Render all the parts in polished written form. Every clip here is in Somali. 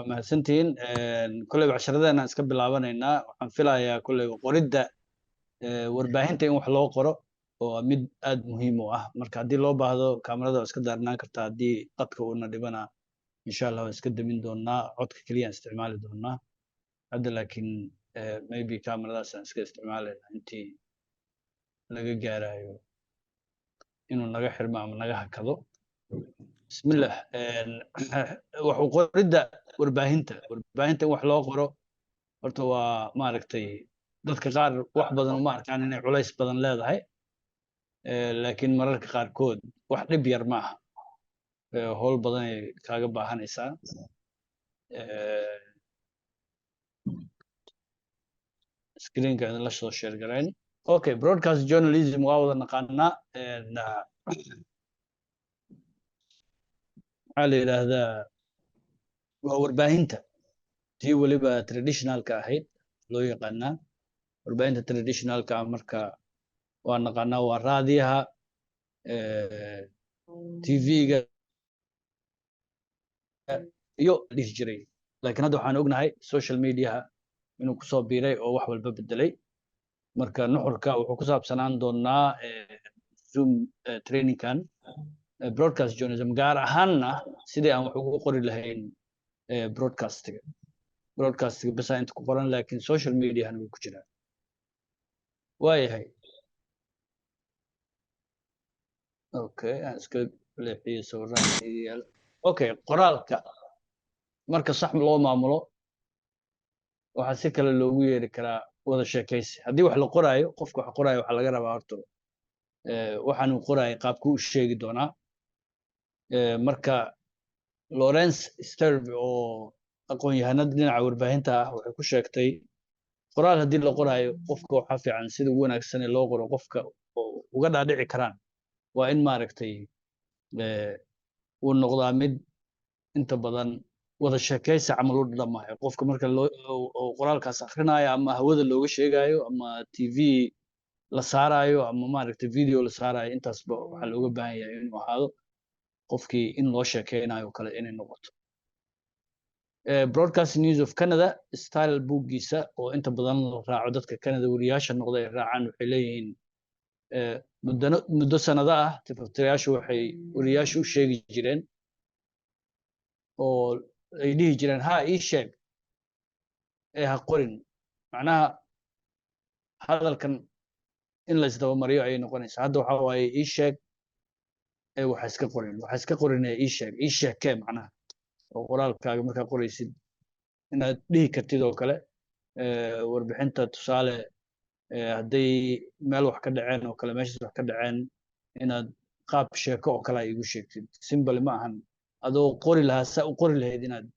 Waa mahadsantihiin. Kolleyba casharadeenaan iska bilaabanaynaa. Waxaan filayaa kolleyba qoridda warbaahinta in wax loo qoro oo mid aad muhiim u ah. Marka haddii loo baahdo, kaamarada waa iska daarnaan kartaa. Haddii qadka uuna dhibana, insha Allah waan iska damin doonaa, codka keliyaan isticmaali doonaa hadda. Laakiin maybe kaamaradaasaan iska isticmaalayna intii laga gaarayo inuu naga xirmo ama naga hakado. Bismillah. Wax u qoridda warbaahinta in wax loo qoro horta waa, maaragtay, dadka qaar wax badan uma arkaan inay culays badan leedahay, laakiin mararka qaarkood wax dhib yar ma aha, howl badanay kaaga baahanaysaa. Screenka idinla soo share garayn. Okay, broadcast journalism waa wada naqaanaa. Maxaa la yidhaahdaa? Waa warbaahinta tii weliba traditionalka ahayd loo yaqaanaa warbaahinta traditionalka ah. Marka waa naqaanaa, waa raadiyaha, TV-ga iyo dhihi jiray. Laakiin hadda waxaan ognahay social mediaha inuu kusoo biiray oo wax walba bedelay. Marka nuxurka wuxuu ku saabsanaan doonaa Zoom trainingkan broadcast journalism, gaar ahaanna sidii aan wax ugu qori lahayn broadcastiga. Broadcastiga basa inta ku qoran, laakiin social mediahana way ku jiraan. Waayahay, okay, aan iska leexiyo sawiraan yaal. Okay, qoraalka marka sax loo maamulo waxaa si kale loogu yeeri karaa wada sheekaysi. Haddii wax la qoraayo, qofka wax qoraayo waxaa laga rabaa horta waxaanuu qoraayay qaabkuu u sheegi doonaa. Marka Lawrence Sterve oo aqoon-yahanada dhinaca warbaahinta ah waxay ku sheegtay, qoraal haddii la qoraayo, qofka waxaa fiican sida ugu wanaagsan ee loo qoro qofka oo uga dhaadhici karaan waa in, maaragtay, uu noqdaa mid inta badan wada sheekaysi camal u dhamayo qofka marka loo qoraalkaas akhrinayo ama hawada looga sheegayo ama TV la saarayo ama, maaragtay, video la saarayo. Intaasba waxaa looga baahan yahay inuu ahaado qofkii in loo sheekeynayo kale inay noqoto. Broadcast News of Canada style bookgiisa oo inta badan la raaco, dadka Canada weriyaasha noqda ay raacaan, waxay leeyihiin muddano muddo sanado ah tifaftirayaashu waxay weriyaashu u sheegi jireen oo ay dhihi jireen, "Ha ii sheeg ee ha qorin." Macnaha hadalkan in la isdabamariyo ayay noqonaysaa. Hadda waxaa waaye "ii sheeg ee waxa iska qorin", "waxa iska qorin ee ii sheeg", "ii sheekee". Macnaha oo qoraalkaaga markaa qoraysid inaad dhihi kartid oo kale warbixinta, tusaale, hadday meel wax ka dhaceen oo kale, meeshaas wax ka dhaceen, inaad qaab sheeko oo kale ay igu sheegtid. Simple ma ahan adoo qori lahaa saa u qori lahayd inaad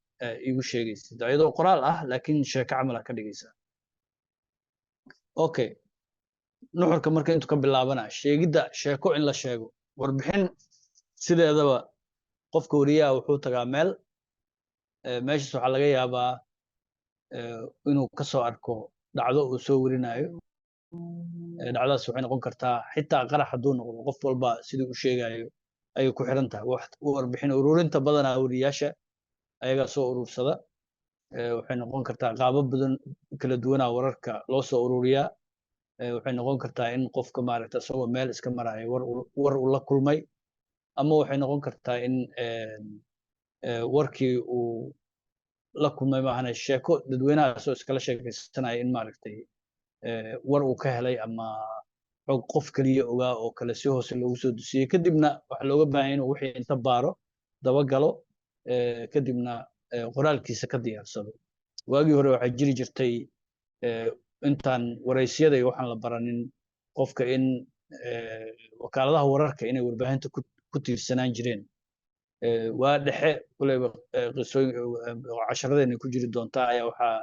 igu sheegaysid iyadoo qoraal ah, laakiin sheeko camal ah ka dhigaysaa. Okay, nuxurka marka intuu ka bilaabana sheegidda sheeko in la sheego. Warbixin sideedaba qofka wariyaha wuxuu tagaa meel, meeshaas waxaa laga yaabaa inuu ka soo arko dhacdo uu soo werinayo. Dhacdadaas waxay noqon kartaa xitaa qarax hadduu noqdo, qof walba siduu u sheegayo ayay ku xiran tahay. Warbixin ururinta badanaa wariyaasha ayagaa soo urursada. Waxay noqon kartaa qaabab badan kala duwanaa wararka loo soo ururiyaa. Waxay noqon kartaa in qofka, maaragta, isagoo meel iska maraya war uu la kulmay, ama waxay noqon kartaa in warkii uu la kulmay maahane sheeko dadweynahaasoo iskala sheekaysanaya in, maaragtay, war uu ka helay ama xog qof keliya ogaa oo kale si hoose loogu soo dusiyey. Kadibna waxaa looga baahan inuu wixii inta baaro, dabagalo, kadibna qoraalkiisa ka diyaarsado. Waagii hore waxaa jiri jirtay, intaan waraysyada iyo waxaan la baranin, qofka in wakaaladaha wararka inay warbaahinta ku tiirsanaan jireen. Waa dhexe kuleyba qisooyin casharadeenay ku jiri doontaa ayaa waxaa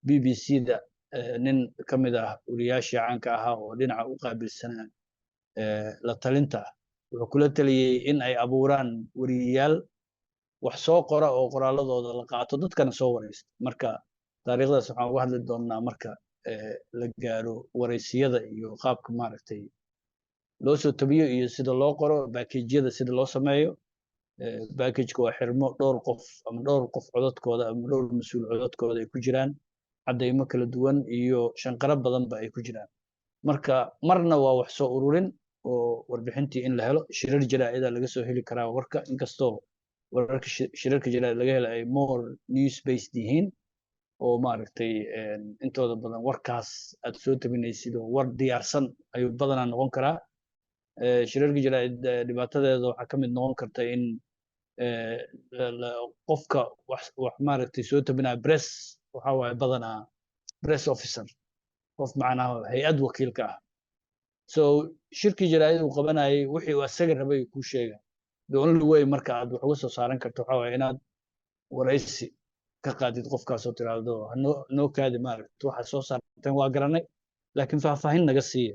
BBC da nin ka mid ah wariyaashii caanka ahaa oo dhinaca u qaabilsanaa la talinta wuxuu kula taliyey in ay abuuraan wariyayaal wax soo qora oo qoraaladooda la qaato, dadkana soo waraysta. Marka taariikhdaas waxaan uga hadli doonaa marka la gaaro waraysiyada iyo qaabka, maaragtay, loo soo tabiyo iyo sida loo qoro, baakejyada sida loo sameeyo. Packageka waa xirmo dhowr qof ama dhowr qof codadkooda ama dhowr mas-uul codadkooda ay ku jiraan, caddaymo kala duwan iyo shanqaro badanba ay ku jiraan. Marka marna waa wax soo ururin oo warbixintii in la helo, shirar jaraa'ida laga soo heli karaa warka, inkastoo wararka shirarka jaraa'id laga helo ay more news based yihiin oo maaragtay intooda badan warkaas aad soo tabinaysid oo war diyaarsan ayuu badanaa noqon karaa. Shirarka jaraa'id dhibaatadeeda waxaa ka mid noqon karta in qofka wax maaragtay soo tabinaya, press waxa waaye badanaa press officer, qof macnaha hay-ad wakiilka ah. So shirkii jaraa'id uu qabanayay wixii uu asaga rabay kuu sheega. The only way marka aad wax uga soo saaran karto waxa waaye inaad waraysi ka qaadid qofkaasoo tiraahdo, "Hanoo noo kaadi, maaragta waxaad soo saarteen waa garanay, laakiin faahfaahin naga siiya."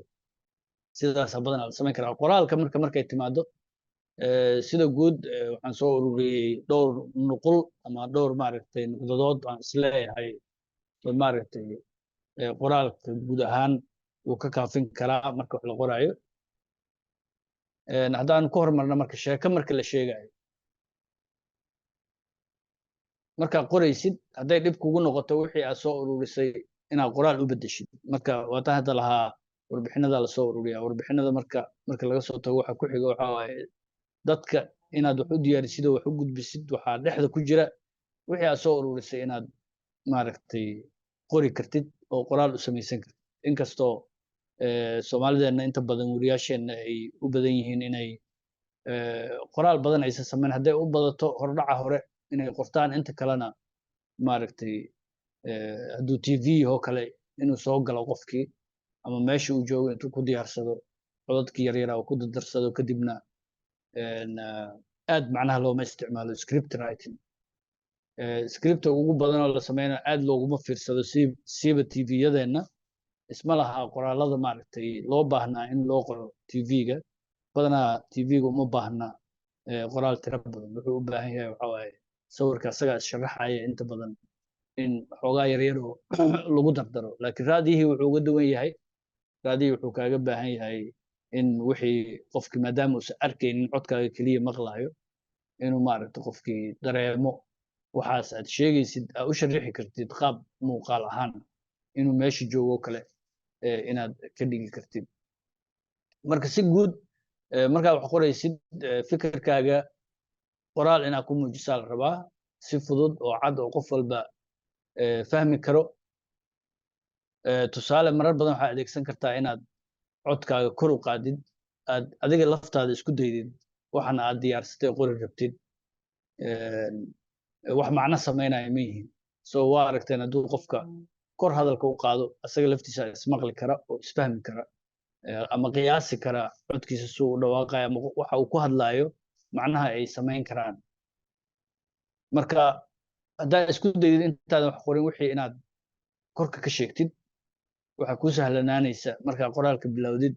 Sidaasa badanaa la samayn karaa. Qoraalka marka markay timaado, sida guud waxaan soo ururiyey dhowr nuqul ama dhowr maaragtay nuqdadood aan isleeyahay maaragtay qoraalka guud ahaan wuu ka kaafin karaa marka wax la qoraayo. Haddaan ku hormarno marka sheeko marka la sheegayo, markaad qoraysid, hadday dhib kugu noqoto wixii aad soo ururisay inaad qoraal u beddeshid, marka waataan hadda lahaa warbixinada lasoo ururiyaa. Warbixinada marka laga soo tago, waxa ku xiga waxa waaye dadka inaad wax u diyaarisid oo wax u gudbisid. Waxaa dhexda ku jira wixii aad soo ururisay inaad maaragtay qori kartid oo qoraal u samaysan kartid, inkastoo Soomaalideenna inta badan wariyaasheenna ay u badan yihiin inay qoraal badan aysan samayn. Hadday u badato hordhaca hore inay qortaan, inta kalena maaragtay hadduu TV oo kale inuu soo galo qofkii ama meesha uu joogo intuu ku diyaarsado codadkii yaryaraa uu ku dardarsado, kadibna aad macnaha looma isticmaalo script writing. Scripta ugu badan oo la sameynayo aad looguma fiirsado, siiba TV-yadeenna isma laha qoraalada maaragtay loo baahnaa in loo qoro TV-ga. Badanaa TV-ga uma baahna qoraal tiro badan. Wuxuu u baahan yahay waxa waaye sawirka asagaa issharaxaya, inta badan in xoogaa yaryar oo lagu dardaro. Laakiin raadiyihii wuxuu uga duwan yahay, raadiyihii wuxuu kaaga baahan yahay in wixii qofkii, maadaama uusan arkaynin, codkaaga keliya maqlayo, inuu maaragtay qofkii dareemo waxaas aad sheegaysid, aad u sharixi kartid qaab muuqaal ahaan, inuu meesha joogo kale inaad ka dhigi kartid. Marka si guud markaad wax qoraysid, fikirkaaga qoraal inaad ku muujisaa la rabaa si fudud oo cad oo qof walba fahmi karo. Tusaale, marar badan waxaad adeegsan kartaa inaad codkaaga kor u qaadid, aad adiga laftaada isku daydid waxana aad diyaarsatay qori rabtid wax macno samaynaya ma yihiin. So waa aragteen, hadduu qofka kor hadalka u qaado, asaga laftiisa ismaqli kara oo isfahmi kara ama qiyaasi kara codkiisa suu u dhawaaqayo ama waxa uu ku hadlaayo macnaha ay samayn karaan. Marka haddaad isku daydid intaadan wax qorin wixii inaad korka ka sheegtid, waxaa kuu sahlanaanaysa markaa qoraalka bilowdid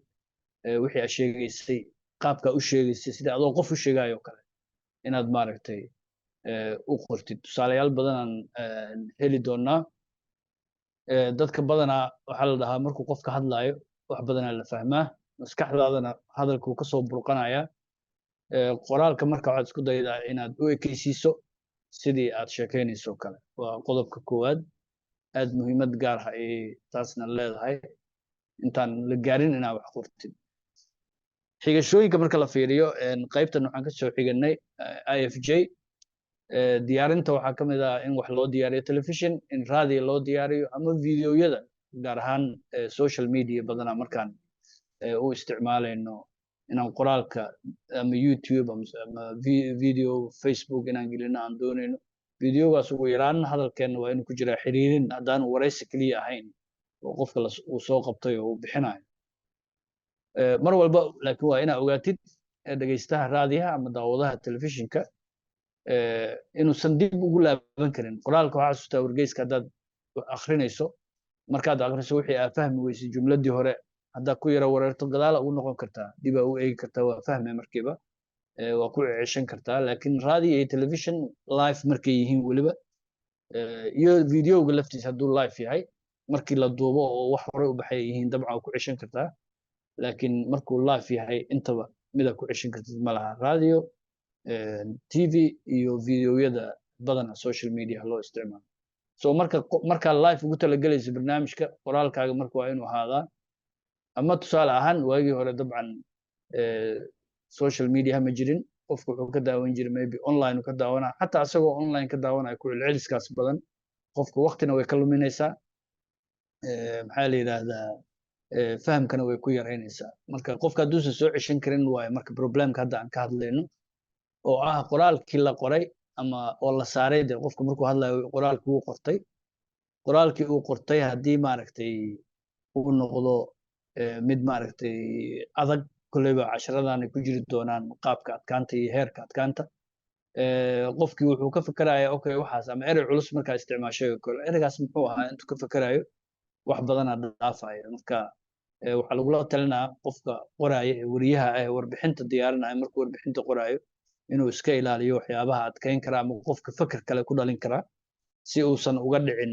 wixii aad sheegaysay, qaabkaa u sheegaysay, sida adoo qof u sheegayo kale inaad maaragtay u qortid. Tusaalayaal badanaan heli doonaa. Dadka badanaa waxaa la dhahaa markuu qofka hadlaayo wax badanaa la fahmaa, maskaxdaadana hadalkuu kasoo burqanayaa. Qoraalka marka waxaad isku daydaa inaad u ekeysiiso sidii aad sheekeynayso kale. Waa qodobka koowaad. Aad muhiimad gaar ah ayay taasna leedahay intaan la gaarin inaad wax qortid. Xigashooyinka marka la fiiriyo, qaybtan waxaan kasoo xiganay IFJ. Diyaarinta waxaa ka mid ah in wax loo diyaariyo television, in radio loo diyaariyo ama videoyada, gaar ahaan social media badanaa markaan u isticmaalayno inaan qoraalka ama YouTube ama video Facebook inaan gelino aan doonayno, videogaas ugu yaraan hadalkeenna waa inuu ku jiraa xiriirin, haddaanu waraysi keliya ahayn oo qofka uu soo qabtay oo uu bixinayo mar walba. Laakiin waa inaa ogaatid dhegeystaha raadiyaha ama daawadaha telefishinka inuusan dib ugu laaban karin qoraalka. Waxaa xasuustaa wargeyska haddaad akrinayso, markaad akriso wixii aad fahmi weysay, jumladii hore haddaad ku yara wareerto, gadaala ugu noqon kartaa, dibaa u eegi kartaa, waa fahme markiiba, waa ku ceshan kartaa. Laakiin radio iyo television live markay yihiin weliba, iyo videoga laftiisa hadduu live yahay, markii la duubo oo wax horey u baxay yihiin dabcan waa ku ceshan kartaa, laakiin markuu live yahay intaba midaa ku ceshan kartid ma laha radio. TV iyo videoyada badana social media loo isticmaalo. So marka markaa live ugu talagelaysa barnaamijka, qoraalkaaga marka waa inuu ahaadaa, ama tusaale ahaan waagii hore dabcan social media ma jirin, qofku wuxuu ka daawan jiray maybe online uu ka daawanaa. Xataa isagoo online ka daawanaya, ku celceliskaas badan qofka waqtina way ka luminaysaa, maxaa la yidhaahdaa, fahamkana way ku yaraynaysaa. Marka qofka hadduusan soo ceshan karin waayo marka problemka hadda aan ka hadlayno oo ah qoraalkii la qoray ama oo la saaray dee qofka markuu hadlayo qoraalkii uu qortay, qoraalkii uu qortay haddii maaragtay uu noqdo mid maaragtay adag, kolleyba casharadan ay ku jiri doonaan qaabka adkaanta iyo heerka adkaanta. Qofkii wuxuu ka fikerayaa, okay, waxaas ama erey culus markaa isticmaashay oo kale, ereygaas muxuu ahaa, intuu ka fikerayo wax badanaa dhaafaya. Marka waxaa lagula talinaa qofka qoraaya ee weriyaha ah ee warbixinta diyaarinaya, markuu warbixinta qoraayo inuu iska ilaaliyo waxyaabaha adkeyn kara ama qofka feker kale ku dhalin kara, si uusan uga dhicin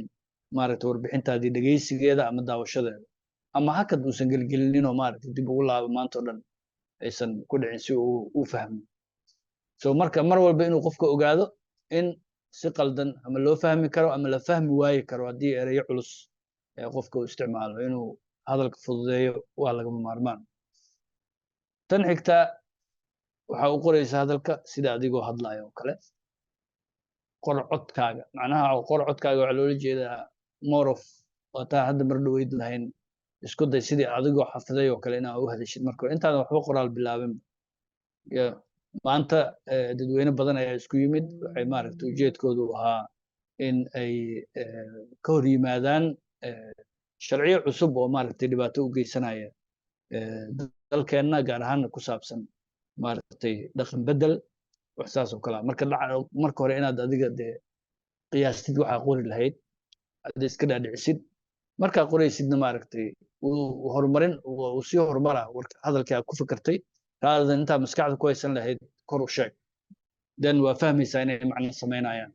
maaragtay warbixintaadii dhegeysigeeda ama daawashadeeda, ama hakad uusan gelgelinin oo maaragtay dib ugu laabo maanta oo dhan aysan ku dhicin, si uu u fahmo. So marka mar walba inuu qofka ogaado in si qaldan ama loo fahmi karo ama la fahmi waayi karo haddii ereyo culus ee qofka uu isticmaalo, inuu hadalka fududeeyo waa lagama maarmaan. Tan xigta, waxaa u qoraysa hadalka sida adigoo hadlayo oo kale. Qor codkaaga. Macnaha qor codkaaga waxaa loola jeedaa more of waataa hadda mar dhoweyd lahayn, isku day sidii adigoo xafiday oo kale inaa u hadashid marka hore intaadan waxba qoraal bilaabin. Maanta dadweyne badan ayaa isku yimid, waxay maaragtay ujeedkoodu ahaa in ay ka hor yimaadaan sharciyo cusub oo maaragtay dhibaato u geysanaya dalkeenna, gaar ahaanna ku saabsan maaragtay dhaqan bedel, wax saas oo kale ah. Marka marka hore inaad adiga dee qiyaastid waxaa qori lahayd, aad iska dhaadhicisid, markaa qoraysidna maaragtay uu horumarin uu sii horumara warka hadalkii aad ku fikirtay raadan intaa maskaxda ku haysan lahayd kor u sheeg, then waa fahmaysaa inay macno samaynayaan.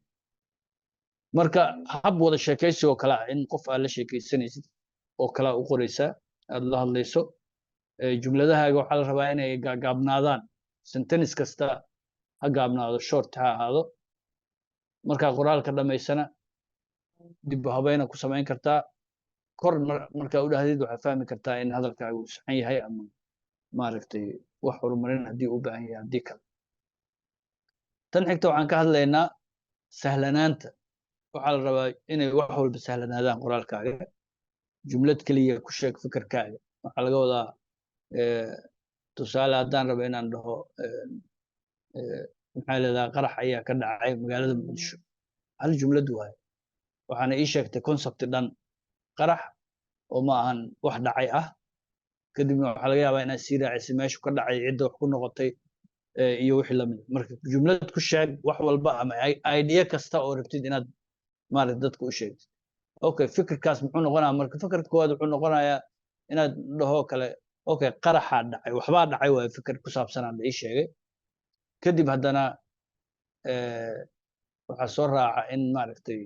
Marka hab wada sheekaysi oo kale ah, in qof aad la sheekaysanaysid oo kale u qoraysaa aad la hadlayso. Jumladahaaga waxaa la rabaa inay gaagaabnaadaan, sentence kasta ha gaabnaado, short ha ahaado. Markaa qoraalka dhamaysana dib u habayna ku samayn kartaa. Kor markaa u dhahdid waxaa fahmi kartaa in hadalkaaga uu saxan yahay ama maaragtay wax horumarin haddii u baahan yahay, haddii kale. Tan xigta waxaan ka hadlaynaa sahlanaanta. Waxaa la rabaa inay wax walba sahlanaadaan qoraalkaaga. Jumlad keliya ku sheeg fikirkaaga. Waxaa laga wadaa, tusaale, haddaan rabo inaan dhaho, maxaa leedaha, qarax ayaa ka dhacay magaalada Muqdisho, hal jumlad waaye, waxaana ii sheegtay concept dhan, qarax oo ma ahan wax dhacay ah. Kadibna waxaa laga yaabaa inaad sii raacisay meeshu ka dhacay, cidda wax ku noqotay iyo wixii lamid. Marka jumlad ku sheeg wax walba ama idea kasta oo rabtid inaad maaragta dadka u sheegtid. Okay, fikirkaas muxuu noqonayaa? Marka fikirka koowaad wuxuu noqonayaa inaad dhaho kale, okay, qaraxaa dhacay, waxbaa dhacay waaye, fikir ku saabsanaa la ii sheegay. Kadib haddana waxaa soo raaca in maaragtay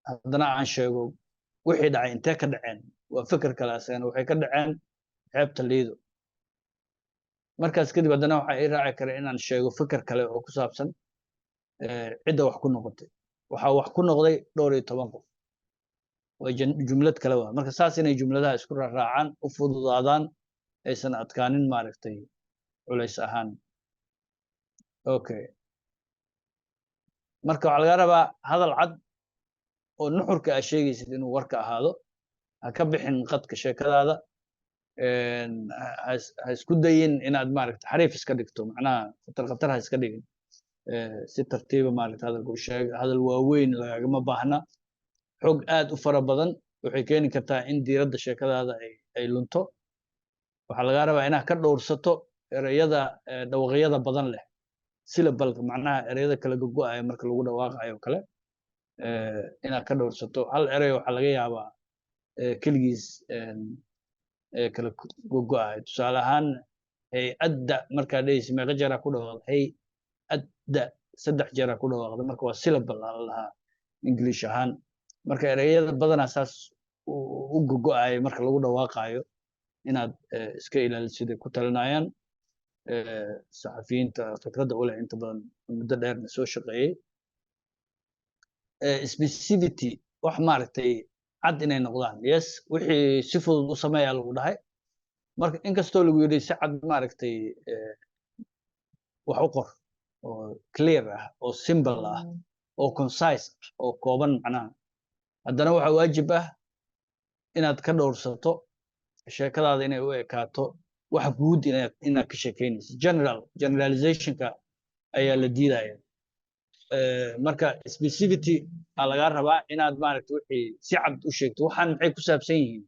haddana aan sheego wixii dhacay intee ka dhaceen. Waa fikir kale asagana, waxay ka dhaceen xeebta Liido. Markaas kadib haddana waxaa ii raaci kara inaan sheego fikir kale oo ku saabsan cidda wax ku noqotay. Waxaa wax ku noqday dhowr iyo toban qof. Waa jumlad kale waa. Marka saas inay jumladaha isku raaraacaan, u fududaadaan, aysan adkaanin maaragtay culays ahaan. Okay, marka waxaa laga rabaa hadal cad oo nuxurka aad sheegaysid inuu warka ahaado. Ha ka bixin qadka sheekadaada. Ha isku dayin inaad maaragta xariif iska dhigto, macnaha khatar khatar ha iska dhigin. Si tartiiba maaragta hadalka u sheeg. Hadal waaweyn lagagama baahna. Xog aad u fara badan waxay keeni kartaa in diiradda sheekadaada ay lunto. Waxaa lagaa rabaa inaad ka dhowrsato ereyada dhawaqyada badan leh, syllableka, macnaha ereyada kala gogo'aya marka lagu dhawaaqayo kale inaad ka dhowrsato. Hal erey waxaa laga yaabaa keligiis kala gogo'ayo. Tusaale ahaan, hay-adda markaa dhehaysa, meeqa jeeraa ku dhawaaqda? Hay-adda saddex jeeraa ku dhawaaqda. Marka waa syllable la lahaa English ahaan. Marka ereyada badanaa saas u gogo'ayo marka lagu dhawaaqayo inaad iska ilaalisid ay ku talinayaan. Saxafiyiinta khibradda u leh inta badan muddo dheerna soo shaqeeyey. Specificity, wax maaragtay cad inay noqdaan. Yes, wixii si fudud u sameeyaa lagu dhahay. Marka inkastoo lagu yidhi si cad maaragtay wax u qor oo clear ah oo simple ah oo concise ah oo kooban macnaha, haddana waxaa waajib ah inaad ka dhowrsato sheekadaada inay u ekaato wax guud inaad ka sheekeynayso. Generalizationka ayaa la diidaya. Marka specificity aa lagaa rabaa inaad maaragta wixii si cad u sheegto. Waxaan maxay ku saabsan yihiin?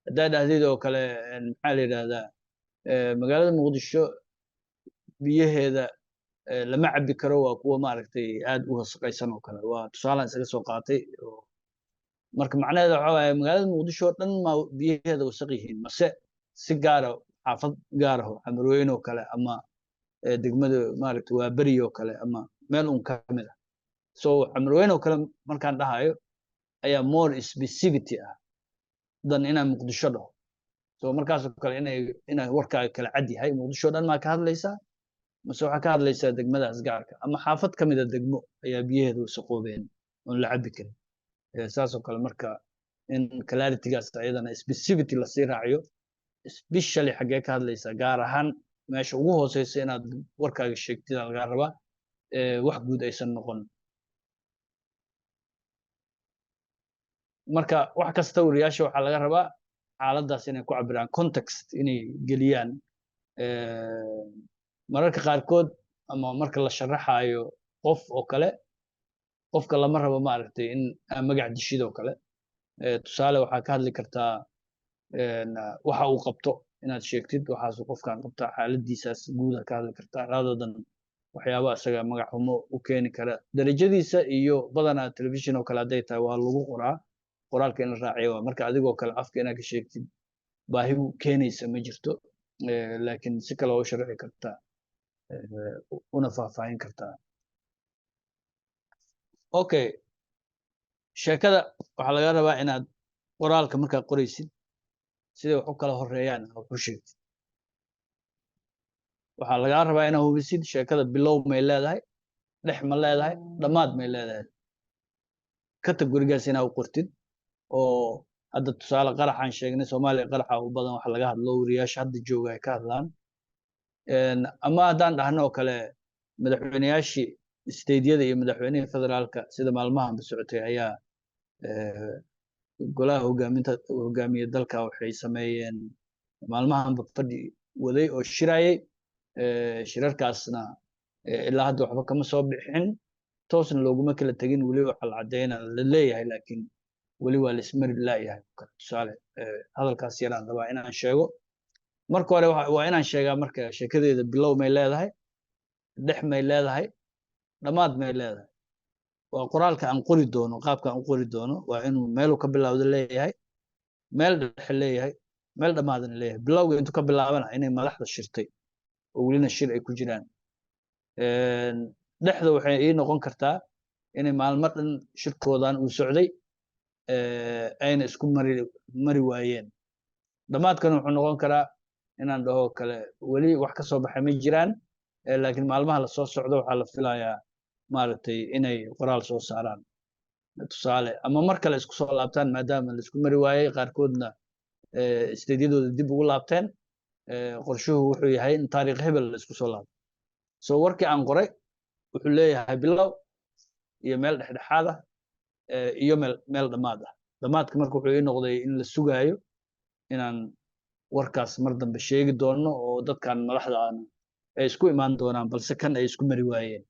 Haddaa dhahdid oo kale, maxaa la yidhahdaa, magaalada Muqdisho biyaheeda lama cabi karo, waa kuwa maaragtay aad u wasaqaysan oo kale, waa tusaalaan isaga soo qaatay. Marka macnaheeda waxa waaye, magaalada Muqdisho oo dhan ma biyaheeda wasaq yihiin, mase si gaara xaafad gaaraho, Xamarweyne oo kale ama degmada maaragtay waa Beri oo kale ama meel un ka mid ah? So Xamarweyne oo kale markaan dhahayo ayaa more specificity ah dan inaan Muqdisho dhaho. So markaasoo kale inay warkaaga kala cad yahay. Muqdisho dhan maa ka hadlaysaa, mase waxaa ka hadlaysaa degmadaas gaarka ama xaafad ka mida degmo ayaa biyaheeda wasaqoobeen oon la cabi karin? Saasoo kale marka in claritygaas ayadana specificity lasii raaciyo. Especially xaggee ka hadlaysaa? Gaar ahaan meesha ugu hooseysa inaad warkaaga sheegtida lagaa rabaa, wax guud aysan noqon. Marka wax kasta wariyaasha waxaa laga rabaa xaaladdaas inay ku cabiraan, context inay geliyaan. Mararka qaarkood ama marka la sharaxayo qof oo kale, qofka lama rabo maaragtay in magac dishid oo kale. Tusaale, waxaa ka hadli kartaa waxa uu qabto inaad sheegtid, waxaasuu qofkan qabtaa, xaaladiisaas guuda ka hadli kartaa, rather than waxyaaba isaga magac xumo u keeni kara darajadiisa. Iyo badanaa telefishin oo kale hadday tahay waa lagu qoraa, qoraalka in la raaciyo waa. Marka adigoo kale afka inaad ka sheegtid baahi u keenaysa ma jirto, laakiin si kale waa u sharxi kartaa una faahfaahin kartaa. Okay, sheekada waxaa laga rabaa inaad qoraalka markaad qoraysid siday wax u kala horeeyaan wax u sheegtid. Waxaa lagaa rabaa inaad hubisid sheekada bilow may leedahay, dhex ma leedahay, dhammaad may leedahay, categorygaas inaad u qortid. Oo hadda tusaale qaraxaan sheegnay, Soomaaliya qaraxa u badan wax laga hadlo, wariyaasha hadda jooga ay ka hadlaan. Ama haddaan dhahno oo kale madaxweyneyaashii stateyada iyo madaxweynihii federaalka sida maalmahanba socotay ayaa golaha hogaaminta hogaamiye dalka waxay sameeyeen maalmahanba fadhi waday oo shirayay. Shirarkaasna ilaa hadda waxba kama soo bixin, toosna looguma kala tegin. Weli waxa la caddeyna la leeyahay, laakiin weli waa laismari laayahay. Tusaale, hadalkaas yaraan rabaa inaan sheego. Marka hore waa inaan sheegaa marka sheekadeeda bilow may leedahay, dhex may leedahay, dhammaad may leedahay. Waa qoraalka aan qori doono, qaabka aan u qori doono waa inuu meeluu ka bilowda leeyahay, meel dhexe leeyahay, meel dhammaadana leeyahay. Bilowga intuu ka bilaabana inay madaxda shirtay oo welina shir ay ku jiraan. Dhexda waxay ii noqon kartaa inay maalmo dhan shirkoodan uu socday, ayna isku mari waayeen. Dhammaadkana wuxuu noqon karaa inaan dhaho kale weli wax ka soo baxay ma jiraan, laakiin maalmaha lasoo socdo waxaa la filayaa maaragtay inay qoraal soo saaraan, tusaale, ama mar kale isku soo laabtaan maadaama la isku mari waayey, qaarkoodna stateyadooda dib ugu laabteen. Qorshuhu wuxuu yahay in taariikh hebel la isku soo laabto. So warkii aan qoray wuxuu leeyahay bilow iyo meel dhexdhexaad ah iyo meel dhammaad ah. Dhammaadka marka wuxuu ii noqday in la sugaayo inaan warkaas mar dambe sheegi doono oo dadkan madaxda aan ay isku imaan doonaan, balse kan ay isku mari waayeen.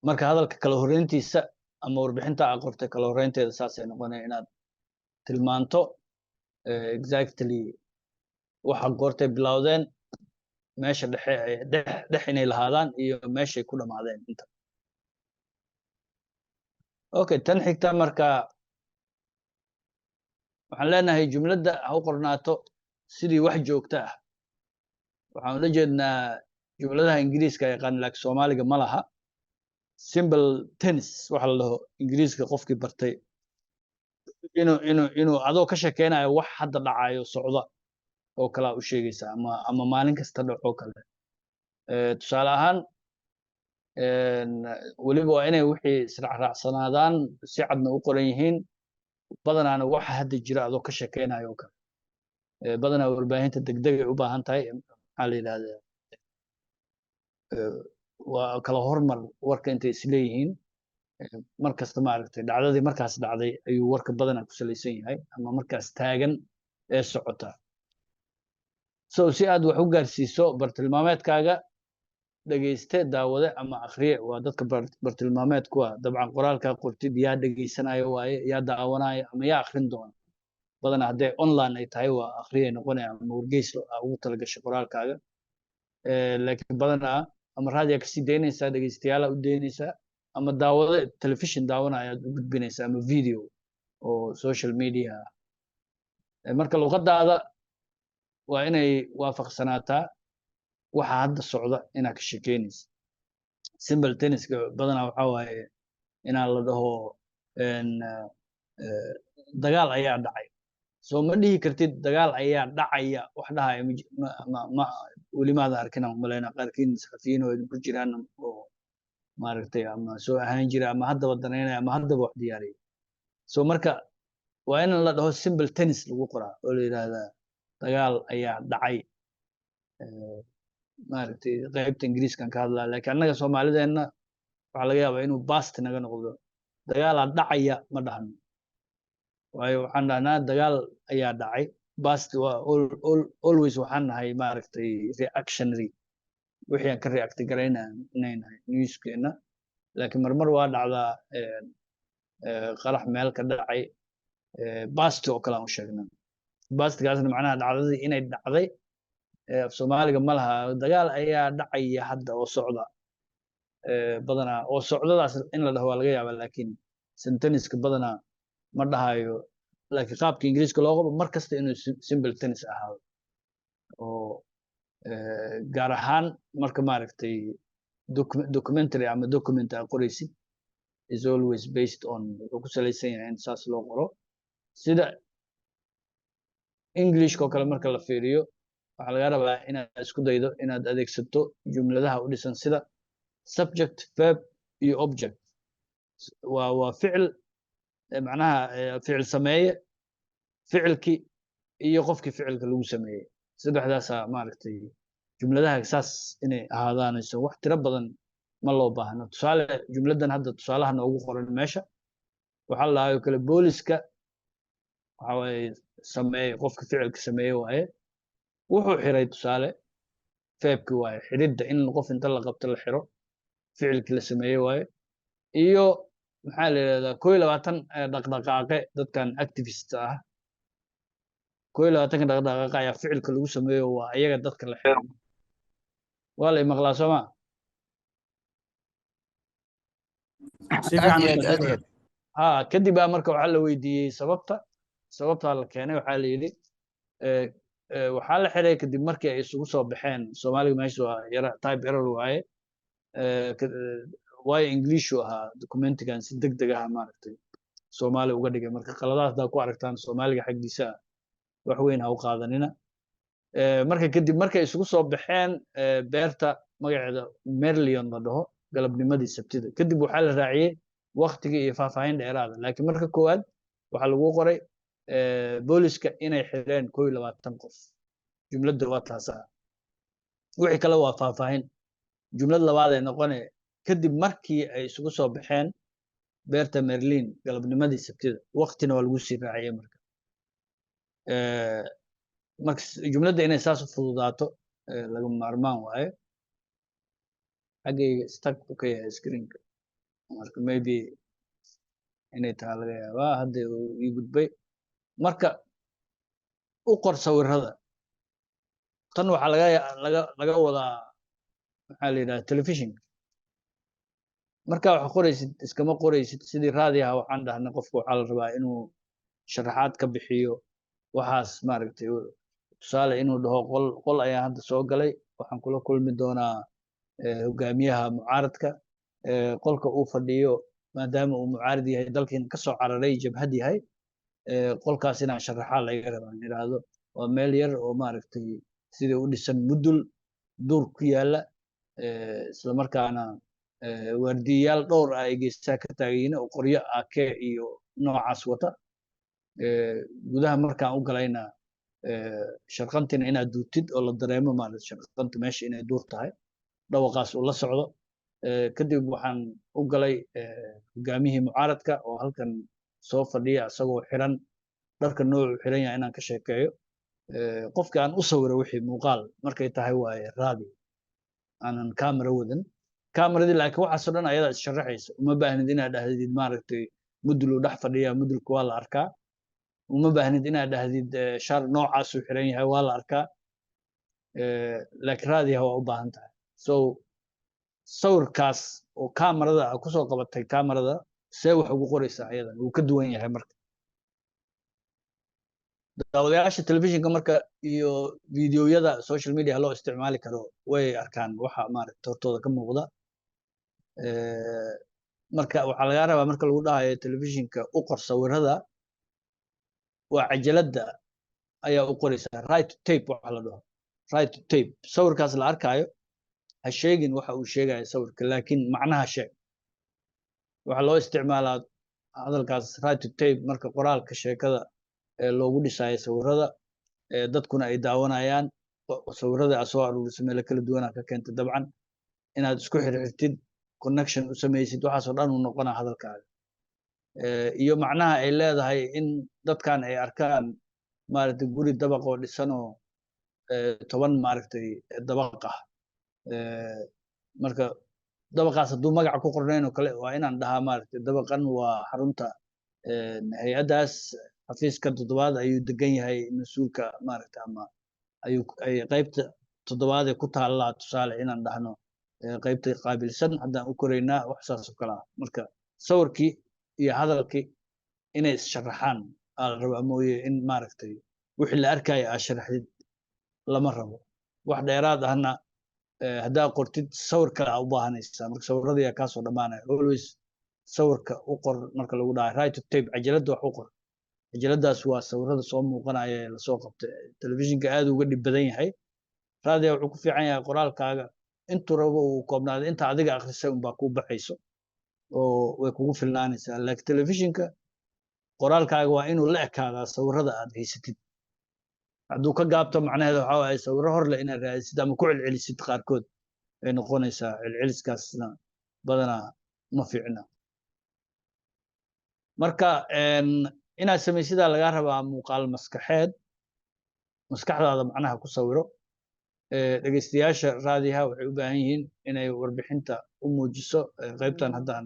Marka hadalka kala horreyntiisa ama warbixinta aa qortay kala horreynteeda saasay noqonaya, inaad tilmaanto exactly waxa goortay bilowdeen, meesha dhexe dhex inay lahaadaan iyo meeshay ku dhamaadeen inta. Okay, tan xigta marka waxaan leenahay jumladda ha u qornaato sidii wax joogto ah. Waxaan ula jeednaa jumladaha Ingiriiska yaqaan, laakiin Soomaaliga ma laha simple tense waxa la dhaho. Ingiriiska qofkii bartay inuu adoo ka sheekeynayo wax hadda dhacayo socda oo kalaa u sheegaysaa ama maalin kasta dhaco kale. Tusaale ahaan, weliba waa inay wixii israacraacsanaadaan, si cadna u qoran yihiin, badanaana waxa hadda jira adoo ka sheekeynayo oo kale. Badanaa warbaahinta degdeg ay u baahan tahay, maxaa la yidhahdaa, waa kala hormar warka intay isleeyihiin. Mar kasta, maaragtay, dhacdadii markaas dhacday ayuu warka badanaa ku salaysan yahay ama markaas taagan ee socota. So si aad wax u gaarsiiso bartilmaameedkaaga, dhegeyste, daawade ama akhriye, waa dadka bartilmaameedkuwa. Dabcan qoraalkaa qortid yaa dhegeysanayo waaye, yaa daawanaayo ama yaa akhrin doona? Badanaa hadday online ay tahay waa akhriyay noqonaya ama wargeys ugu talagashay qoraalkaaga. Laakiin badanaa ama raadiyaa kasii daynaysaa, dhegeystayaala u daynaysaa, ama daawade telefishin daawanaya ayaad u gudbinaysaa, ama video oo social media ah. Marka luqadaada waa inay waafaqsanaataa waxa hadda socda inaad ka sheekeynaysa. Simple tense-ka badanaa waxaa waaye inaan la dhaho dagaal ayaa dhacay. Soo ma dhihi kartid "dagaal ayaa dhacaya". Wax dhahaya ma weli maada arkin aan umalaynaa. Qaarkiin saxafiyiin oo idinku jiraan oo, maaragtay, ama soo ahaan jira ama haddaba danaynaya ama haddaba wax diyaariya. So marka waa in la dhaho simple tense lagu qoraa oo la yidhaahdaa "dagaal ayaa dhacay". Maaragtay, qaybta Ingiriiskan ka hadlaa, laakiin annaga Soomaalideenna waxaa laga yaabaa inuu past naga noqdo. "Dagaalaa dhacaya" ma dhahno, waayo waxaan dhahnaa "dagaal ayaa dhacay". Past waa always waxaan nahay, maaragtay, reactionary, wixii aan ka react garaynaynahay newskeena. Laakiin marmar waa dhacdaa qarax meel ka dhacay, past oo kale aan u sheegnaa. Past-gaasna macnaha dhacdadii inay dhacday. Af Soomaaliga ma laha "dagaal ayaa dhacaya hadda oo socda". Badanaa oo socdadaas in la dhaho waa laga yaabaa, laakiin sentence-ka badanaa ma dhahayo. Laakiin qaabka Ingiriiska loo qabo mar kasta inuu simple tense ahaado, oo gaar ahaan marka, maaragtay, documentary ama document aad qoraysid is always based on, wuxuu ku salaysan yahay in saas loo qoro. Sida Englishka oo kale marka la fiiriyo, waxaa laga rabaa inaad isku daydo inaad adeegsato jumladaha u dhisan sida subject, verb iyo object. Waa ficil, macnaha ficil sameeye, ficilkii iyo qofkii ficilka lagu sameeyey. Saddexdaasaa, maaragtay, jumladaha saas inay ahaadaanayso. Wax tiro badan ma loo baahno. Tusaale, jumladan hadda tusaalaha noogu qoran meesha waxaa la dhahaa oo kale, booliska waxa waaye sameeye, qofka ficilka sameeye waaye. Wuxuu xiray, tusaale, verb-ki waaye, xiridda in qof inta la qabto la xiro, ficilkii la sameeye waaye. Iyo maxaa la yidhahdaa, 21 dhaqdhaqaaqe, dadkan activist ah, 21-ka dhaqdhaqaaqa ayaa ficilka lagu sameeyo, waa iyaga dadka la xiray. Waa la maqlaa, soo ma? Si Aad fiican. Iyo aad, aad iyo aad. Ha, kadib baa marka waxaa la weydiiyey sababta. Sababtaa la keenay waxaa la yidhi waxaa la xiray kadib markii ay isugu soo baxeen. Soomaaliga meesha waa yara type error waaye, waayo Inglishu ahaa documentigan, si deg deg ah, maaragtay, Soomaali uga dhigay. Marka qaladaas haddaa ku aragtaan Soomaaliga xaggiisa, wax weyn ha u qaadanina. Marka kadib markay isugu soo baxeen beerta magaceeda Merlion la dhaho galabnimadii Sabtida. Kadib waxaa la raaciyey waktigii iyo faahfaahin dheeraada. Laakiin marka koowaad waxaa lagu qoray booliska inay xireen 21 qof. Jumladda waa taasa, wixii kale waa faahfaahin. Jumlad labaad ay noqone kadib markii ay isugu soo baxeen beerta Merlin galabnimadii Sabtida, waktina waa lagu sii raaciyey. Marka jumladda inay saas u fududaato laga maarmaan waaye. Xaggayga stuck u ka yahay screenka, marka maybe inay tahay laga yaabaa. Hadda uu ii gudbay. Marka u qor sawirada. Tan waxaa laga wadaa, maxaa la yidhaha, telefishinka. Marka wax qoraysid, iskama qoraysid sidii raadiyaha. Waxaan dhahnay qofka waxaa la rabaa inuu sharaxaad ka bixiyo waxaas, maaragtay. Tusaale, inuu dhaho qol ayaan hadda soo galay, waxaan kula kulmi doonaa hogaamiyaha mucaaradka. Qolka uu fadhiyo, maadaama uu mucaarid yahay, dalkiina kasoo cararay, jabhad yahay, qolkaas inaan sharaxaa laga rabaa, in idhaahdo Waa meel yar oo maaragtay sidai u dhisan mudul duur ku yaalla, islamarkaana waardiyayaal dhowr ah ay geesaha ka taagan oo qoryo AK iyo noocaas wata. Gudaha markaan u galayna, sharqantina inaad duutid oo la dareemo maaragtay sharqanta meesha inay duur tahay, dhawaqaas uu la socdo. Kadib waxaan u galay hogaamiyihii mucaaradka oo halkan soo fadhiya, isagoo xiran dharka noocu xiran yahay inaan ka sheekeeyo, qofkii aan u sawiro wixii muuqaal markay tahay waaye raadi aanan camera wadan cameradii. Laakiin waxaasoo dhan ayadaa issharaxaysa. Uma baahnid inaad dhahdid maaragtay mudul uu dhex fadhiyaa, mudulka waa la arkaa. Uma baahnid inaad dhahdid shaar noocaasuu xiran yahay, waa la arkaa. Laakiin raadiyaha waa u baahan tahay. So sawirkaas oo kamarada a kusoo qabatay, kamarada see wax ugu qoraysaa ayadan wuu ka duwan yahay. Marka daawadayaasha telefishinka marka iyo videoyada social media loo isticmaali karo way arkaan waxa maaragta hortooda ka muuqda. Marka waxaa lagaa rabaa, marka lagu dhahayo telefishinka u qor sawirada, waa cajaladda ayaa u qoraysaa. Write to tape waxa la dhaho, write to tape. Sawirkaas la arkaayo ha sheegin waxa uu sheegayo sawirka, laakiin macnaha sheeg. Waxaa loo isticmaalaa hadalkaas write to tape marka qoraalka sheekada loogu dhisayo sawirada, dadkuna ay daawanayaan sawirada aad soo aruuriso, meelo kala duwanaa ka keentay dabcan, inaad isku xirxirtid, connection u samaysid, waxaasoo dhan uu noqonaa hadalkaaga iyo macnaha ay leedahay in dadkan ay arkaan maaragtay guri dabaq oo dhisan oo 10 maaragtay dabaq ah. Marka dabaqaas hadduu magaca ku qornayn oo kale, waa inaan dhahaa maaragtay dabaqan waa xarunta hay-addaas, xafiiska toddobaad ayuu degan yahay mas-uulka maaragta, ama ayuu ay qaybta toddobaad ee ku taallaa, tusaale inaan dhahno qaybta qaabilsan haddaan u koraynaa, wax saas oo kale ah. Marka sawirkii iyo hadalkii inay is-sharaxaan aa la rabaa mooye, in maaragtay wixii la arkaya aa sharaxdid lama rabo. Wax dheeraad ahna haddaa qortid, sawir kale aa u baahanaysaa. Marka sawirradii aa kaasoo dhammaanaya. Always sawirka u qor marka lagu dhahay write to tape, cajaladda wax u qor. Cajaladaas waa sawirada soo muuqanaya ee lasoo qabtay. Telefishinka aad uga dhib badan yahay. Raadiya wuxuu ku fiican yahay qoraalkaaga intuu rabo uu koobnaado, inta adiga akhrisay unbaa kuu baxayso oo way kugu filnaanaysaa. Laakiin telefishinka qoraalkaaga waa inuu la ekaadaa sawirada aad haysatid. Hadduu ka gaabto, macnaheeda waxaa waaye sawirro hor leh inaad raadisid ama ku celcelisid qaarkood ay noqonaysaa. Celceliskaasna badanaa ma fiicna. Marka inaad samaysidaa lagaa rabaa muuqaal maskaxeed, maskaxdaada macnaha ku sawiro. Dhegeystayaasha raadiyaha waxay u baahan yihiin inay warbixinta u muujiso qaybtan haddaan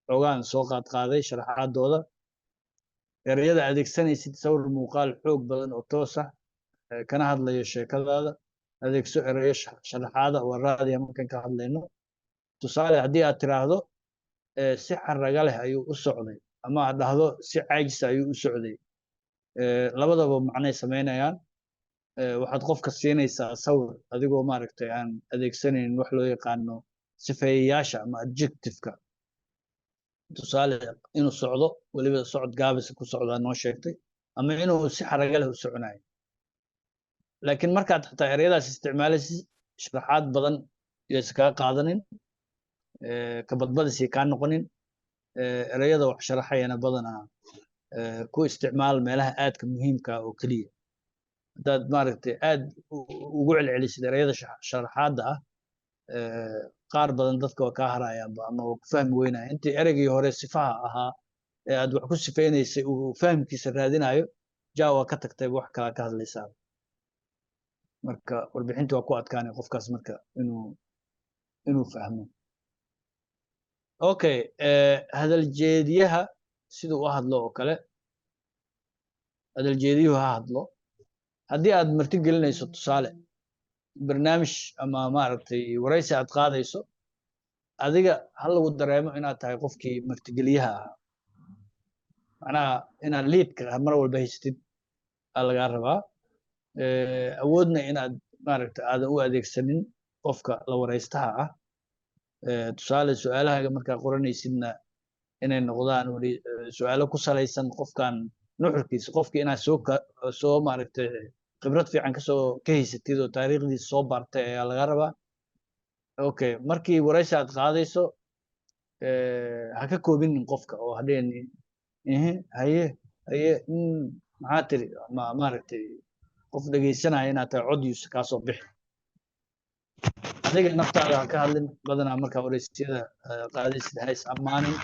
xoogaan soo qaadqaaday sharaxaadooda. Ereyada adeegsanaysid: sawir muuqaal xoog badan oo toos ah kana hadlayo sheekadaada. Adeegso ereyo sharaxaada, waa raadiya markaan ka hadlayno. Tusaale, haddii aad tiraahdo "si xaraga leh ayuu u socday" ama aad dhahdo "si caajisa ayuu u socday", labadaba macnay samaynayaan. Waxaad qofka siinaysaa sawir adigoo maaragtay aan adeegsanaynin wax loo yaqaano sifeeyayaasha ama adjectiveka. Tusaale, inuu socdo, weliba socod gaabis ku socdaa noo sheegtay, ama inuu si xaraga leh u soconayo. Laakiin markaad xataa ereyadaas isticmaalaysid, sharaxaad badan yaysa kaa qaadanin, ka badbadisay kaa noqonin. Ereyada wax sharaxayana badanaa ku isticmaal meelaha aadka muhiimka oo keliya. Haddaad maaragtay aad ugu celcelisid ereyada sharaxaadda ah, qaar badan dadka waa kaa harayaanba ama waa ku fahmi weynaya. Intii ereygii hore sifaha ahaa ee aad wax ku sifaynaysay uu fahamkiisa raadinayo, ja waa ka tagtay, wax kalaa ka hadlaysaa. Marka warbixinta waa ku adkaanay qofkaas marka inuu fahmo. Okay, hadal jeediyaha siduu u hadlo oo kale, hadal jeediyuhu ha hadlo. Haddii aad marti gelinayso, tusaale barnaamij ama maaragtay waraysi aad qaadayso, adiga ha lagu dareemo inaad tahay qofkii martigeliyaha ahaa. Macnaha inaad leadka mar walba haysatid aa lagaa rabaa, awoodna inaad maaragta aadan u adeegsanin qofka la waraystaha ah. Tusaale, su-aalahaaga markaa qoranaysidna inay noqdaan su-aalo ku salaysan qofkan nuxurkiisa, qofki inaad soo maaragtay Khibrad fiican kasoo ka haysatid oo taariikhdiisa soo baartay ayaa laga rabaa. Okay, markii waraysi aad qaadayso, ha ka koobinin qofka oo hadheen "Ehe, haye, haye, maxaa tiri?" Ma maaragtay qof dhegeysanaya inaad tahay cod yuusa kaasoo bixi. Adiga naftaada ha ka hadlin. Badanaa markaa waraysiyada qaadaysid, ha is ammaanin.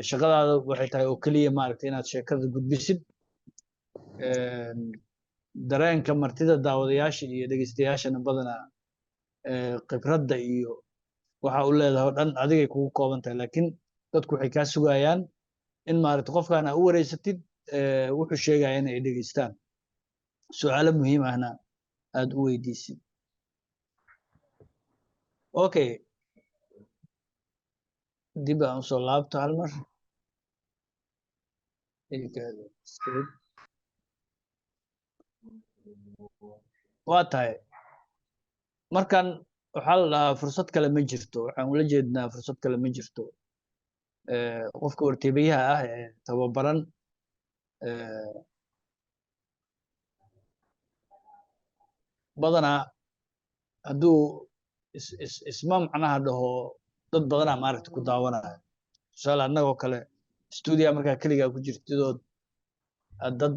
Shaqadaada waxay tahay oo keliya maaragtay inaad sheekada gudbisid. Dareenka martida, daawadayaasha iyo dhegeystayaashana badanaa khibradda iyo waxa u leedahay oo dhan adigay kugu kooban tahay, laakiin dadku waxay kaa sugayaan in maaragtay qofkan aa u wareysatid, wuxuu sheegaya in ay dhegeystaan, su'aalo muhiim ahna aad u weydiisid. Okay, dib aan usoo laabto hal mar. Escape. Waa tahay, markan waxaa la dhahaa fursad kale ma jirto. Waxaan ula jeednaa fursad kale ma jirto. Qofka warteebayaha ah ee tababaran badanaa hadduu is is isma macnaha dhaho dad badanaa maaragta ku daawanaya. Tusaale, annagoo kale stuudiya markaa keligaa ku jirtidood aad dad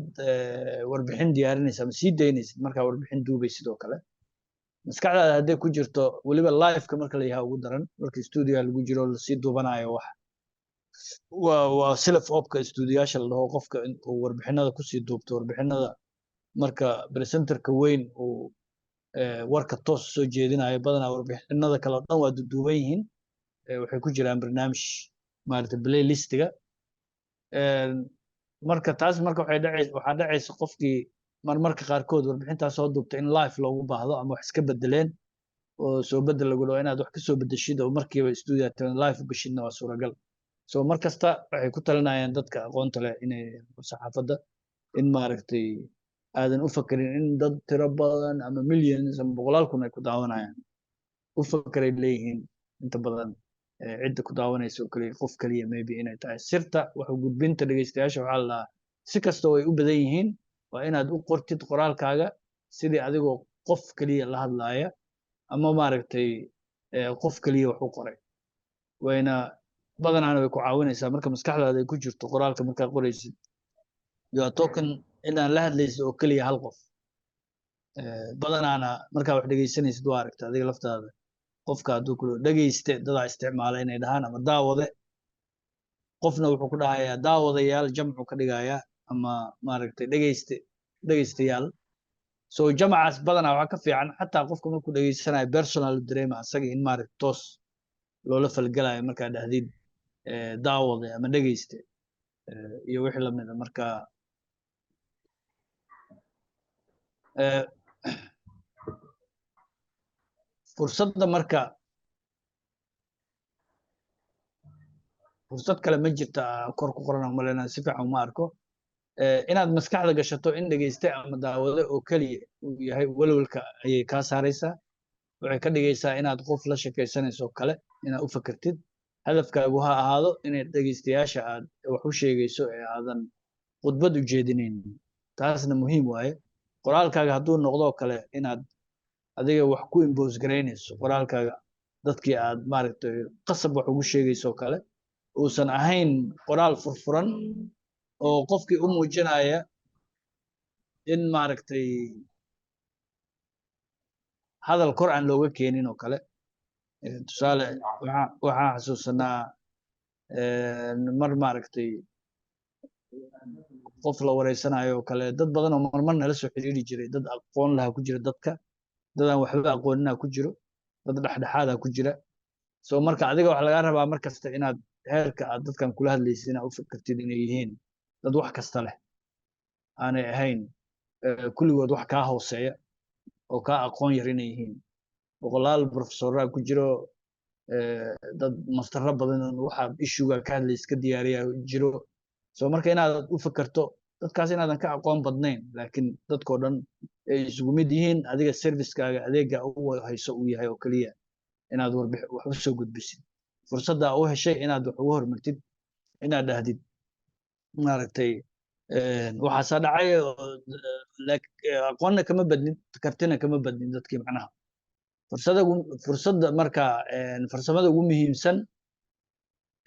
warbixin diyaarinaysa ama sii daynaysid, markaa warbixin duubaysid oo kale, maskaxdaada hadday ku jirto, weliba liveka marka la yahaa ugu daran, marka stuudiga lagu jiro lasii duubanayo, wax waa self opka stuudiyaasha la dhaho, qofka in uu warbixinada kusii duubto warbixinada. Marka presenterka weyn uu warka toos soo jeedinayo, badanaa warbixinada kale oo dhan waa duduuban yihiin, waxay ku jiraan barnaamij maaragtay playlistiga. Marka taas marka waxay dhacaysa, waxaa dhacaysa qofkii marmarka qaarkood warbixintaas soo duubtay in live loogu baahdo ama wax iska bedeleen oo soo bedel lagu dhaho, inaad wax ka soo bedeshid oo markiiba studio live u gashidna waa suuragal. So mar kasta waxay ku talinayaan dadka aqoonta leh inay saxaafadda in maaragtay aadan u fakerin in dad tiro badan ama millions ama boqolaal kun ay ku daawanayaan. U fakeray leeyihiin inta badan cidda ku daawanaysa oo keliya qof keliya maybe inay tahay. Sirta wax u gudbinta dhegeystayaasha waxaa la dhahaa si kastoo ay u badan yihiin, waa inaad u qortid qoraalkaaga sidii adigoo qof keliya la hadlaaya ama maaragtay qof keliya wax u qoray. Wayna badanaana way ku caawinaysaa marka maskaxdaada ay ku jirto qoraalka markaa qoraysid, you are talking inaan la hadlaysid oo keliya hal qof. Badanaana markaa wax dhegeysanaysid, waa aragta adiga laftaada, qofka hadduu ku dhegeyste, dadaa isticmaala inay dhahaan ama daawade, qofna wuxuu ku dhahayaa daawadayaal, jamcu ka dhigayaa, ama maaragtay dhegeyste, dhegeystayaal. So jamacaas badanaa waxaa ka fiican xataa qofka markuu dhegeysanayo personal dareema asaga in maaragtay toos loola falgalayo markaa dhahdid daawade ama dhegeyste iyo wixii lamida. Marka fursadda marka fursad kale ma jirta kor ku qoran umaleyna, si fiican uma arko. Inaad maskaxda gashato in dhegeyste ama daawade oo keliya uu yahay, walwalka ayay kaa saaraysaa. Waxay ka dhigaysaa inaad qof la sheekaysanayso kale inaad u fakertid. Hadafkaagu ha ahaado inay dhegeystayaasha aad wax u sheegayso ee aadan khudbad u jeedinaynin. Taasna muhiim waaye. Qoraalkaaga hadduu noqdoo kale inaad adiga wax ku impose garaynayso, qoraalkaaga dadkii aad maaragtay qasab wax ugu sheegayso kale, uusan ahayn qoraal furfuran oo qofkii u muujinaya in maaragtay hadal kor aan looga keenin oo kale. Tusaale, waxaan xasuusanaa mar maaragtay qof la wareysanayo oo kale, dad badan oo marmar nala soo xiriiri jiray, dad aqoon laha ku jira, dadka dad aan waxba aqoonina ku jiro, dad dhexdhexaada ku jira. So marka adiga waxaa lagaa rabaa mar kasta inaad heerka aad dadkan kula hadlaysid inaad u fikirtid inay yihiin dad wax kasta leh, aanay ahayn kulligood wax kaa hooseeya oo kaa aqoon yar inay yihiin. Boqolaal professoraa ku jiro, dad mastaro badan waxa issuega ka hadlaysa ka diyaariya jiro. So marka inaad u fikirto dadkaas inaadan ka aqoon badnayn, laakiin dadkoo dhan ay isugu mid yihiin, adiga servicekaaga, adeega u hayso uu yahay oo keliya inaad warbix wax u soo gudbisid, fursadda u heshay inaad wax ugu hormartid, inaad dhahdid maaragtay Waxaasaa dhacay, aqoonna kama badnid, kartina kama badnid dadkii. Macnaha fursada, fursadda marka, farsamada ugu muhiimsan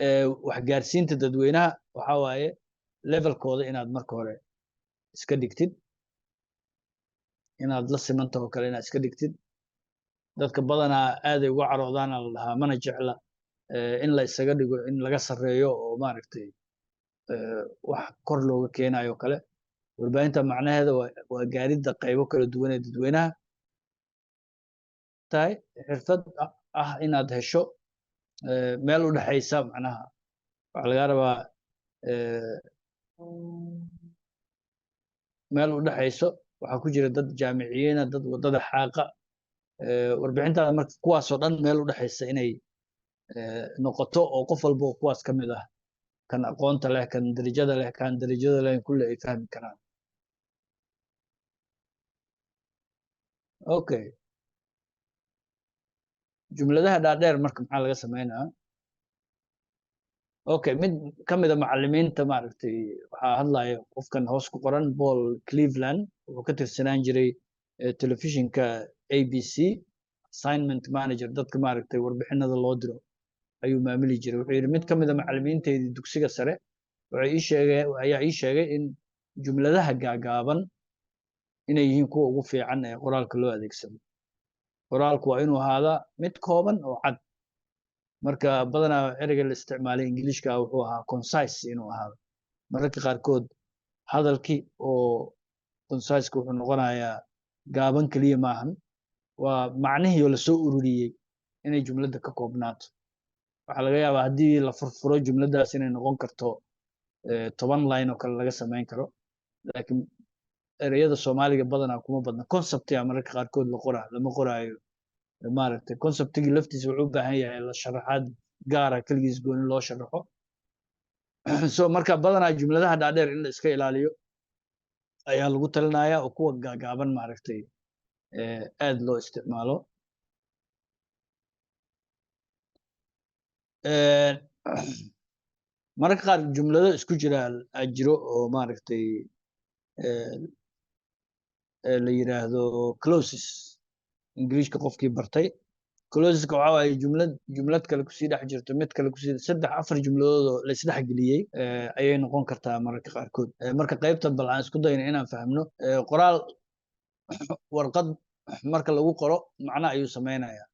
ee waxgaarsiinta dadweynaha waxaa waaye levelkooda inaad marka hore iska dhigtid, inaad la simantaho kale inaad iska dhigtid. Dadka badanaa aaday uga caroodaana la dhahaa, mana jecla in la isaga dhigo in laga sarreeyo oo maaragtay wax kor looga keenayo kale. Warbaahinta macnaheeda waa gaaridda qaybo kala duwan ee dadweynaha tahay, xirfad ah inaad hesho meel u dhexaysa. Macnaha waxaa laga rabaa meel u dhexayso. Waxaa ku jira dad jaamiciyiina, dad waddada xaaqa. Warbixintaada marka kuwaasoo dhan meel u dhexaysa inay noqoto, oo qof walba oo kuwaas ka mid ah, kan aqoonta leh, kan darajada leh, kan darajada leh, kulle ay fahmi karaan. Okay, jumladaha dhaadheer marka maxaa laga sameynaa? Okay, mid ka mid a macallimiinta maaragtay waxaa hadlaya qofkan hoos ku qoran, Paul Cleveland. Wuxuu ka tirsanaan jiray telefishinka ABC, assignment manager, dadka maaragtay warbixinada loo diro ayuu maamuli jiray. Wuxuu yidhi mid ka mid a macallimiinteydii dugsiga sare waxay ii sheegay ayaa ii sheegay in jumladaha gaagaaban inay yihiin kuwa ugu fiican ee qoraalka loo adeegsado. Qoraalku waa inuu ahaadaa mid kooban oo cad. Marka badanaa ereyga la isticmaalay Ingiliishka wuxuu ahaa concise inuu ahaado. Mararka qaarkood hadalkii oo conciseka wuxuu noqonayaa gaaban keliya maahan, waa macnihii oo lasoo ururiyey inay jumladda ka koobnaato. Waxaa laga yaabaa haddii la furfuro jumladdaas inay noqon karto 10 line oo kale laga samayn karo, laakiin ereyada Soomaaliga badanaa kuma badna conceptiga. Mararka qaarkood la qoraa lama qoraayo maaragtay conceptigii laftiisa wuxuu u baahan yahay la sharaxaad gaara, keligiis gooni loo sharaxo. So marka badanaa jumladaha dhaadheer in la iska ilaaliyo ayaa lagu talinaya, oo kuwa gaagaaban maaragtay aad loo isticmaalo. Mararka qaar jumlado isku jira jiro oo maaragtay la yiraahdo clauses. Ingiriishka qofkii bartay, clauseska waxaa waaye jumlad jumlad kale kusii dhex jirto, mid kale kusii, saddex afar jumladood oo la isdhex geliyey ayay noqon kartaa mararka qaarkood. Marka qaybta bal aan isku dayno inaan fahmno qoraal. Warqad marka lagu qoro macno ayuu sameynayaa,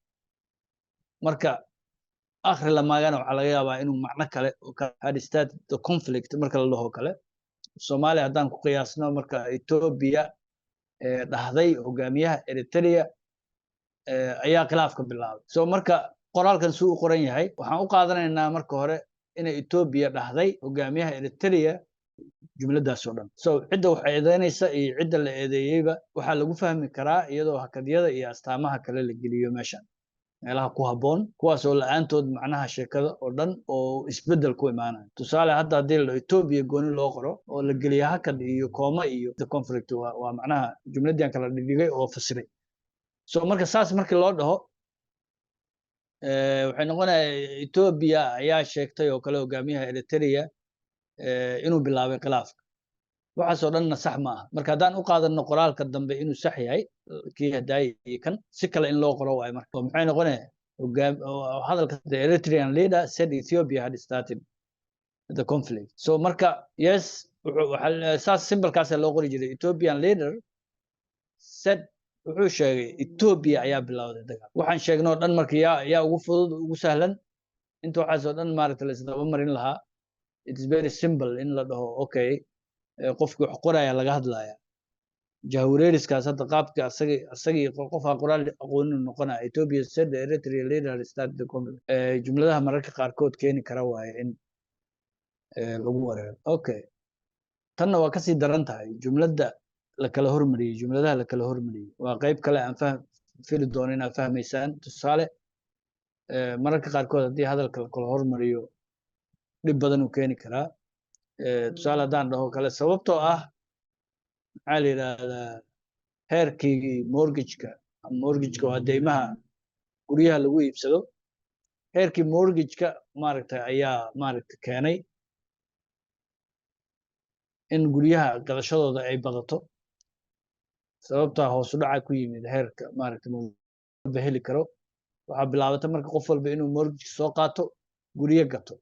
marka akhri lamaagana waxaa laga yaabaa inuu macno kale had started the conflict marka la dhaho kale. Soomaaliya haddaan ku qiyaasno, marka Ethiopia dhahday hogaamiyaha Eritrea ayaa khilaafka bilaabay. So marka qoraalkan suu u qoran yahay, waxaan u qaadanaynaa marka hore inay Ethiopia dhahday hogaamiyaha Eritrea, jumladaas oo dhan. So cidda wax eedeynaysa iyo cidda la eedeeyeyba waxaa lagu fahmi karaa iyadoo hakadyada iyo astaamaha kale la geliyo meeshan meelaha ku habboon, kuwaas oo la-aantood macnaha sheekada oo dhan oo isbeddel ku imaanaya. Tusaale, hadda haddii la Ethiopia gooni loo qoro oo la geliyo hakad iyo kooma iyo the conflict, waa macnaha jumladdii kala dhigdhigay oo fasiray. So marka saas markii loo dhaho, waxay noqonaya Ethiopia ayaa sheegtay oo kale hogaamiyaha Eritrea inuu bilaabay khilaafka. Waxaasoo dhanna sax ma aha. Marka haddaan u qaadano qoraalka dambe inuu sax yahay, kii hadaaya iyo kan si kale in loo qoro waayo. Marka oo maxay noqonaya hadalka? The Eritrean leader said Ethiopia had started the conflict. So marka yes, saas simplekaasa loo qori jiray: Ethiopian leader said, wuxuu sheegay Ethiopia ayaa bilowday dagaal. Waxaan sheegnay oo dhan marka yaa ugu fudud, ugu sahlan inta waxaas oo dhan maaragta la isdaba marin lahaa? It is very simple in la dhaho okay, qofkii wax qoraya laga hadlaya. Jahwareeriskaas hadda qaabka asagii qofaa qoraal aqoonin noqonaya Ethiopia said the Eritrea leader started the conflict. Jumladaha mararka qaarkood keeni kara waaye in lagu wareero. Okay, tanna waa kasii daran tahay, jumladda la kala hormariyey. Jumladaha la kala hormariyey waa qayb kale aan fili doono inaad fahmaysaan. Tusaale, mararka qaarkood haddii hadalka la kala hormariyo dhib badan uu keeni karaa. Tusaale, haddaan dhaho kale sababtoo ah maxaa la yidhaahdaa heerkii mortgageka. Mortgageka waa deymaha guryaha lagu iibsado. Heerkii mortgageka maaragtay ayaa maaragtay keenay In guryaha gadashadooda ay badato, sababtaa hoos u dhaca ku yimid heerka maaragtay walba heli karo. Waxaa bilaabatay marka qof walba inuu mortgage soo qaato, guryo gato.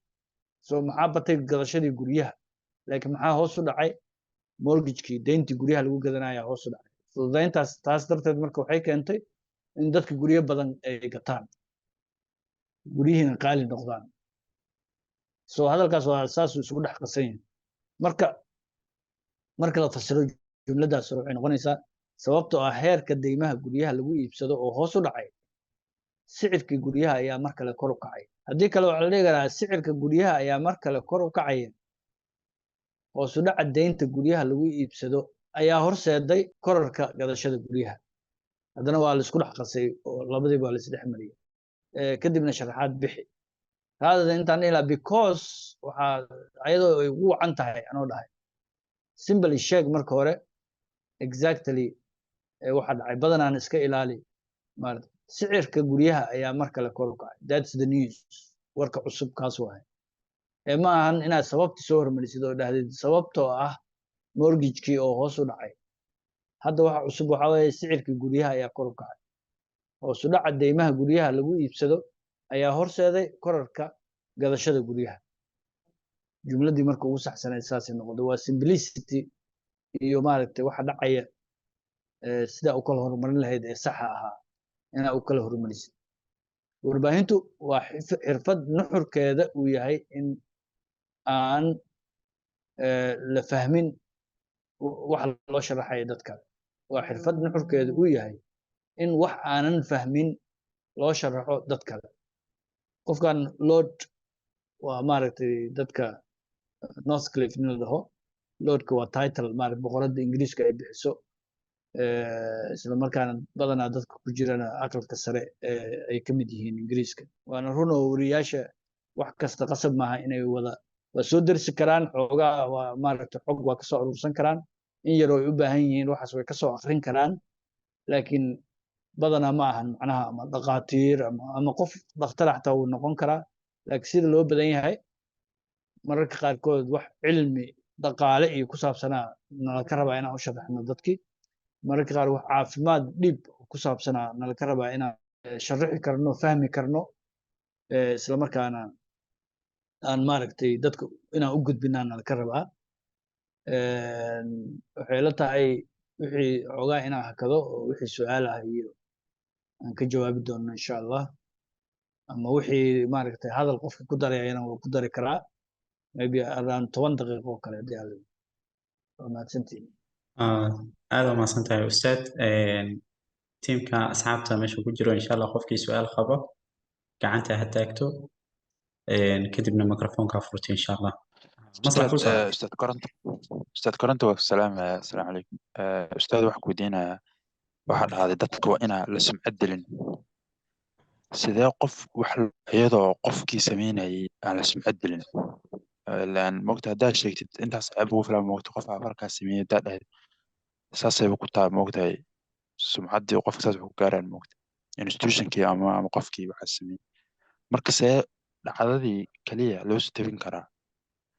So maxaa batay? Gadashadii guryaha. Laakiin maxaa hoos u dhacay? Mortgagekii, deyntii guryaha lagu gadanaya hoos u dhacay. Fududayntaas taas darteed marka waxay keentay in dadka guryo badan ay gataan, guryihiina qaali noqdaan. So hadalkaas waa saasuu isugu dhex qasan yahay. Marka la fasiro jumladaas hore, waxay noqonaysaa: sababtoo ah heerka deymaha guryaha lagu iibsado oo hoos u dhacay, sicirkii guryaha ayaa mar kale kor u kacay. Haddii kale waxaa la dhihi karaa: sicirka guryaha ayaa mar kale kor u kacaya, hoos u dhaca deynta guryaha lagu iibsado ayaa horseeday korarka gadashada guryaha. Haddana waa la isku dhex qasay oo labadiiba waa la isdhex mariyay. Kadibna sharaxaad bixi raadada intaan dhihi lahaa because waxaa ayadoo ay ugu wacan tahay anoo dhahay. Simply sheeg marka hore exactly waxa dhacay. Badanaan iska ilaali maarata sicirka guryaha ayaa mar kale kor u kacay. That's the news, warka cusub kaas waaye. Ee ma ahan inaad sababti soo hormarisid oo dhahdid sababtoo ah mortgagekii oo hoos u dhacay. Hadda waxa cusub waxaa weeye sicirkii guryaha ayaa kor u kacay, hoos u dhaca deymaha guryaha lagu iibsado ayaa horseeday korarka gadashada guryaha. Jumladii marka ugu saxsanayd saasay noqotay. Waa simplicity iyo maaragtay waxa dhacaya sidaa u kala horumarin lahayd ee saxa ahaa inaa u kala horumarisid. Warbaahintu waa xirfad nuxurkeeda uu yahay in aan la fahmin waxa loo sharaxayo dadka. Waa xirfad nuxurkeeda uu yahay in wax aanan fahmin loo sharaxo dad kale. Qofkan Lord waa maaragtay dadka Northcliffe nin la dhaho. Lordka waa title maaragtay boqoradda Ingiriiska ay bixiso, isla markaana badanaa dadka ku jirana aqalka sare ay ka mid yihiin Ingiriiska. Waana run oo wariyaasha wax kasta qasab maaha inay wada waa soo dersi karaan. Xoogaa waa maaragtay xog waa kasoo urursan karaan, in yaroo ay u baahan yihiin waxaas way kasoo akrin karaan, laakiin badanaa ma ahan macnaha ama dhaqaatiir ama qof dhakhtar xataa wuu noqon karaa. Laakiin sida loo badan yahay, mararka qaarkood wax cilmi dhaqaale iyo ku saabsanaa nala ka rabaa inaan u sharaxno dadkii. Mararka qaar wax caafimaad dhiib ku saabsanaa nala ka rabaa inaan sharaxi karno, fahmi karno, isla markaana aan maaragtay dadka inaan u gudbinaa nala ka rabaa. Waxay la tahay wixii xoogaa inaan hakado oo wixii su-aal ah iyo aan ka jawaabi doono insha Allah, ama wixii maaragtay hadal qofka ku darayana wuu ku dari karaa, maybe around 10 daqiiqo oo kale haddii aad waa mahadsantihin. Aad waa mahadsan tahay, ustaad. Tiimka asxaabta meesha ku jiro, insha Allah qofkii su-aal qabo gacanta ha taagto, kadibna microfonka furto insha Allah. Maslax ku أستاذ socda. أستاذ كورنت، أستاذ كورنت، والسلام، السلام عليكم. أستاذ، waxaan ku weydiinayaa, waxaa dhahday dadka waa inaa la sumcad dilin. Sidee qof wax iyadoo qofkii sameynayay aan la sumcad dilin? Laan mogta haddaad sheegtid intaas ceeb ugu filan, mogta qof afarkaa sameeyey haddaad dhahayd saasayba ku tahay, mogtahay sumcaddii qofka saas wax ku gaaraan, mogta institutionkii ama qofkii waxaa sameeyey. Marka see dhacdadii kaliya loo soo tabin karaa?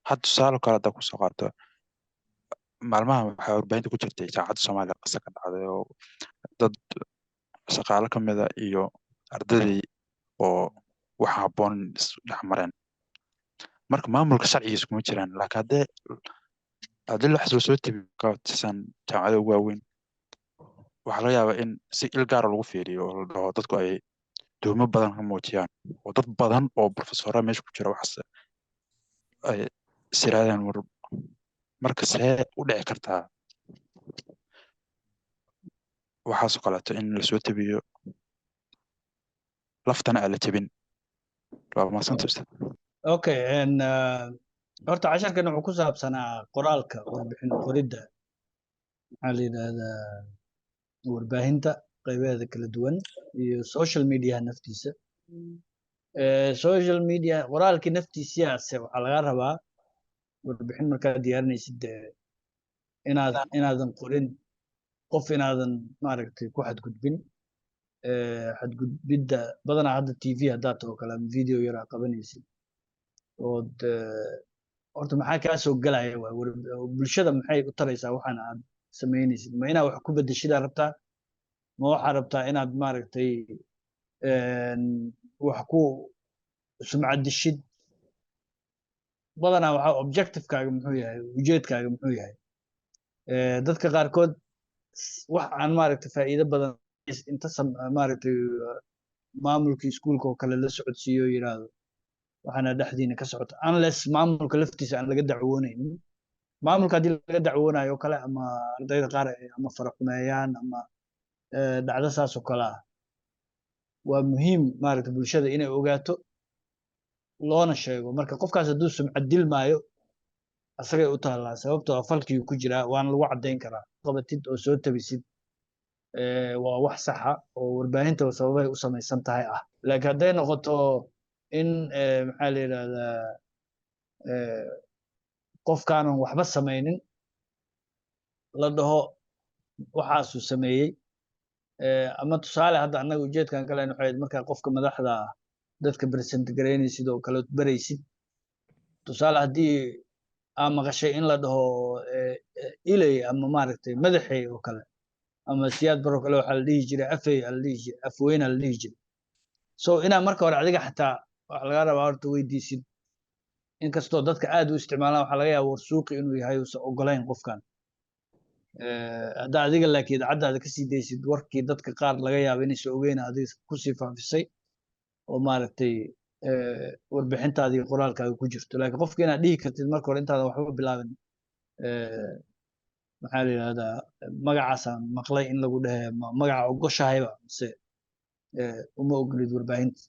Had tusaale kale haddaa kusoo qaato, maalmahan waxaa warbaahinta ku jirtay Jaamacadda Soomaaliya qisa ka dhacday oo dad shaqaale ka mid a iyo ardaydii oo waxa habboon is dhex mareen. Marka maamulka sharcigiisa kuma jiraan, laakiin haddii wax soo tabi ka tirsan jaamacada ugu waaweyn, waxaa laga yaabaa in si il gaara lagu fiiriyo oo la dhaho dadku ay tuhmo badan ka muujiyaan oo dad badan oo professorra meesha ku jira waxaas ay is yiraahdaan war. Marka see u dhici kartaa waxaasoo kaleeto in lasoo tabiyo, laftana aan la jebin? Waa mahadsanta, ustaad. Okay, horta casharkan wuxuu ku saabsanaa qoraalka warbixin qoridda, maxaa la yidhaahdaa, warbaahinta qaybaheeda kala duwan iyo social media naftiisa. Social media qoraalkii naftiisiyaase waxaa laga rabaa warbixin markaad diyaarinaysid dee inaadan qorin qof, inaadan maaragtay ku xadgudbin. Xadgudbidda badanaa hadda TV haddaad taho kale ama video yar aa qabanaysid ood Horta maxaa kaa soo galaya? Waay bulshada maxay u taraysaa waxaan aad samaynaysid? Ma inaad wax ku bedeshidaa rabtaa? Ma waxaa rabtaa inaad, maaragtay, wax ku sumcad dishid? Badanaa waxaa objectivekaaga muxuu yahay, ujeedkaaga muxuu yahay? Dadka qaarkood wax aan, maaragtay, faa'iido badan inta, maaragtay, maamulkii iskuulka oo kale la socodsiiyo, yiraahdo waxaana dhexdiina ka socota, unless maamulka laftiisa aan laga dacwoonaynin. Maamulka haddii laga dacwoonayo oo kale, ama ardayda qaar ay ama faraxumeeyaan ama dhacdo saas oo kale ah, waa muhiim, maaragtay, bulshada inay ogaato loona sheego. Marka qofkaas hadduu sumcad dilmaayo, asagay u taallaa, sababtoo ah falkii ku jiraa waana lagu caddayn karaa. Qabatid oo soo tabisid waa wax saxa oo warbaahinta sababay u samaysan tahay ah. Laakiin hadday noqoto in, maxaa la yidhahdaa, qofkaanan waxba samaynin la dhaho waxaasuu sameeyey, ama tusaale hadda annaga ujeedkan kale waxay ahayd markaa qofka madaxda ah dadka present garaynaysid oo kale baraysid, tusaale haddii aa maqashay in la dhaho iley ama, maaragtay, madaxey oo kale ama Siyaad Baroo kale, waxaa la dhihi jiray afey aa la dhihi jiray, afweyna la dhihi jiray. So inaa marka hore adiga xataa waxaa laga rabaa horta weydiisid. Inkastoo dadka aad u isticmaalaan, waxaa laga yaaba warsuuqi inuu yahay, uusan ogolayn qofkan. Haddaa adiga laakiin idaacaddaada kasii daysid warkii, dadka qaar laga yaaba inaysan ogeyn adiga kusii faafisay oo, maaragtay, warbixintaada iyo qoraalkaaga ku jirto. Laakiin qofka inaad dhihi kartid marka hore intaadan waxba bilaabin, maxaa la yidhahdaa, magacaasaan maqlay in lagu dhehe, magaca ogoshahayba mise uma ogolid warbaahinta?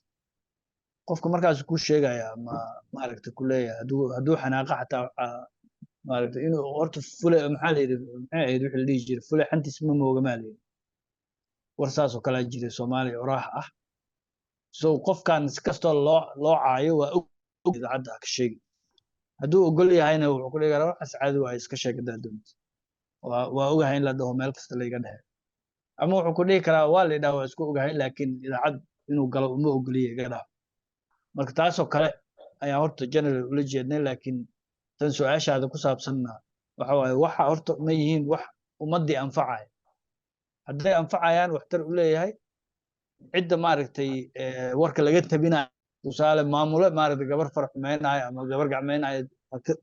Qofka markaas ku sheegaya ma, maaragtay, ku leeyahay, hadduu xanaaqa xataa waxaa, maaragtay, inuu horta fule, maxaa la yidhi, maxay ahayd wixii la dhihi jiray, fule xantiis ma mooga maa la yidhi, war saas oo kalaa jiray Soomaaliya, oraax ah. So qofkan si kastoo loo caayo waa og idaacadda ka sheegi. Hadduu ogol yahayna wuxuu ku dhihi karaa waxaas caadi waa, iska sheeg haddaad doonto, waa ogahay in la dhaho meel kasta layga dhehe. Ama wuxuu ku dhihi karaa waa la idhaha, waa isku ogahay, laakiin idaacad inuu galo uma ogoliya, iga dhaaf. Marka taasoo kale ayaa horta general ula jeednay. Laakiin tan su-aashaada ku saabsanna waxa waaye, waxa horta ma yihiin wax ummaddii anfacaya? Hadday anfacayaan, waxtar u leeyahay cidda, maaragtay, warka laga tabinayo, tusaale maamule, maaragtay, gabar farax xumeynaayo ama gabar gacmeynaayo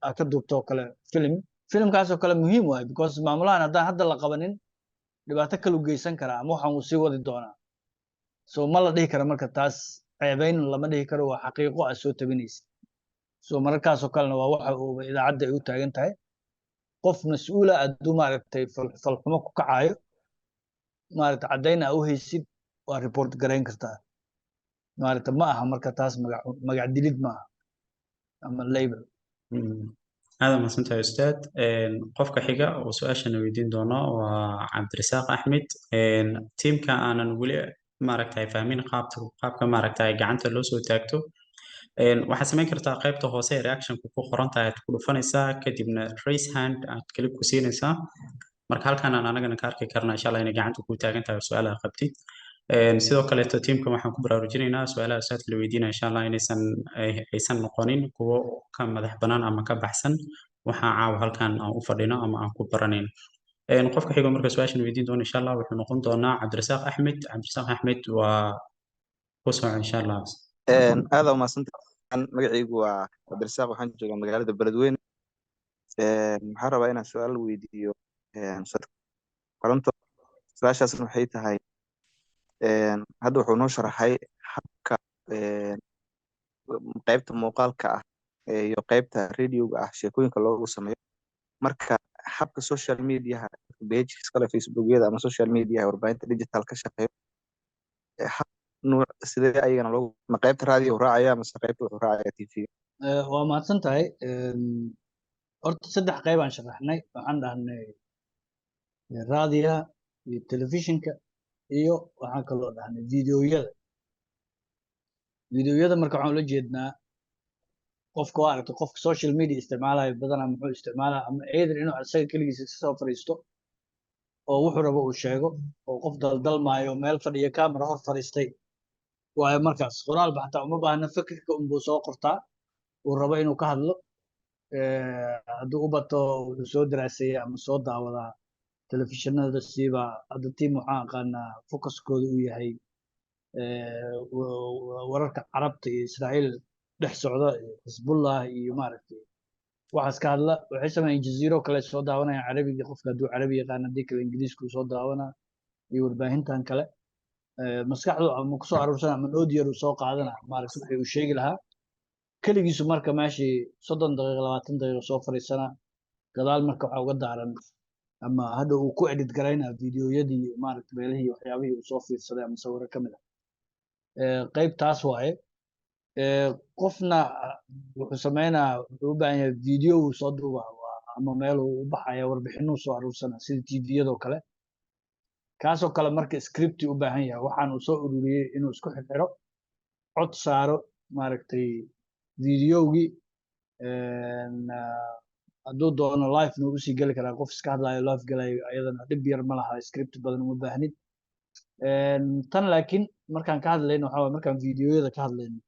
ha ka duubto oo kale film, filmkaasoo kale muhiim waaye, because maamulahan haddaan hadda la qabanin dhibaato kale u geysan karaa ama waxaan uu sii wadi doonaa. So ma la dhihi karo marka taas ceebayn lama dhihi karo, waa xaqiiqo aad soo tabinaysa. So mararkaasoo kalena waa waxa uu idaacadda ay u taagan tahay. Qof mas-uula hadduu, maaragtay, falxumo ku kacayo, maaragtay, caddayn aa u haysid, waa report garayn kartaa, maaragta. Ma aha marka taas magac dilid ma aha ama label. Aad mahadsantahay, ustaad. Qofka xiga oo su-aashana weydiin doono waa Cabdirasaaq Axmed. Tiimka aanan weli, maaragtay, fahmin qaabka, maaragtay, gacanta loo soo taagto, waxaad samayn kartaa qaybta hoose ee reactionka ku qoran tahay aad ku dhufanaysaa, kadibna raise hand aad click ku siinaysaa. Marka halkan aan anagana ka arki karnaa, insha Allah, inay gacanta ku taagan tahay oo su-aalaha qabtid. Sidoo kaleeto tiimka waxaan ku baraarujinaynaa su-aalaha ustaadka la weydiinaya, insha Allah, inaysan aysan noqonin kuwo ka madax bannaan ama ka baxsan waxaan caawa halkan aan u fadhino ama aan ku baranayno. Qofka xigo marka su-aashan weydiin doono, insha Allah, wuxuu noqon doonaa Cabdirasaaq Axmed. Cabdirasaaq Axmed waa ku soco, insha Allah. Aad aa umahadsantahay. Magacaygu waa Cabdirasaaq, waxaan joogaa magaalada Beledweyne. Waxaan rabaa inaan su-aal weydiiyo Ustaad Koronto. Su-aashaasna waxay tahay, hadda wuxuu noo sharaxay habka qaybta muuqaalka ah iyo qaybta radioga ah sheekooyinka loogu sameeyo. Marka habka social mediaha, pages kale, Facebookyada ama social mediaha, warbaahinta digital ka shaqeeyo, hab nuuc sidee ayagana loogu, ma qaybta radio raacaya mase qaybta wuxuu raacaya TV? Waa mahadsan tahay. Horta saddex qayb aan sharaxnay. Waxaan dhahnay raadiyaha iyo telefishinka, iyo waxaan kaloo dhahnay videoyada. Videoyada marka waxaan ula jeednaa qofka waa aragtay, qofka social media isticmaalayo badanaa muxuu isticmaalaa? Ama either inuu isaga keligiisa iska soo fadhiisto oo wuxuu rabo uu sheego, oo qof daldalmaayo meel fadhiya, camera hor fadhiistay waayo. Markaas qoraalba xataa uma baahna, fikirka unbuu soo qortaa uu rabo inuu ka hadlo. Hadduu u bato, wuxuu soo daraaseeya ama soo daawadaa telefishinada. Siiba hadda team waxaan aqaanaa focuskooda uu yahay wararka Carabta iyo Israa'iil dhex socda iyo Xisbullah iyo maaragtay waxaas ka hadla. Waxay sameeyeen Jaziiro kale soo daawanayaan Carabigii, qofka hadduu Carabi yaqaan, haddii kale Ingiriisku soo daawanaa iyo warbaahintan kale. Maskaxdu ama kusoo aruursana ama note yar uu soo qaadana, maaragtay, wixii uu sheegi lahaa keligiisu. Marka meeshii 30 daqiiqo, 20 daqiiqo soo fadhiisana, gadaal marka waxaa uga daaran ama hadha uu ku edit garaynaa videoyadii, maaragtay, meelihii waxyaabihii uu soo fiirsaday ama sawiro ka mid ah. Qayb taas waaye. Qofna wuxuu sameynaa, wuxuu u baahan yahay video uu soo duuba ama meel uu u baxaya, warbixinuu soo aruursana sida TV-yadoo kale. Kaasoo kale marka script u baahan yahay, waxaan uu soo ururiyey inuu isku xirxiro, cod saaro, maaragtay, videogii. Hadduu doono live na usii geli karaa, qof iska hadlayo live galayo, ayadana dhib yar ma laha, script badan uma baahnid. Tan laakiin markaan ka hadlayno waxaa waye, markaan videoyada ka hadlayno,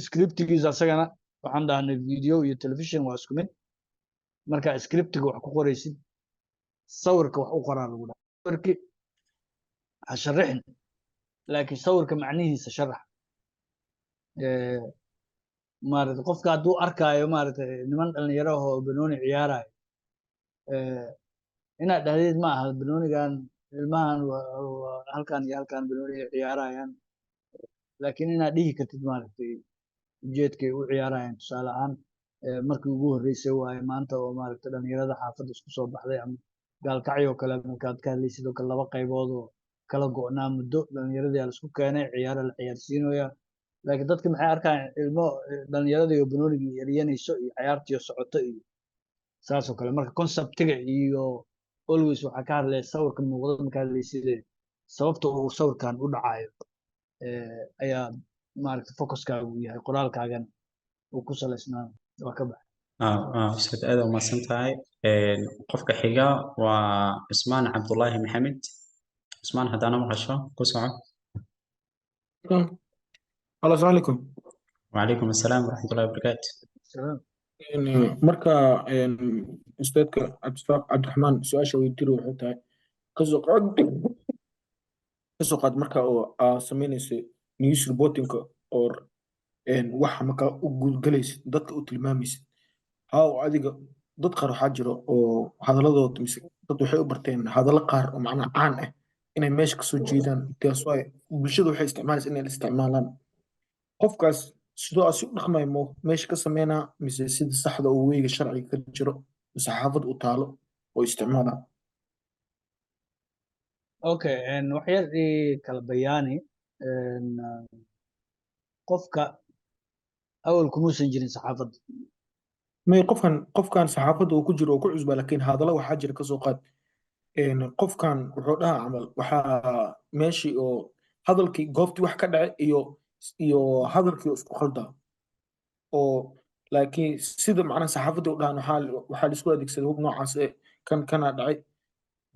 scriptigiisa asagana waxaan dhahnay video iyo television waa isku mid. Marka scriptiga wax ku qoraysid, sawirka wax u qoraa lagu dhaha. Sawirki ha sharixin, laakiin sawirka macnihiisa sharax. Maaragtay, qofka hadduu arkaayo, maaragtay, niman dhalinyaro ah oo banooni ciyaarayo, inaad dhahdeed ma aha banoonigan ilmahan halkan iyo halkan banooni ay ciyaarayaan, laakiin inaad dhihi kartid, maaragtay, ujeedkay u ciyaarayaan. Tusaale ahaan, markii ugu horreysay waaye maanta oo, maaragtay, dhalinyarada xaafadda isku soo baxday, ama Gaalkacyo kale markaad ka hadlaysid oo kale, laba qaybood oo kala go'naa muddo dhalinyaradii la isku keenay, ciyaara la ciyaarsiinaya. Laakiin dadki maxay arkaan? Ilmo dhalinyaradii oo banoonigii eryanayso iyo ciyaartii oo socoto iyo saas oo kale. Marka conceptiga iyo always waxaa ka hadlaya sawirka muuqda marka hadlayside, sababta uu sawirkan u dhacayo ayaa, maaragtay, focuskaagu uu yahay, qoraalkaagana uu ku salaysnaa. Waa ka baxay. Ustaad, aad u mahadsan tahay. Qofka xiga waa Cusmaan Cabdullaahi Maxamed. Cusmaan, haddaana maqasho, ku soco. Halo, asalaamu calaykum. وعليكم السلام ورحمة الله وبركاته. Salaam. Marka ustaadka Cabdisaaq Cabdiraxmaan su-aasha weydiiro waxay tahay, kasoo qaad marka oo aa samaynayso news reportingka or waxa markaa u guudgalaysid, dadka u tilmaamaysid, how adiga dad qaar waxaa jiro oo hadaladooda mise dad waxay u barteen hadallo qaar oo macnaha caan ah inay meesha kasoo jeedaan. Taas waay bulshada waxay isticmaalaysa inay la isticmaalaan. Qofkaas sidoo asi u dhaqmayo mo meesha ka sameynaa, mise sida saxda oo weyga sharciga ka jiro mise xaafad u taalo oo isticmaalaa? Okay, wax yar ii kala bayaani. Qofka awal kumuusan jirin saxaafadda? May, qofkan saxaafadda uu ku jiro oo ku cusbaa, laakiin hadallo waxaa jira, kasoo qaad qofkan wuxuu dhahaa camal waxaa meeshii oo hadalkii goobtii wax ka dhacay iyo hadalkii oo isku khaldaa oo laakiin sida macnaha saxaafadda u dhahan waxaa la isku adeegsaday hub noocaas ee kan kana dhacay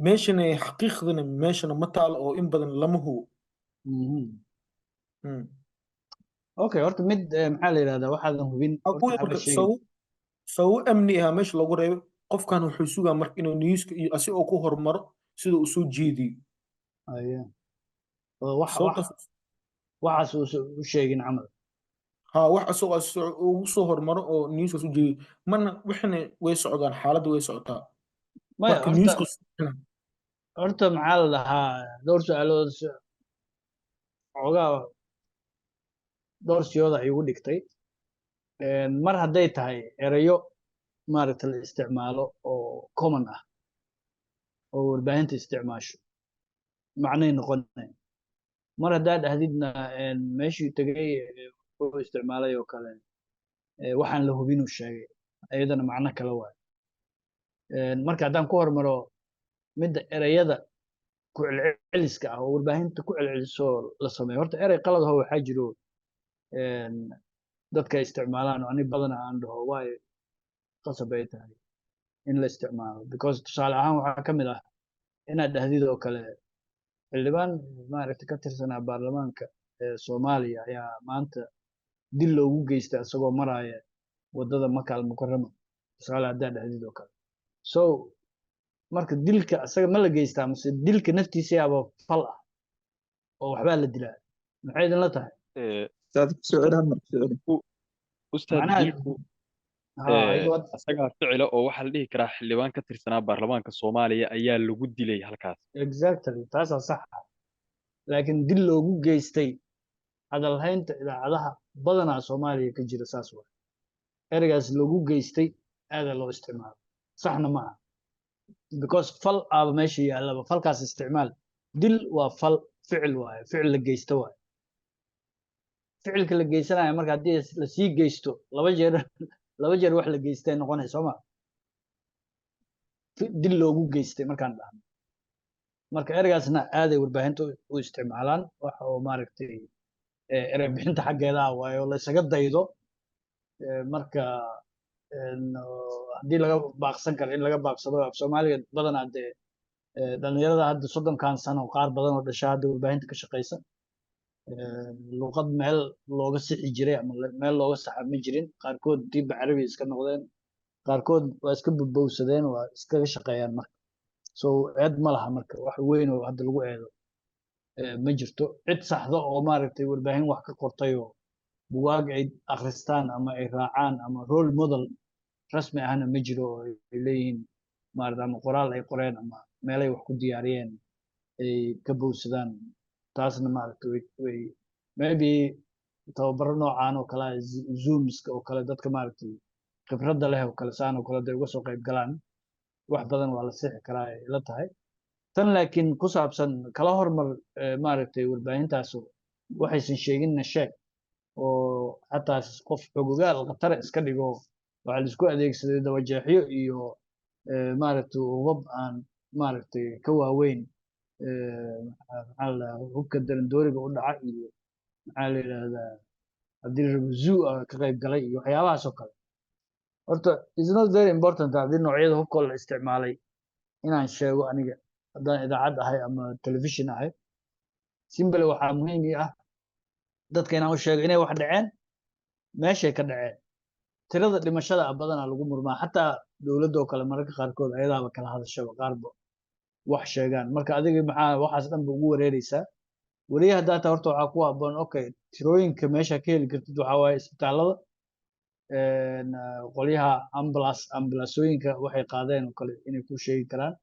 meeshana, xaqiiqdana meeshana ma taalo oo in badan lama hubo. Okay, horta mid maxaa la yidhahdaa, waxaadan hubin horta kuwii haba marka sheegin. Sababu amni ahaa meesha loogu reebay, qofkan wuxuu sugaa marka inuu newska iyo asi oo ku hormaro sida uu soo jeediyo. Aya. Oo wax wax sababtaas waxaas uusan u sheegin camal. Ha, wax asagoo ugu soo hormaro oo newskaas u jeediyo mana wixina way socdaan, xaaladda way socotaa. Maya, marka horta newska horta maxaa la dhahaa, dhowr su-aalood xoogaa dhowr siyooda igu dhigtay. Mar hadday tahay erayo, maaragta, la isticmaalo oo common ah oo warbaahinta isticmaasho, macnay noqonay. Mar haddaa dhahdidna meeshii tegay wuxuu isticmaalay oo kale, waxaan la hubinuu sheegay, iyadana macno kale waayo. Marka haddaan ku hormaro midda ereyada ku celceliska ah oo warbaahinta ku celceliso la sameeyo, horta erey qalad aho waxaa jiro dadka ay isticmaalaan oo ani badana aan dhaho waayo qasab ay tahay in la isticmaalo, because tusaale ahaan waxaa ka mid ah inaad dhahdid oo kale xildhibaan, maaragtay, ka tirsanaa baarlamaanka ee Soomaaliya ayaa maanta dil loogu geystay isagoo maraya wadada Maka Almukarama. Tusaale haddaa dhahdid oo kale. So marka dilka asaga ma la geystaa mase dilka naftiisa yaaba fal ah oo waxbaa la dilaa? Maxay idinla tahay? Ustaad, kusoo celi hal mar, kusoo celi. Ustaad, macnaha dilku ha ayagoo asagaa ficila oo waxaa la dhihi karaa xildhibaan ka tirsanaa baarlamaanka Soomaaliya ayaa lagu dilay halkaas. Exactly, taasaa sax ah, laakiin dil loogu geystay hadalhaynta idaacadaha badanaa Soomaaliya ka jira saas waay. Ereygaas loogu geystay aadaa loo isticmaalo, saxna ma aha, because fal aaba meesha yaallaba, falkaas isticmaal. Dil waa fal, ficil waaye, ficil la geysto waaye. Ficilka la geysanaya marka haddii lasii geysto 2 jeer, 2 jeer wax la geystay noqonaysa, soo ma? Dil loogu geystay markaan dhahno. Marka ereygaasna aaday warbaahinta u isticmaalaan, wax oo maaragtay erey bixinta xaggeeda ah waayo oo la isaga daydo. Marka haddii laga baaqsan karo in laga baaqsado. Af Soomaaliga badanaa dee dhalinyarada hadda 30-kan sano qaar badan oo dhasha hadda warbaahinta ka shaqeysa, luqad meel looga sixi jiray ama meel looga saxa ma jirin. Qaarkood diibba Carabi iska noqdeen, qaarkood waa iska bobowsadeen, waa iskaga shaqeeyaan. Marka so eed ma laha. Marka wax weyn oo hadda lagu eedo ma jirto. Cid saxda oo maaragtay warbaahin wax ka qortay oo buwaag ay akhristaan ama ay raacaan ama role model rasmi ahna ma jiro oo ay leeyihiin maarata, ama qoraal ay qoreen ama meelay wax ku diyaariyeen ay ka bowsadaan. Taasna maaragtay way maybe tababaro noocaan oo kale ah, Zoomska oo kale, dadka maaragtay khibradda leh oo kale saan oo kale haday uga soo qayb galaan, wax badan waa la sixi karaa ay la tahay tan. Laakiin ku saabsan kala hormar maaragtay warbaahintaas waxaysan sheeginna sheeg oo xataa qof xogogaal khatara iska dhigo, waxaa la isku adeegsaday dabajeexyo iyo maaragtay hubab aan maaragtay ka waaweyn, maxaa la dhahaa, hubka darandooriga u dhaca iyo maxaa la yidhahdaa, haddii la rabo zoo ah ka qayb galay iyo waxyaabahaas oo kale. Horta is not very important haddii noocyada hubka la isticmaalay inaan sheego aniga haddaan idaacad ahay ama television ahay. Simple, waxaa muhiim ii ah dadka inaan u sheego inay wax dhaceen, meeshay ka dhaceen. Tirada dhimashada ah badanaa lagu murmaa, xataa dowladda oo kale mararka qaarkood ayadaaba kala hadashaba, qaarba wax sheegaan. Marka adiga maxaa waxaas dhan ba ugu wareereysaa? Weliya haddaa taa horta waxaa ku habboon, okay, tirooyinka meesha ka heli kartid waxaa waaye isbitaalada, qolyaha ambulansooyinka waxay qaadeen oo kale inay ku sheegi karaan,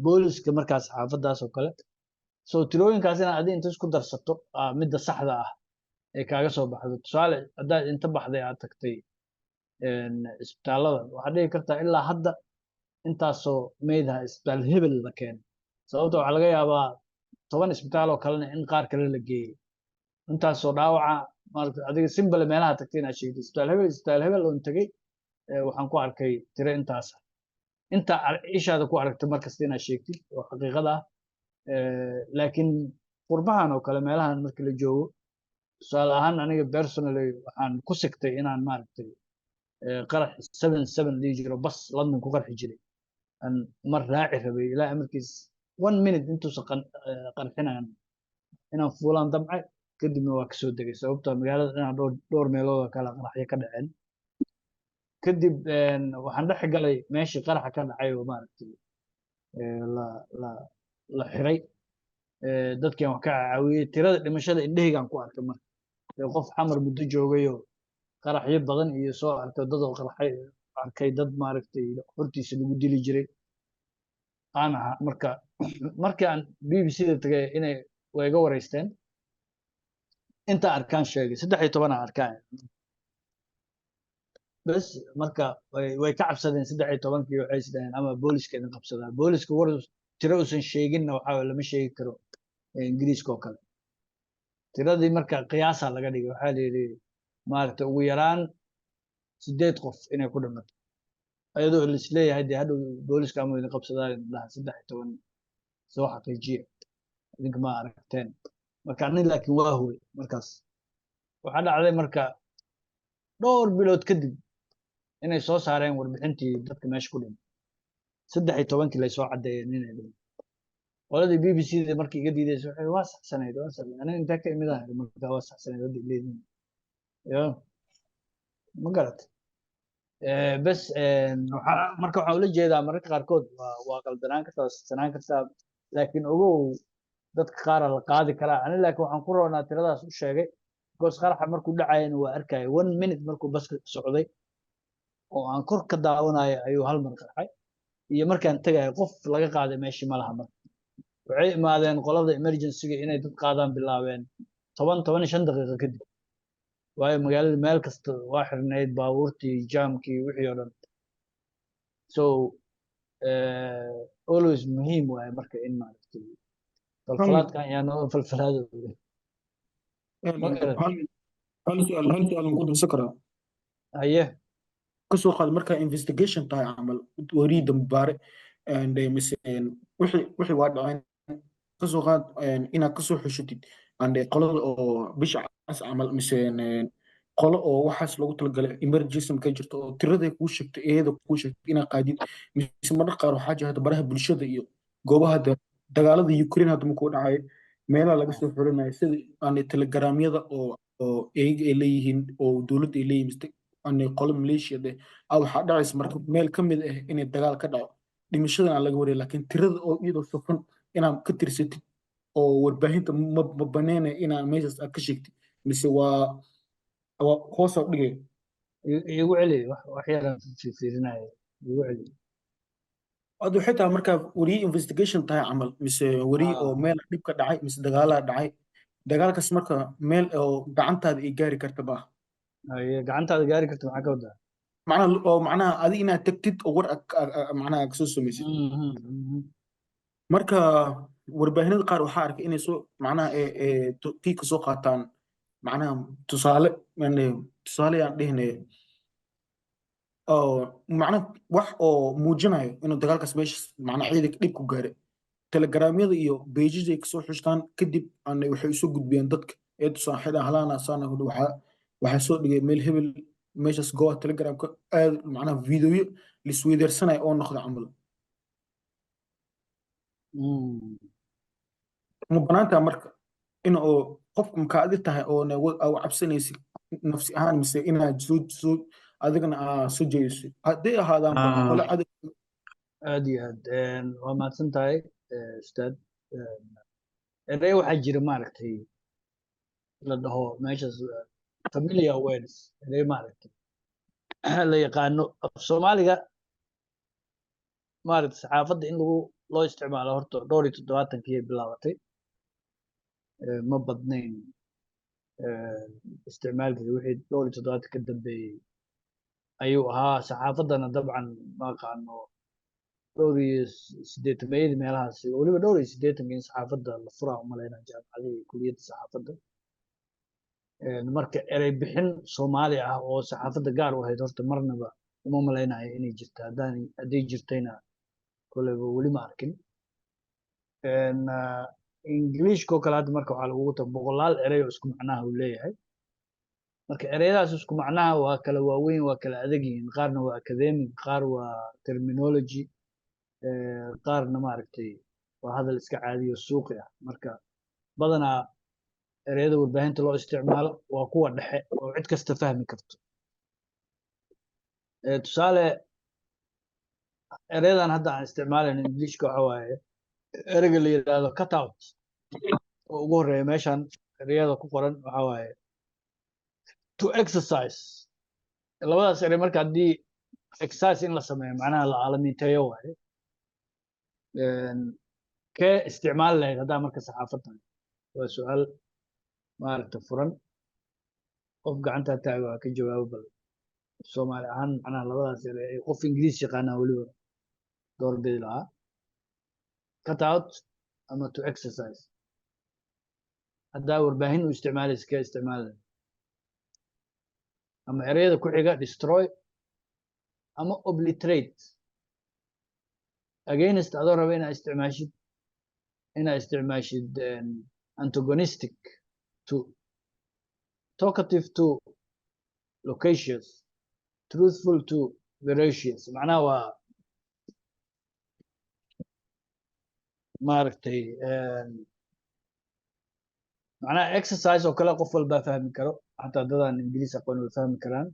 booliska markaas xaafadaas oo kale. So tirooyinkaas inaad adi inta isku darsato midda saxda ah ee kaaga soo baxdo. Tusaale, haddaad inta baxday aad tagtay isbitaalada, waxaad dhihi kartaa ilaa hadda intaasoo meydha isbitaal hebel la keenay, sababta waxaa laga yaabaa 10 isbitaal oo kalena in qaar kale la geeyey, intaasoo dhaawaca. Maaragtay adiga simple meelaha tagtay inaad sheegtay isbitaal hebel, isbitaal hebel oon tegey, waxaan ku arkay tiro intaas ah. Inta ishaada ku aragtay markasta inaad sheegtid oo xaqiiqada ah. Laakiin qurbahan oo kale meelahan marka la joogo, tusaale ahaan aniga personally waxaan ku sigtay inaan maaragtay qarax 7/7 dhihi jiro, bas London ku qarxi jiray, aan mar raaci rabay. Ilaa amarkiis one minute intuusan qarxinayan inaan fuulaan damcay, kadibna waa kasoo degay, sababtoo magaalada dhinaca dhowr meelood oo kale qaraxyo ka dhaceen. Kadib waxaan dhex galay meeshii qaraxa ka dhacay oo maaragtay la xiray. Dadkian wax ka caawiyey. Tirada dhimashada indhahaygaan ku arkay. Marka qof Xamar muddo joogayoo qaraxyo badan iyo soo arkay, dad oo qaraxay arkay, dad maaragtay hortiisa lagu dili jiray aan ahaa. Marka markii aan BBC da tagay inay way iga wareysteen, inta arkaan sheegay, 13 aan arkaan bes. Marka way ka cabsadeen 13-kii, waxay isdhaheen ama booliska idin qabsadaa. Booliska war tiro uusan sheeginna waxaa lama sheegi karo Ingiriiska oo kale. Tiradii marka qiyaasaa laga dhigay, waxaa la yidhi maaragtay ugu yaraan sideed qof inay ku dhimato, ayadoo laisleeyahay dee hadhow booliska ama idin qabsadaa dhaha 13 soo xaqiijiya, idinka ma aragteen. Marka ani laakiin waa hubay. Markaas waxaa dhacday marka dhowr bilood kadib inay soo saareen warbixintii dadka meesha ku dhintay, 13-kii lay soo caddeeyeen inay dhintay. Qoladii BBC da markii iga diidaysa waxay waa saxsanayd, waa saxsanayd. Aniga intee ka imid ah marka waa saxsanayd hadda leediin yo, ma garat? Bes marka waxaan ula jeedaa mararka qaarkood waa qaldanaan kartaa, waa saxsanaan kartaa, laakiin ogow dadka qaara la qaadi karaa. Ani laakiin waxaan ku roonaa tiradaas u sheegay because qaraxa markuu dhacayana waa arkaya. One minute markuu baska socday oo aan kor ka daawanayo ayuu hal mar qarxay, iyo markaan tagayo qof laga qaaday meeshii ma laha. Marka waxay imaadeen qolada emergency-ga inay dad qaadaan bilaabeen 10, 15 daqiiqo kadib, waayo magaalada meel kasta waa xirnayd, baabuurtii, jaamkii, wixii oo dhan. So always muhiim waaye marka in maaragtay falfalaadkan yaa noo falfalaadooda ma garan. Hal su'aal ku darsan karaa? Haye. Kasoo qaad markaa investigation tahay camal, warii dambaare and mise wixii waa dhaceen, kasoo qaad inaad kasoo xushatid and qolada oo bisha cas camal mise qolo oo waxaas loogu talagalay emergency markay jirto oo tiraday kuu sheegtay, iyada kuu sheegtay, inaad qaadid, mise mararka qaar waxaa jira baraha bulshada iyo goobaha dagaalada Ukraine hadda markuu dhacay meelaha laga soo xiranayo sida aan telegramyada oo iyaga ay leeyihiin oo dowladda ay leeyihiin mise aan qolo maleeshiya ah, waxaa dhacaysa marka meel ka mid ah inay dagaal ka dhaco, dhimashadan aan laga wareey, laakiin tirada oo iyadoo safan inaad ka tirsatid oo warbaahinta ma baneynaya inaad meeshaas aad ka sheegtid mise waa hoos oo dhigay? Igu celi, wax yaraan fiirinaya, igu celi. Adu xitaa markaa wariye investigation tahay camal mise wariye oo meel dhib ka dhacay mise dagaalaa dhacay, dagaalkaas marka meel oo gacantaada ay gaari karta ba. Haye, gacantaada gaari karta maxaa ka wadaa? Macnaha oo macnaha adi inaad tagtid oo war macnaha kasoo samaysid. Marka warbaahinada qaar waxaa arkay inay soo macnaha ee tii kasoo qaataan, macnaha tusaale, yani tusaale aan dhihnay oo macnaha wax oo muujinayo inuu dagaalkaas meesha macnaha ciidanka dhib ku gaaray, telegramyada iyo pages ay kasoo xushtaan, kadib ana waxay usoo gudbiyeen dadka ee tusaan xidhan halaana saana waxaa soo dhigay meel hebel meeshaas goobaha telegramka aad macnaha videoyo lisweydaarsanaya oo noqda camal. Ma banaantaa marka in oo qofka markaa adi tahay oo na aa cabsanaysid nafsi ahaan mise inaad soo adigana aa soo jeediso hadday ahaadaanba qole cadow? Aad iyo aad waa mahadsan tahay, ustaad. Erey waxaa jira maaragtay la dhaho meeshaas familiar words, erey maaragtay la yaqaano. Af Soomaaliga maaragtay saxaafadda in lagu loo isticmaalo horta dhowr iyo toddobaatankii ay bilaabatay. Ma badnayn isticmaalkeeda, wixii dhowr iyo toddobaatan ka dambeeyey ayuu ahaa. Saxaafaddana dabcan ma aqaano, dhowr iyo siddeetameeyadii meelahaas, weliba dhowr iyo siddeetankii in saxaafadda la furaa umalaynaa jaamacadihii kuliyadda saxaafadda. Marka erey bixin Soomaali ah oo saxaafadda gaar u ahayd horta marnaba uma malaynayo inay jirto. Hadday jirtayna koleyba weli ma arkin. Ingiliishka oo kale hadda marka waxaa lagugu taga boqolaal erey oo isku macnaha uu leeyahay. Marka ereyadaas isku macnaha waa kala waaweyn, waa kala adag yihiin, qaarna waa academic, qaar waa terminology, qaarna maaragtay waa hadal iska caadiyo suuqi ah. Marka badanaa ereyada warbaahinta loo isticmaalo waa kuwa dhexe oo cid kasta fahmi karto. Tusaale ereyadan hadda aan isticmaalayno Ingiliishka waxa waaye ereyga la yidhaahdo cut out oo ugu horeeya meeshan ereyada ku qoran waxa waaye to exercise. Labadaas erey marka haddii exercise in la sameeyo, macnaha la aalamiinteeyo waaye. Kee isticmaali lahayd haddaa marka saxaafad tahay? Waa su-aal maaragta furan, qof gacanta taago ha ka jawaabo. Bal Soomaali ahaan macnaha labadaas erey ay qof Ingiriis yaqaanaa weliba doorbidi lahaa, cut out ama to exercise, haddaa warbaahin u isticmaalaysa kee isticmaali lahayd? Ama ereyada ku xiga, destroy ama obliterate, against adoo raba inaa isticmaashid antagonistic to, talkative to, loquacious, truthful to, veracious. Macnaha waa maaragtay macnaha exercise oo kale qof walbaa fahmi karo, xataa dadaan Ingiriis aqoon way fahmi karaan.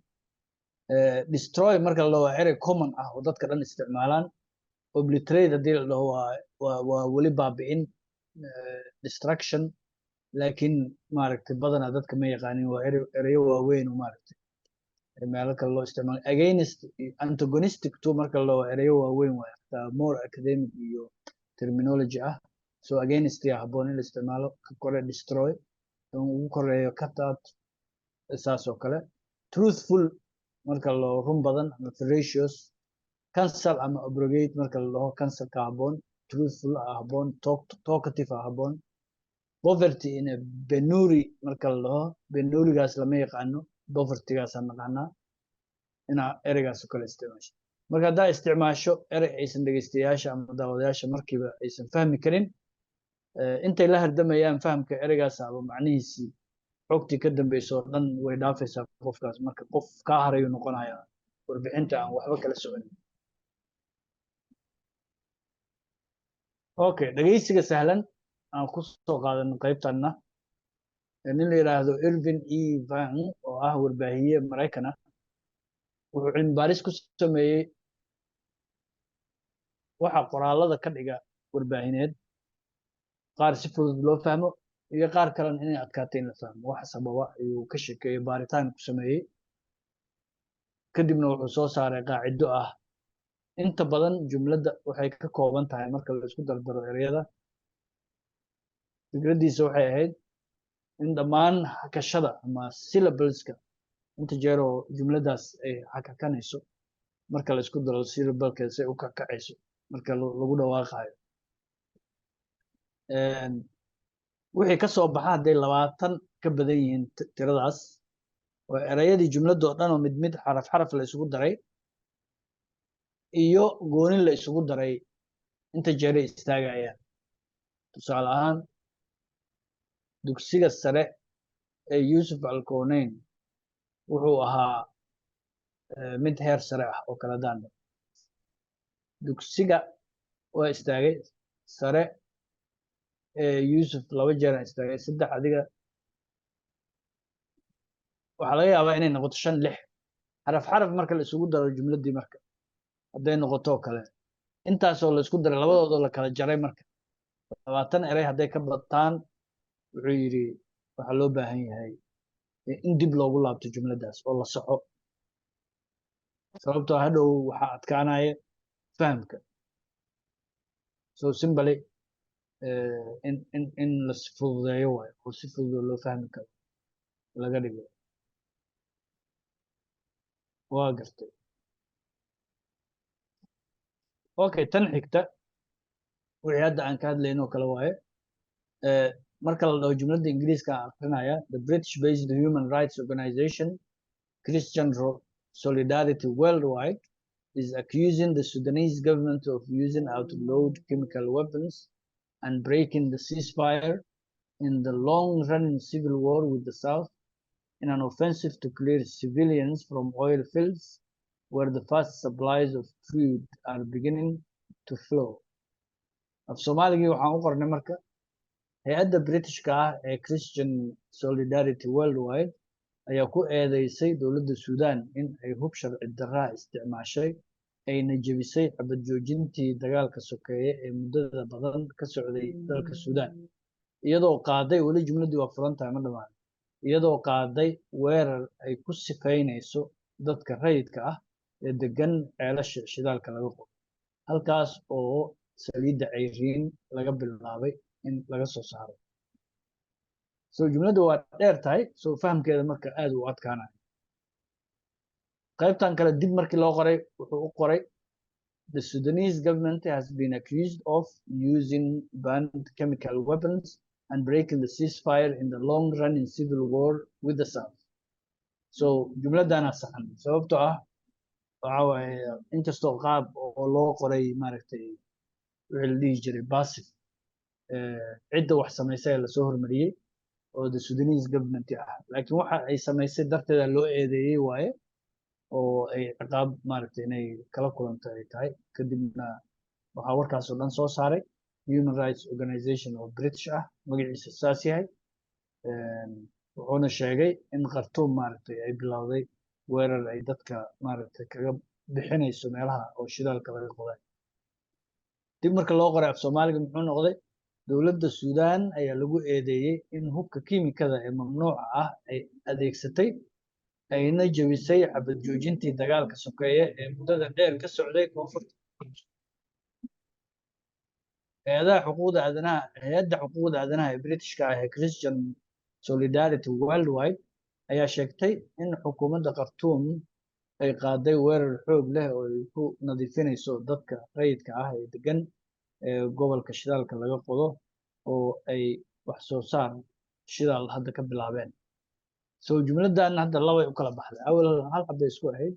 Destroy marka la dhaho waa erey common ah oo dadka dhan isticmaalaan. Obliterate haddii la dhaho waa weli baabi'in, destruction, laakiin maaragtay badanaa dadka ma yaqaanin. Waa ereyo waaweyn oo maaragtay meelo kale loo isticmaalo. Against, antagonistic to marka la dhaho waa ereyo waaweyn waay, xataa more academic iyo terminology ah. So against yaa habboon in la isticmaalo. Ka kore destroy, kan ugu koreeyo cut out, saas oo kale. Truthful marka loo run badan ama veracious. Cancel ama abrogate marka la dhaho, cancel ka habboon, truthful ah habboon, talkative ah habboon. Poverty in a penury marka la dhaho, penurygaas lama yaqaano, povertygaasaan naqaanaa. Inaa ereygaas oo kale isticmaasho. Marka haddaa isticmaasho erey aysan dhegeystayaasha ama daawadayaasha markiiba aysan fahmi karin, intay la hardamayaan fahamka ereygaas ama macnihiisii, xogtii ka dambeysa oo dhan way dhaafaysaa qofkaas. Marka qof kaa harayuu noqonayaa warbixinta aan waxba kala soconin. Okay, dhegeysiga sahlan aan ku soo qaadano qaybtanna. Nin la yidhaahdo Irvin E. Van oo ah warbaahiye Maraykan ah wuxuu cilmi baaris ku sameeyey waxa qoraalada ka dhiga warbaahineed qaar si fudud loo fahmo iyo qaar kalena inay adkaato in la fahmo. Waxa sababa ayuu ka sheekeeyey, baaritaan ku sameeyey. Kadibna wuxuu soo saaray qaacido ah inta badan jumladda waxay ka kooban tahay marka la isku dardaro ereyada. Fikraddiisa waxay ahayd in dhammaan hakashada ama syllableska, inta jeer oo jumladdaas ay hakakanayso marka la isku daro syllableka, say u kakacayso marka lagu dhawaaqayo, wixii ka soo baxa hadday 20 ka badan yihiin tiradaas oo ereyadii jumladda oo dhan oo mid mid xaraf xaraf la isugu daray iyo goonin la isugu daray, inta jeeray istaagayaan. Tusaale ahaan, dugsiga sare ee Yuusuf Alkoneyn wuxuu ahaa mid heer sare ah oo kala daanda. Dugsiga waa istaagay, sare ee Yuusuf laba jeer aan istaagay, saddex. Adiga waxaa laga yaabaa inay noqoto shan, lix xaraf xaraf marka la isugu daro jumladdii. Marka hadday noqoto oo kale intaasoo la isku daray labadoodoo la kala jaray, marka 20 erey hadday ka bataan, wuxuu yidhi waxaa loo baahan yahay in dib loogu laabto jumladdaas oo la saxo, sababtoo hadhow waxaa adkaanaya fahamka. So simply in la fududeeyo waayo oo si fudud loo fahmi karo laga dhigo. Waa gartay. Okay, tan xigta wixii hadda aan ka hadlayno kale waaye. Marka la dhaho jumladda Ingiriiska aan akrinaya: The British based human rights organization Christian Solidarity Worldwide is accusing the Sudanese government of using outlawed chemical weapons and breaking the ceasefire in the long-running civil war with the South in an offensive to clear civilians from oil fields where the first supplies of food are beginning to flow. Af Soomaaligii waxaan u qornay marka: hay-adda Britishka ah ee Christian Solidarity Worldwide ayaa ku eedeysay dowladda Suudaan in ay hub sharci darraa isticmaashay, ayna jebisay xabad joojintii dagaalka sokeeye ee muddada badan ka socday dalka Suudaan, iyadoo qaaday, weli jumladdii waa furan tahay, ma dhammaan, iyadoo qaaday weerar ay ku sifaynayso dadka rayidka ah ee degan ceelasha shidaalka laga qodo, halkaas oo saliidda cayriin laga bilaabay in laga soo saaro. So jumladda waa dheer tahay, so fahamkeeda marka aad u adkaanayo. Qaybtan kale dib markii loo qoray, wuxuu u qoray: The Sudanese government has been accused of using banned chemical weapons and breaking the ceasefire in the long-running civil war with the South. So jumladana saxan, sababtoo ah waxa waaye inkastoo qaab oo loo qoray maaragtay wixii la dhihi jiray passive, cidda wax samaysay lasoo hormariyey oo the Sudanese government ah, laakiin waxa ay samaysay darteeda loo eedeeyey waaye oo ay ciqaab maaragtay inay kala kulanto ay tahay. Kadibna waxaa warkaas oo dhan soo saaray human rights organization oo British ah, magaciisa saas yahay. Wuxuuna sheegay in Khartoum maaragtay ay bilowday Weerar ay dadka maaragtay kaga bixinayso meelaha oo shidaalka laga qoday. Dib marka loo qoray af Soomaaliga, muxuu noqday? Dowladda Suudaan ayaa lagu eedeeyey in hubka kiimikada ee mamnuuca ah ay adeegsatay, ayna jebisay xabad joojintii dagaalka sokeeye ee muddada dheer ka socday koonfurta. Hay-adaha xuquuqda aadanaha, hay-adda xuquuqda aadanaha ee Britishka ah ee Christian Solidarity Worldwide ayaa sheegtay in xukuumadda Khartoum ay qaaday weerar xoog leh oo ay ku nadiifinayso dadka rayidka ah ee degan ee gobolka shidaalka laga qodo oo ay wax soo saar shidaal hadda ka bilaabeen. So jumladan hadda labay u kala baxday. Awal hal xabbay isku ahayd,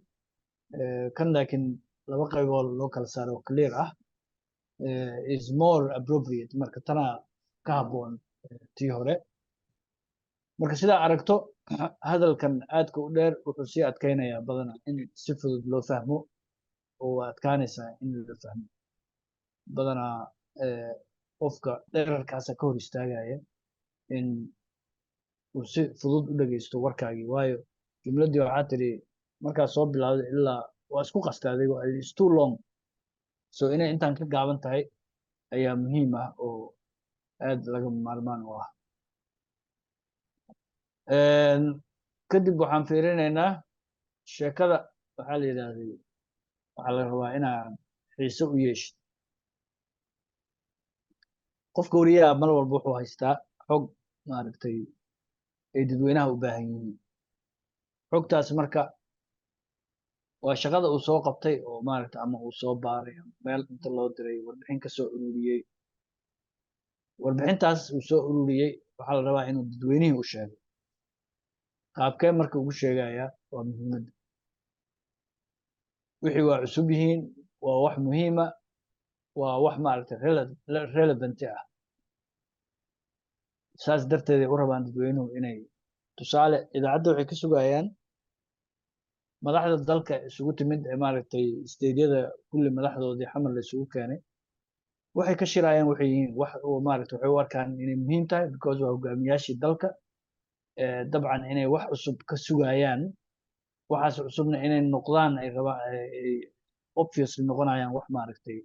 kan laakiin laba qaybood loo kala saaro oo clear ah is more appropriate. Marka tana ka habboon tii hore. Marka sidaa aragto, hadalkan aadka u dheer wuxuu sii adkeynayaa badanaa in si fudud loo fahmo, oo waa adkaanaysaa in la fahmo. Badanaa qofka dherarkaasa ka hor istaagaya in uu si fudud u dhegeysto warkaagii, waayo jumladdii waxaa tiri markaa soo bilowday ilaa waa isku qastay adigo, is too long. So inay intaan ka gaaban tahay ayaa muhiim ah oo aad laga maarmaan u ah. Kadib waxaan fiirinaynaa sheekada. Waxaa la yidhaahday waxaa la rabaa inaad xiise u yeeshid. Qofka wariyaha mar walba wuxuu haystaa xog maaragtay ay dadweynaha u baahan yihiin. Xogtaas marka waa shaqada uu soo qabtay oo maaragtay ama uu soo baaray ama meel inta loo diray warbixin ka soo ururiyey. Warbixintaas uu soo ururiyey waxaa la rabaa inuu dadweynihii u sheego. Qaabkee marka ugu sheegayaa waa muhiimadda. Wixii waa cusub yihiin, waa wax muhiima, waa wax maaragtay relevant ah. Saas darteed ay u rabaan dadweynuhu inay, tusaale, idaacadda waxay ka sugayaan madaxda dalka isugu timid ee maaragtay state-yada kulli, madaxdoodii Xamar la isugu keenay, waxay ka shirayaan waxay yihiin wax oo maaragtay waxay u arkaan inay muhiim tahay, because waa hogaamiyaashii dalka. Dabcan inay wax cusub ka sugayaan, waxaas cusubna inay noqdaan ay rabaan, ay obviously noqonayaan wax maaragtay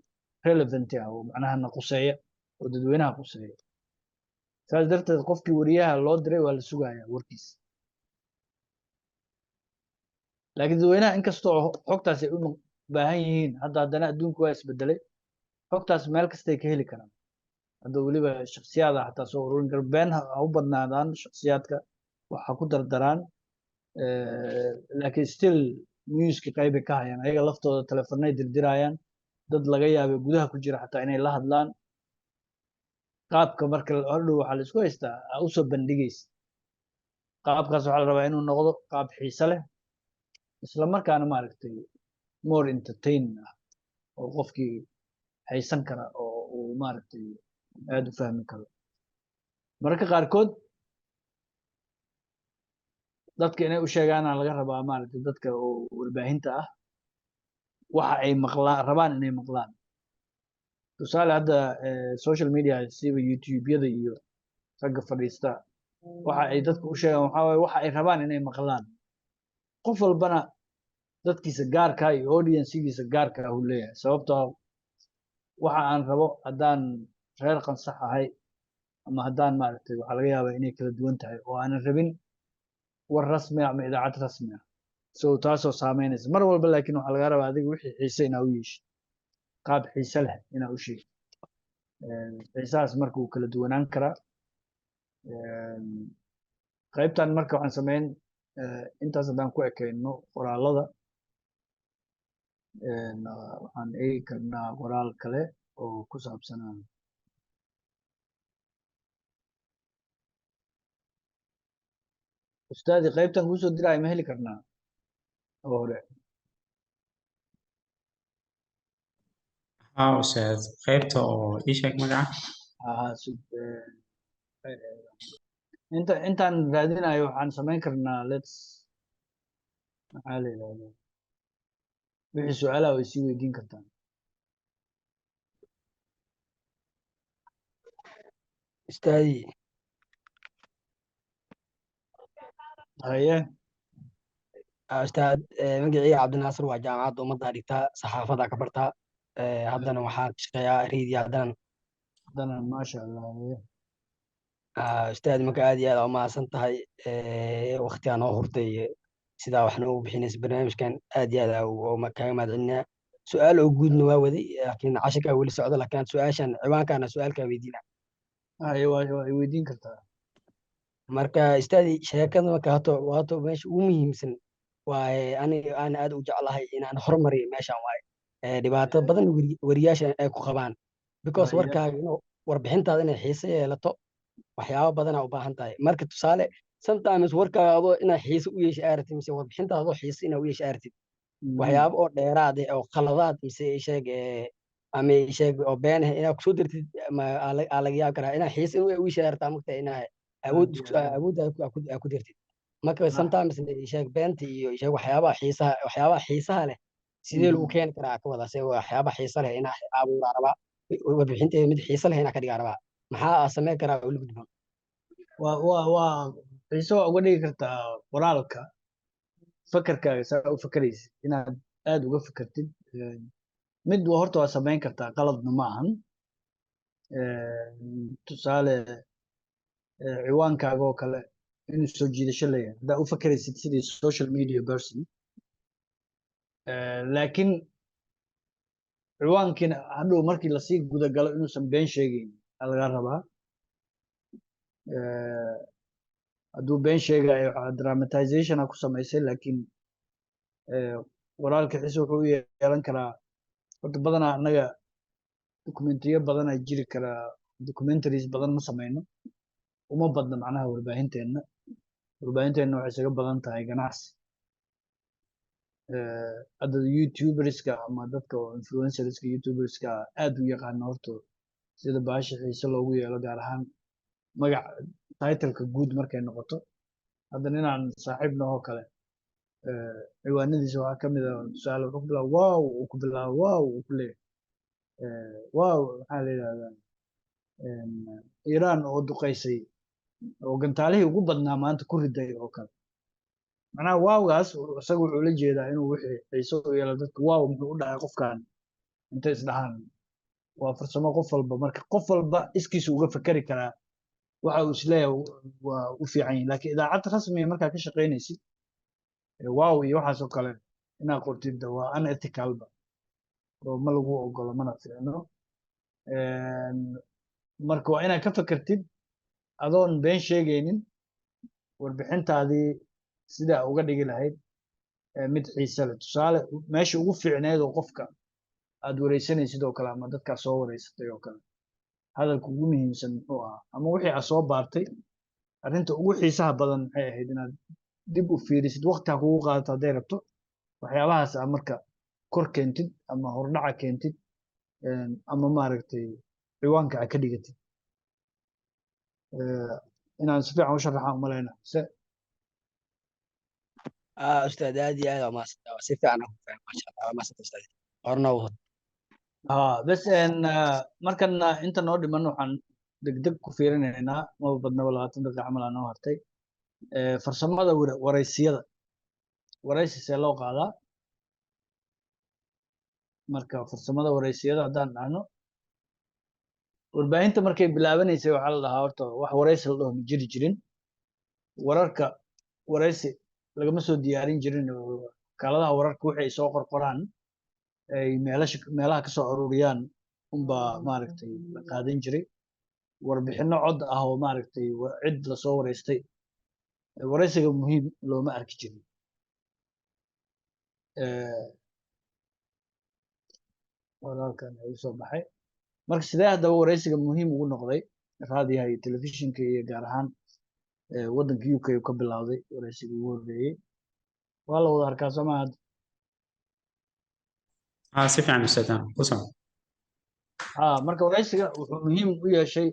relevant ah oo macnaha na quseeya oo dadweynaha quseeya. Saas darteed qofkii wariyaha loo diray waa la sugayaa warkiisa. Laakiin dadweynaha inkastoo xogtaas ay u baahan yihiin, hadda haddana adduunku waa isbedelay. Xogtaas meel kastay ka heli karaan hadda. Weliba shaksiyaada xataa soo ururin kara. Been ha u badnaadaan shaksiyaadka, wax ha ku dardaraan, laakiin still newska qaybay ka hayaan. Ayaga laftooda telefonay dirdirayaan, dad laga yaabay gudaha ku jira xataa inay la hadlaan. Qaabka marka hadhow waxaa la isku haystaa aa usoo bandhigaysa. Qaabkaas waxaa la rabaa inuu noqdo qaab xiise leh, isla markaana maaragtay more entertain ah oo qofkii haysan kara oo uu maaragtay aad u fahmi karo. Mararka qaarkood dadka inay u sheegaana laga rabaa maaragtay dadka oo warbaahinta ah waxa ay maqlaan, rabaan inay maqlaan. Tusaale, hadda social media, siba YouTube-yada iyo ragga fadhiista, waxa ay dadka u sheegaan waxaa waaye waxa ay rabaan inay maqlaan. Qof walbana dadkiisa gaarka iyo audiencegiisa gaarka ah uu leeyahay, sababtoo waxa aan rabo haddaan reer Qansax ahay ama haddaan maaragtay waxaa laga yaabaa inay kala duwan tahay oo aanan rabin war rasmi ah ama idaacad rasmi ah. So taasoo saameynaysa mar walba. Laakiin waxaa laga rabaa adiga wixii xiise inaa u yeeshid, qaab xiise leh inaa u sheegid. Xiisahaas marka wuu kala duwanaan karaa. Qaybtan marka waxaan sameyn intaas haddaan ku ekeyno qoraalada, waxaan eegi karnaa qoraal kale oo ku saabsanaa. Ustaadi, qaybtan kuusoo diraayo ma heli karnaa oo hore? Haa ustaad, qaybta oo ii sheeg magaca. Aha, inta intaan raadinayo waxaan samayn karnaa, let's, maxaa la yidhahdaa, wixii su-aalaha way sii weydiin kartaan. Ustaadi. Haye. Ustaad, magacayga Cabdinaasir waa, Jaamacadda Ummadda dhigtaa, saxaafadda ka bartaa. Haddana waxaan ka shaqeeyaa radio Haddana. Haddana, maasha Allah. Ustaad, marka aad iyo aad aa u mahadsan tahay waqtigaa noo hurtay sidaa wax noogu bixinaysa barnaamijkan. Aad iyo aad aa kaaga mahad celinaya. Su-aal oo guudna waa waday, laakiin casharkaa weli socdo, laakiin su-aashan ciwaankaana su-aalkaa weydiina. Haye, waa i weydiin kartaa. Marka ustaadi, sheekada marka hato meesha ugu muhiimsan waaye aniga aan aad u jeclahay inaan horumariyo meeshan waaye dhibaato badan weriyaasha ay ku qabaan because warkaaga inuu warbixintaada inay xiise yeelato, waxyaabo badanaa u baahan tahay. Marka tusaale, sometimes warkaaga adoo inaa xiise u yeesha aaratid, mise warbixintaada adoo xiise inaa u yeesha aaratid, waxyaabo oo dheeraad ah oo khaladaad mise sheeg ama sheeg oo been ah inaad kusoo dartid ama aa laga yaabi karaa inaa xiise u yeesha aartaa marka inaa awood awooddaada ku dartid. Marka sometimes sheeg beenta iyo sheeg waxyaabaha xiisaha leh sidee lagu keeni karaa ka wada se waxyaabaha xiisa leh inaa abuuraa rabaa, warbixinteeda mid xiise leh inaa ka dhigaa rabaa. Maxaa aa samayn karaa oo la gudboon? Waa xiise waa uga dhigi kartaa qoraalka, fakarkaaga saa u fakaraysid inaad aad uga fakartid. Mid waa horta waa samayn kartaa, qaladna ma ahan. Tusaale, ciwaankaaga oo kale inuu soo jiidasho leeyahay haddaa u fakaraysid sidii social media person. Laakiin ciwaankiina hadhow markii lasii gudagalo inuusan been sheegayn aa laga rabaa. Hadduu been sheegayo, waxaa dramatization a ku samaysay, laakiin qoraalka xiise wuxuu u yeelan karaa. Horta badanaa annaga dokumentiyo badanaa jiri karaa, documentaries badan ma samayno, uma badna. Macnaha warbaahinteena waxay isaga badan tahay ganacsi. Hadda youtuberska ama dadka oo influencerska, youtuberska aad u yaqaana horta sida baasha xiise loogu yeelo, gaar ahaan magac titleka guud markay noqoto. Hadda ninaan saaxiib nahoo kale, ciwaanadiisa waxaa ka mid ah, tusaale, wuxuu ku bilaaba "wow", uu ku bilaaba "wow", uu ku leeyahay "wow", maxaa la yidhahdaa, Iiraan oo duqeysay oo gantaalihii ugu badnaa maanta ku riday oo kale. Macnaha wowgaas isaga wuxuu la jeedaa inuu wixii xiiso u yeelo dadka. "Wow, muxuu u dhahay qofkan?" intay isdhahaan. Waa farsamo qof walba, marka qof walba iskiisu uga fekeri karaa waxa uu isleeyahay waa u fiican yihin. Laakiin idaacad rasmiga markaa ka shaqaynaysid, wow iyo waxaas oo kale inaad qortid waa unethicalba oo ma lagu ogolo, mana fiicno. Marka waa inaad ka fekertid adoon been sheegaynin warbixintaadii sidaa uga dhigi lahayd mid xiise leh. Tusaale, meesha ugu fiicneed oo qofka aad wareysanaysid oo kale ama dadkaa soo wareysatay oo kale, hadalka ugu muhiimsan muxuu ahaa, ama wixii aad soo baartay arrinta ugu xiisaha badan maxay ahayd, inaad dib u fiirisid, waqti ha kugu qaadato hadday rabto. Waxyaabahaas aa marka kor keentid ama hordhaca keentid ama maaragtay ciwaanka aad ka dhigatid. Inaan si fiican u sharaxaan umaleyna se. Ustaad, aad iyo aad waa mahadsantahay, waa si fiican aan ku fahmay, maasha Allah, waa mahadsantahay ustaad, horna wad. Ha bes, markan inta noo dhiman waxaan degdeg ku fiirinaynaa, maba badnaba, 20 daqiiqa camal aa noo hartay. Farsamada wareysiyada, wareysi see loo qaadaa? Marka farsamada wareysiyada haddaan dhahno, warbaahinta markay bilaabanaysay waxaa la dhahaa horta wax wareysi la dhaho ma jiri jirin. Wararka wareysi lagama soo diyaarin jirin. Wakaaladaha wararka wixii ay soo qorqoraan, ay meelasha meelaha kasoo ururiyaan unbaa maaragtay la qaadan jiray. Warbixino cod ah oo maaragtay cid lasoo wareystay, wareysiga muhiim looma arki jirin. Walaalkan igu soo baxay. Marka sidee haddaba wareysiga muhiim ugu noqday raadiyaha iyo telefishinka, iyo gaar ahaan waddanka UK uu ka bilowday wareysiga ugu horreeyey? Waa la wada arkaa, soo maha hadda? Ah, si fiican ustaad, ku soco. Marka wareysiga wuxuu muhiim u yeeshay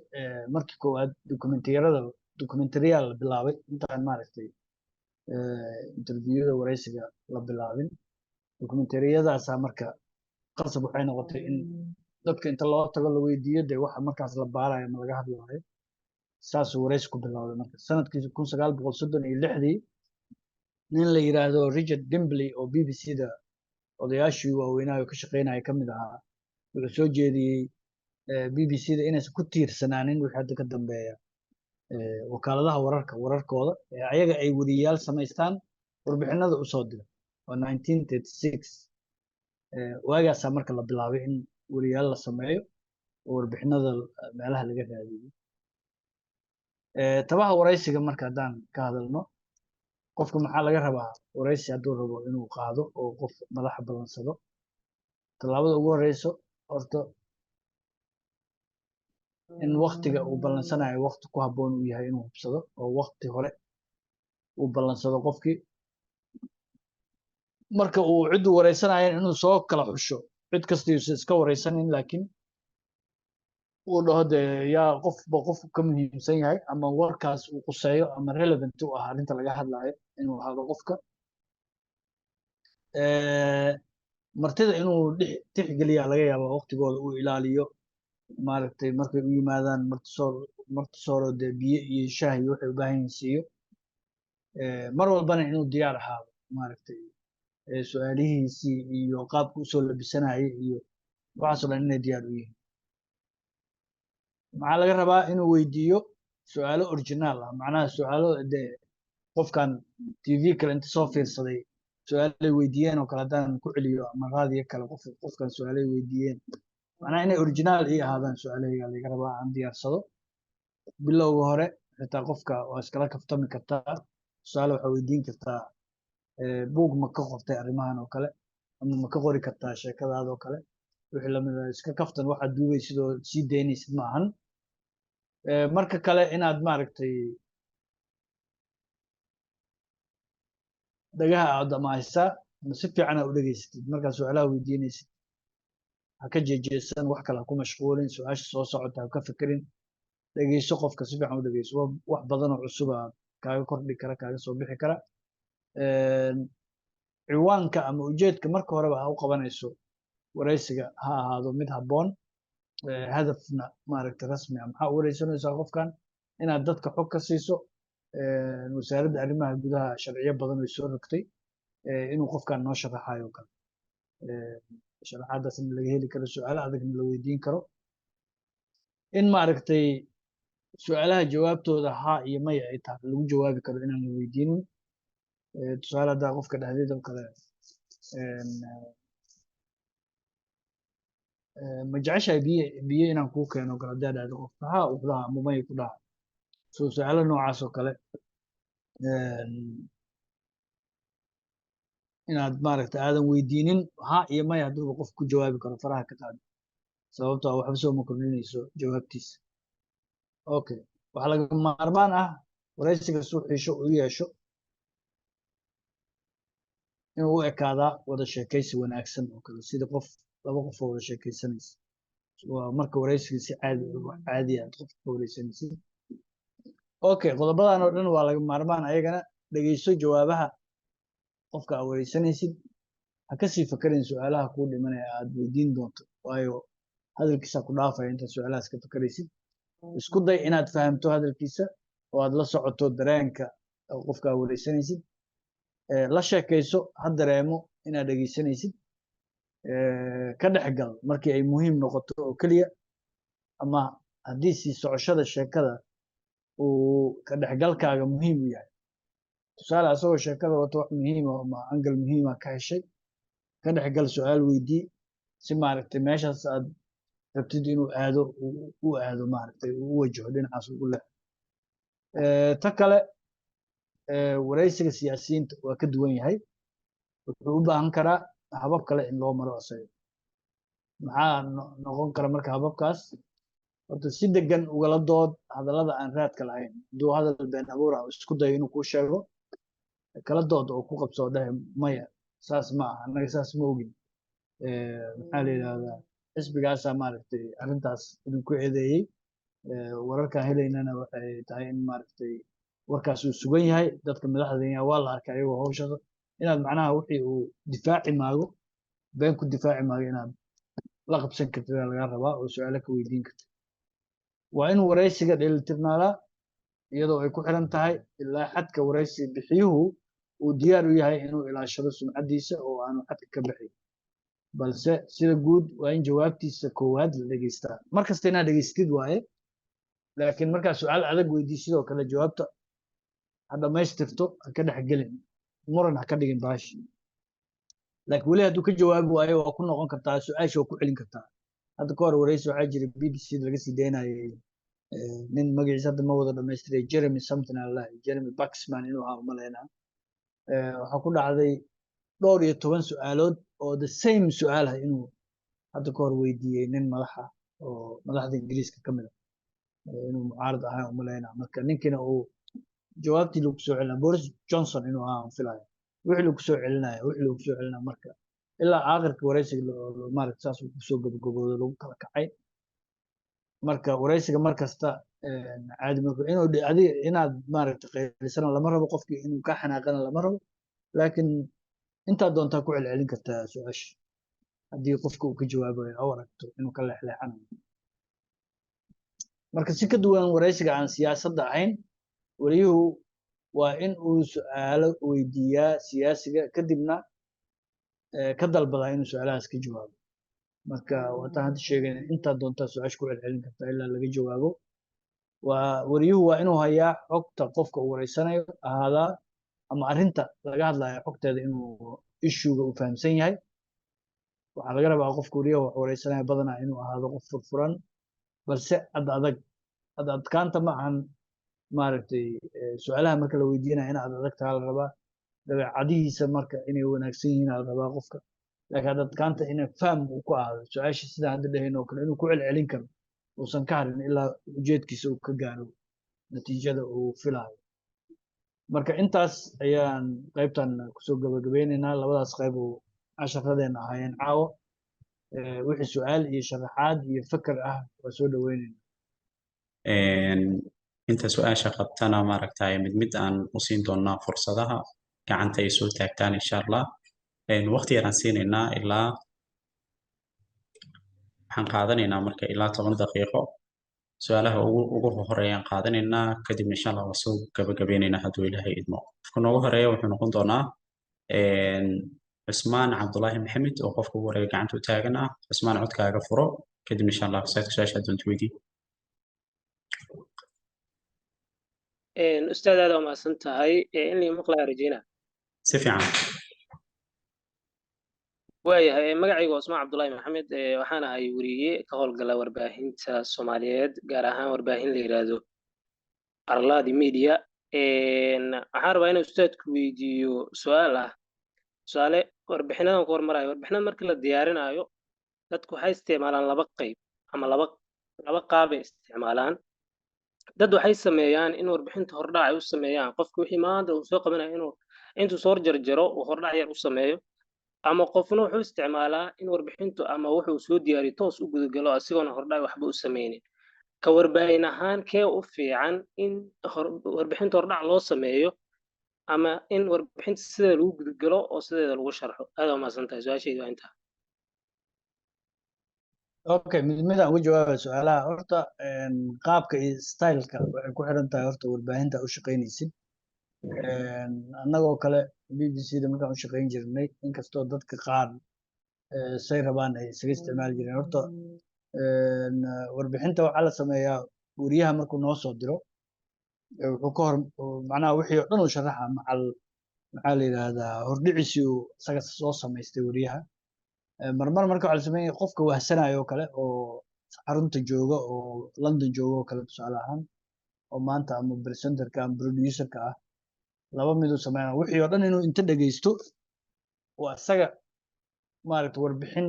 markii koowaad dokumentiyarada, dokumentariyaal la bilaabay intaan maaragtay interviewada wareysiga la bilaabin. Dokumentariyadaasaa marka qasab waxay noqotay in dadka inta loo tago la weydiiyo dee waxa markaas la baarayo ama laga hadlayo. Saasuu wareysi ku bilowday. Marka sanadkii 1936-dii Nin la yiraahdo Richard Dimbley oo BBC-da odayaashii waaweynaha ka shaqeynaya ka mid ahaa, wuxuu soo jeediyey BBC-da inaysan ku tiirsanaanin wixii hadda ka dambeeya wakaaladaha wararka wararkooda, ee ayaga ay weriyayaal samaystaan, warbixinada usoo dira. Waa 1936. Waagaasaa marka la bilaabay in weriyaal la sameeyo oo warbixinada meelaha laga raadiyo. Tabaha waraysiga marka haddaan ka hadalno, qofka maxaa laga rabaa waraysi hadduu rabo inuu qaado oo qof madaxa ballansado? Tallaabada ugu horeyso horta in waktiga uu ballansanayo wakti ku habboon uu yahay inuu hubsado, oo wakti hore uu ballansado qofkii. Marka uu cidduu wareysanayo inuu soo kala xusho, cid kasta yuusan iska wareysanin, laakiin uu dhaho dee yaa qofba qof ka muhiimsan yahay ama warkaas uu quseeyo ama relevant u ah arrinta laga hadlayo inuu ahaado qofka. Martida inuu tixgeliyaa laga yaabaa, waqtigooda uu ilaaliyo, maaragtay, markay u yimaadaan martisoor, martisooro dee biyo iyo shaah iyo waxay u baahan yihiin siiyo. Mar walbana inuu diyaar ahaado, maaragtay, su-aalihiisii iyo qaabka usoo labisanayay iyo waxaasoo dhan inay diyaar u yihiin. Maxaa laga rabaa? Inuu weydiiyo su-aalo original ah, macnaha su-aalo dee qofkan TV kale inta soo fiirsaday su-aalay weydiiyeen oo kale haddaan ku celiyo, ama raadiyo kale qof qofkan su-aalay weydiiyeen, macnaha inay original ii ahaadaan su-aalahayga laga rabaa, aan diyaarsado. Bilowga hore xitaa qofka waa iskala kaftami kartaa. Tusaale, waxaa weydiin kartaa buug ma ka qortay arrimahan oo kale, ama ma ka qori kartaa sheekadaada oo kale, wixii lamid ah. Iska kaftan, waxaad duubaysid oo sii daynaysid ma ahan. Marka kale inaad, maaragtay, dhagaha aad amahaysaa ama si fiican aad u dhegaysatid markaad su-aalaha weydiinaysid. Ha ka jeejeesan, wax kale ha ku mashquulin, su-aasha soo socota ha ka fikirin. Dhegeyso qofka, si fiican u dhegeyso. Wax badan oo cusub aa kaaga kordhi kara, kaaga soo bixi kara. Ciwaanka ama ujeedka marka horeba ha u qabanayso wareysiga ha ahaado mid habboon, hadafna, maaragtay, rasmi ah. Maxaa u wareysanaysaa qofkan? Inaad dadka xog ka siiso wasaaradda arrimaha gudaha sharciyo badan oy soo rogtay, inuu qofkan noo sharaxayo oo kale, sharaxaadaasna laga heli karo, su-aalo adagna la weydiin karo. In, maaragtay, su-aalaha jawaabtooda haa iyo maya ay tahay lagu jawaabi karo inaan la weydiinin. Tusaale, haddaa qofka dhexdeed oo kale, ma jeceshahay biyo inaan kuu keeno kale, haddaa dhahdo qofka haa uu ku dhaha ama maya ku dhaha. So su-aalo noocaas oo kale inaad, maaragta, aadan weydiinin. Haa iyo maya hadduuba qof ku jawaabi karo, faraha ka qaadi, sababtoo ah waxba soo ma kordhinayso jawaabtiisa. Okay, waxaa laga maarmaan ah wareysiga suu xiisho u yeesho inuu u ekaadaa wada sheekaysi wanaagsan oo kale, sida qof laba qof oo wada sheekaysanaysa. Waa marka wareysiga si caadi wax caadi ah aad qofka ka wareysanaysid. Okay, qodobadan oo dhan waa laga maarmaan ayagana. Dhegeyso jawaabaha qofka aad wareysanaysid. Ha kasii fakerin su-aalaha kuu dhimanaya aad weydiin doonto, waayo hadalkiisa ku dhaafaya intaad su-aalahaas ka fakeraysid. Isku day inaad fahamto hadalkiisa oo aad la socoto dareenka qofka aad wareysanaysid. La sheekayso, ha dareemo inaad dhegeysanaysid. Ka dhex gal markii ay muhiim noqoto oo keliya, ama haddii sii socoshada sheekada uu ka dhexgalkaaga muhiim u yahay. Tusaale, asagoo sheekada wato wax muhiim ah ama angle muhiima ka heshay, ka dhexgal, su-aal weydii, si, maaragtay, meeshaas aad rabtid inuu aado u aado, maaragtay, uu u wajaho dhinacaas ugu leexo. Ta kale, wareysiga siyaasiyiinta waa ka duwan yahay, wuxuu u baahan karaa habab kale in loo maro asaga. Maxaa noqon kara marka hababkaas? Horta si degan ugala dood hadallada aan raadka lahayn. Hadduu hadal been abuur ah isku dayo inuu kuu sheego, kala dood oo ku qabso, dhahe maya, saas ma aha, annaga saas ma ogin. Maxaa la yidhahdaa, xisbigaasaa, maaragtay, arrintaas idinku eedeeyey. Wararkaan helaynana waxay tahay in, maaragtay, warkaas uu sugan yahay, dadka madaxda waa la arkay ayagoo hawshada. Inaad macnaha wixii uu difaaci maago, been ku difaaci maago, inaad la qabsan kartid ayaa lagaa rabaa oo su-aalo ka weydiin kartid. Waa in wareysiga dheelitirnaadaa, iyadoo ay ku xiran tahay ilaa xadka wareysi bixiyuhu Uu diyaar u yahay inuu ilaashado sumcaddiisa oo aanu xadka ka bixin, balse sida guud waa in jawaabtiisa koowaad la dhegeystaa. Mar kasta inaad dhegeystid waaye, laakiin markaa su-aal adag weydii, sidoo kale jawaabta ha dhammaystirto, ha ka dhex gelin muran, ha ka dhigin baashi. Laakiin weli hadduu ka jawaabi waayo, waa ku noqon kartaa, su-aasha waa ku celin kartaa. Hadda ka hor wareysi waxaa jiray BBC laga sii daynayay, nin magaciisa hadda ma wada dhamaystiray, Jeremy something allah, Jeremy Paxman inuu ahaa umaleynaa. Waxaa ku dhacday dhowr iyo toban su-aalood oo the same su-aal ah inuu hadda ka hor weydiiyey nin madaxa oo madaxda Ingiriiska ka mid ah, inuu mucaarad ahaa umaleynaa. Marka ninkiina uu jawaabtii lagu soo celinaya, Boris Johnson inuu ahaa aan filayo, wixii lagu soo celinaya, wixii lagu soo celinaya, marka ilaa aakhirka wareysiga maaragta saas uu kusoo gabagaboodo, lagu kala kacay. Marka wareysiga mar kasta caadi marka inuu adiga inaad maaragta qaylisana lama rabo, qofkii inuu ka xanaaqana lama rabo, laakiin intaad doontaa ku celcelin kartaa su-aasha haddii qofka uu ka jawaabayo au aragto inuu ka leexleexanayo. Marka si ka duwan wareysiga aan siyaasadda ahayn, wariyuhu waa in uu su-aalo weydiiyaa siyaasiga, kadibna ka dalbadaa inuu su-aalahaas ka jawaabo. Marka waataan hadda sheegayna, intaad doontaa su-aasha ku celcelin kartaa ilaa laga jawaabo. Waa wariyuhu waa inuu hayaa xogta qofka uu wareysanayo ahaadaa ama arrinta laga hadlayo xogteeda, inuu issue-ga uu fahamsan yahay. Waxaa laga rabaa qofka wariyaha wax wareysanayo badanaa inuu ahaado qof furfuran balse ad adag. Ad adkaanta ma ahan maaragtay su-aalaha marka la weydiinayo in ad adag taha la rabaa, dabeecadihiisa marka inay wanaagsan yihiin la rabaa qofka, laakiin ad adkaanta ina faham uu ku ahaado su-aasha, sidaan hadda dhahayn oo kale, inuu ku celcelin karo, uusan ka harin ilaa ujeedkiisa uu ka gaaro, natiijada uu filayo. Marka intaas ayaan qaybtan kusoo gabagabeyneynaa. Labadaas qayb oo casharadeena ahaayeen caawo. Wixii su-aal iyo sharaxaad iyo feker ah waa soo dhaweyneyna. Inta su-aasha qabtana maaragtay mid mid aan u siin doonaa fursadaha, gacanta ay soo taagtaan insha Allah. Waqti yaraan siinaynaa, ilaa waxaan qaadanaynaa marka ilaa 10 daqiiqo. Su-aalaha ugu horeeyaan qaadanaynaa, kadibna insha Allah waa soo gabagabeynaynaa hadduu Ilaahay idmo. Qofka noogu horeeya wuxuu noqon doonaa Cusmaan Cabdullaahi Maxamed, oo qofka ugu horeeya gacanta u taagan ah. Cusmaan, codkaaga furo, kadibna insha Allah ustaadka su-aasha doonta weydii. Ustaad, aad waa mahadsan tahay. In lii maqlaya rajeyna. Si fiican. Waayahay, magacaygu waa Cusmaan Cabdullaahi Maxamed. Waxaan ahay weriye ka howlgala warbaahinta Soomaaliyeed, gaar ahaan warbaahin la yiraahdo Arlaadi Media. Waxaan rabaa inaan ustaadku weydiiyo su-aal ah. Tusaale, warbixinadan ku hormarayo, warbixinada marka la diyaarinayo dadku waxay isticmaalaan laba qayb ama laba qaabay isticmaalaan. Dad waxay sameeyaan in warbixinta hordhac ay u sameeyaan, qofku wixii maanta uu soo qabanayo inuu intuu soo jarjaro uu hordhac yar u sameeyo, ama qofna wuxuu isticmaalaa in warbixintu ama wuxuu soo diyaariyo toos u gudagalo asigoona hordhac waxba u sameynin. Ka warbaahin ahaan, kee u fiican, in warbixinta hordhac loo sameeyo ama in warbixinta sideeda lagu gudagalo oo sideeda lagu sharxo? Aad waa mahadsan tahay, su-aashaydu waa intaa. Okay, mid mid aan uga jawaabaya su-aalaha. Horta qaabka iyo style-ka waxay ku xiran tahay horta warbaahinta u shaqaynaysid. Annagoo kale BBC da markaan u shaqayn jirnay, inkastoo dadka qaar say rabaan ay isaga isticmaali jireen, horta warbixinta waxaa la sameeyaa weriyaha markuu noo soo diro, wuxuu ka hor macnaha wixii oo dhan uu sharaxa macal maxaa la yidhaahdaa hordhiciisii uu isaga soo samaystay weriyaha. Marmar marka waxaa la sameeya qofka wahsanayo oo kale oo xarunta jooga oo London jooga oo kale, tusaale ahaan, oo maanta ama presenterka ama producerka ah, laba mid uu sameynaya: wixii oo dhan inuu inta dhegeysto oo isaga maaragta warbixin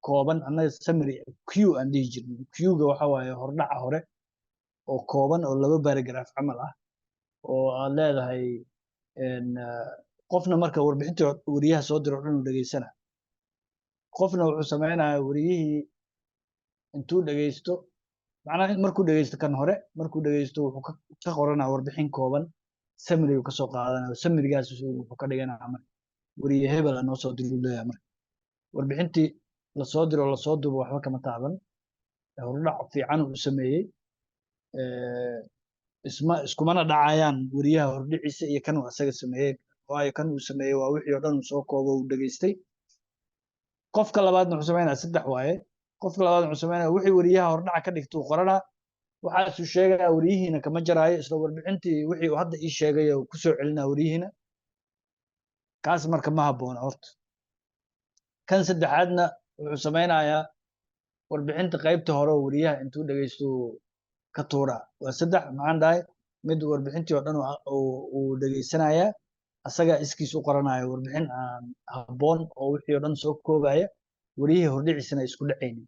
kooban, annaga summary Q aan dhihi jirnay. Q-ga waxa waaye hordhaca hore oo kooban oo laba paragraph camal ah oo aad leedahay. Qofna marka warbixinta weriyaha soo diro oo dhan uu dhegeysana, qofna wuxuu sameynayaa weriyihii intuu dhegeysto, macnaha markuu dhegeysto kan hore, markuu dhegeysto wuxuu ka qoranaa warbixin kooban, summary uu kasoo qaadanaya. Summary-gaas wuxuu ka dhiganaa marka weriye hebel noo soo diro uu leeyahay. Marka warbixintii lasoo diro, lasoo duubo, waxba kama taaban, hordhac fiican uu sameeyey. Isma iskumana dhacayaan weriyaha hordhiciisa iyo kan uu asaga sameeyey. Waayo, kan uu sameeyey waa wixii oo dhan uu soo koobo, uu dhegeystay. Qofka labaadna wuxuu sameynaya, saddex waaye, qofka labaad wuxuu sameynaya wixii weriyaha hordhaca ka dhigtuu qoranaa, waxaasuu sheegaya, weriyihiina kama jaraayo, isla warbixintii wixii uu hadda ii sheegay oo kusoo celinaa weriyihiina. Kaas marka ma habboona horta. Kan saddexaadna wuxuu sameynayaa warbixinta qaybta hore oo weriyaha intuu dhegeysto ka tuuraa. Waa saddex. Maxaan dhahay? Mid warbixintii oo dhan uu dhegeysanayaa, asagaa iskiis u qoranaya warbixin aan habboon oo wixii oo dhan soo koobaya, weriyihii hordhiciisana isku dhacaynin.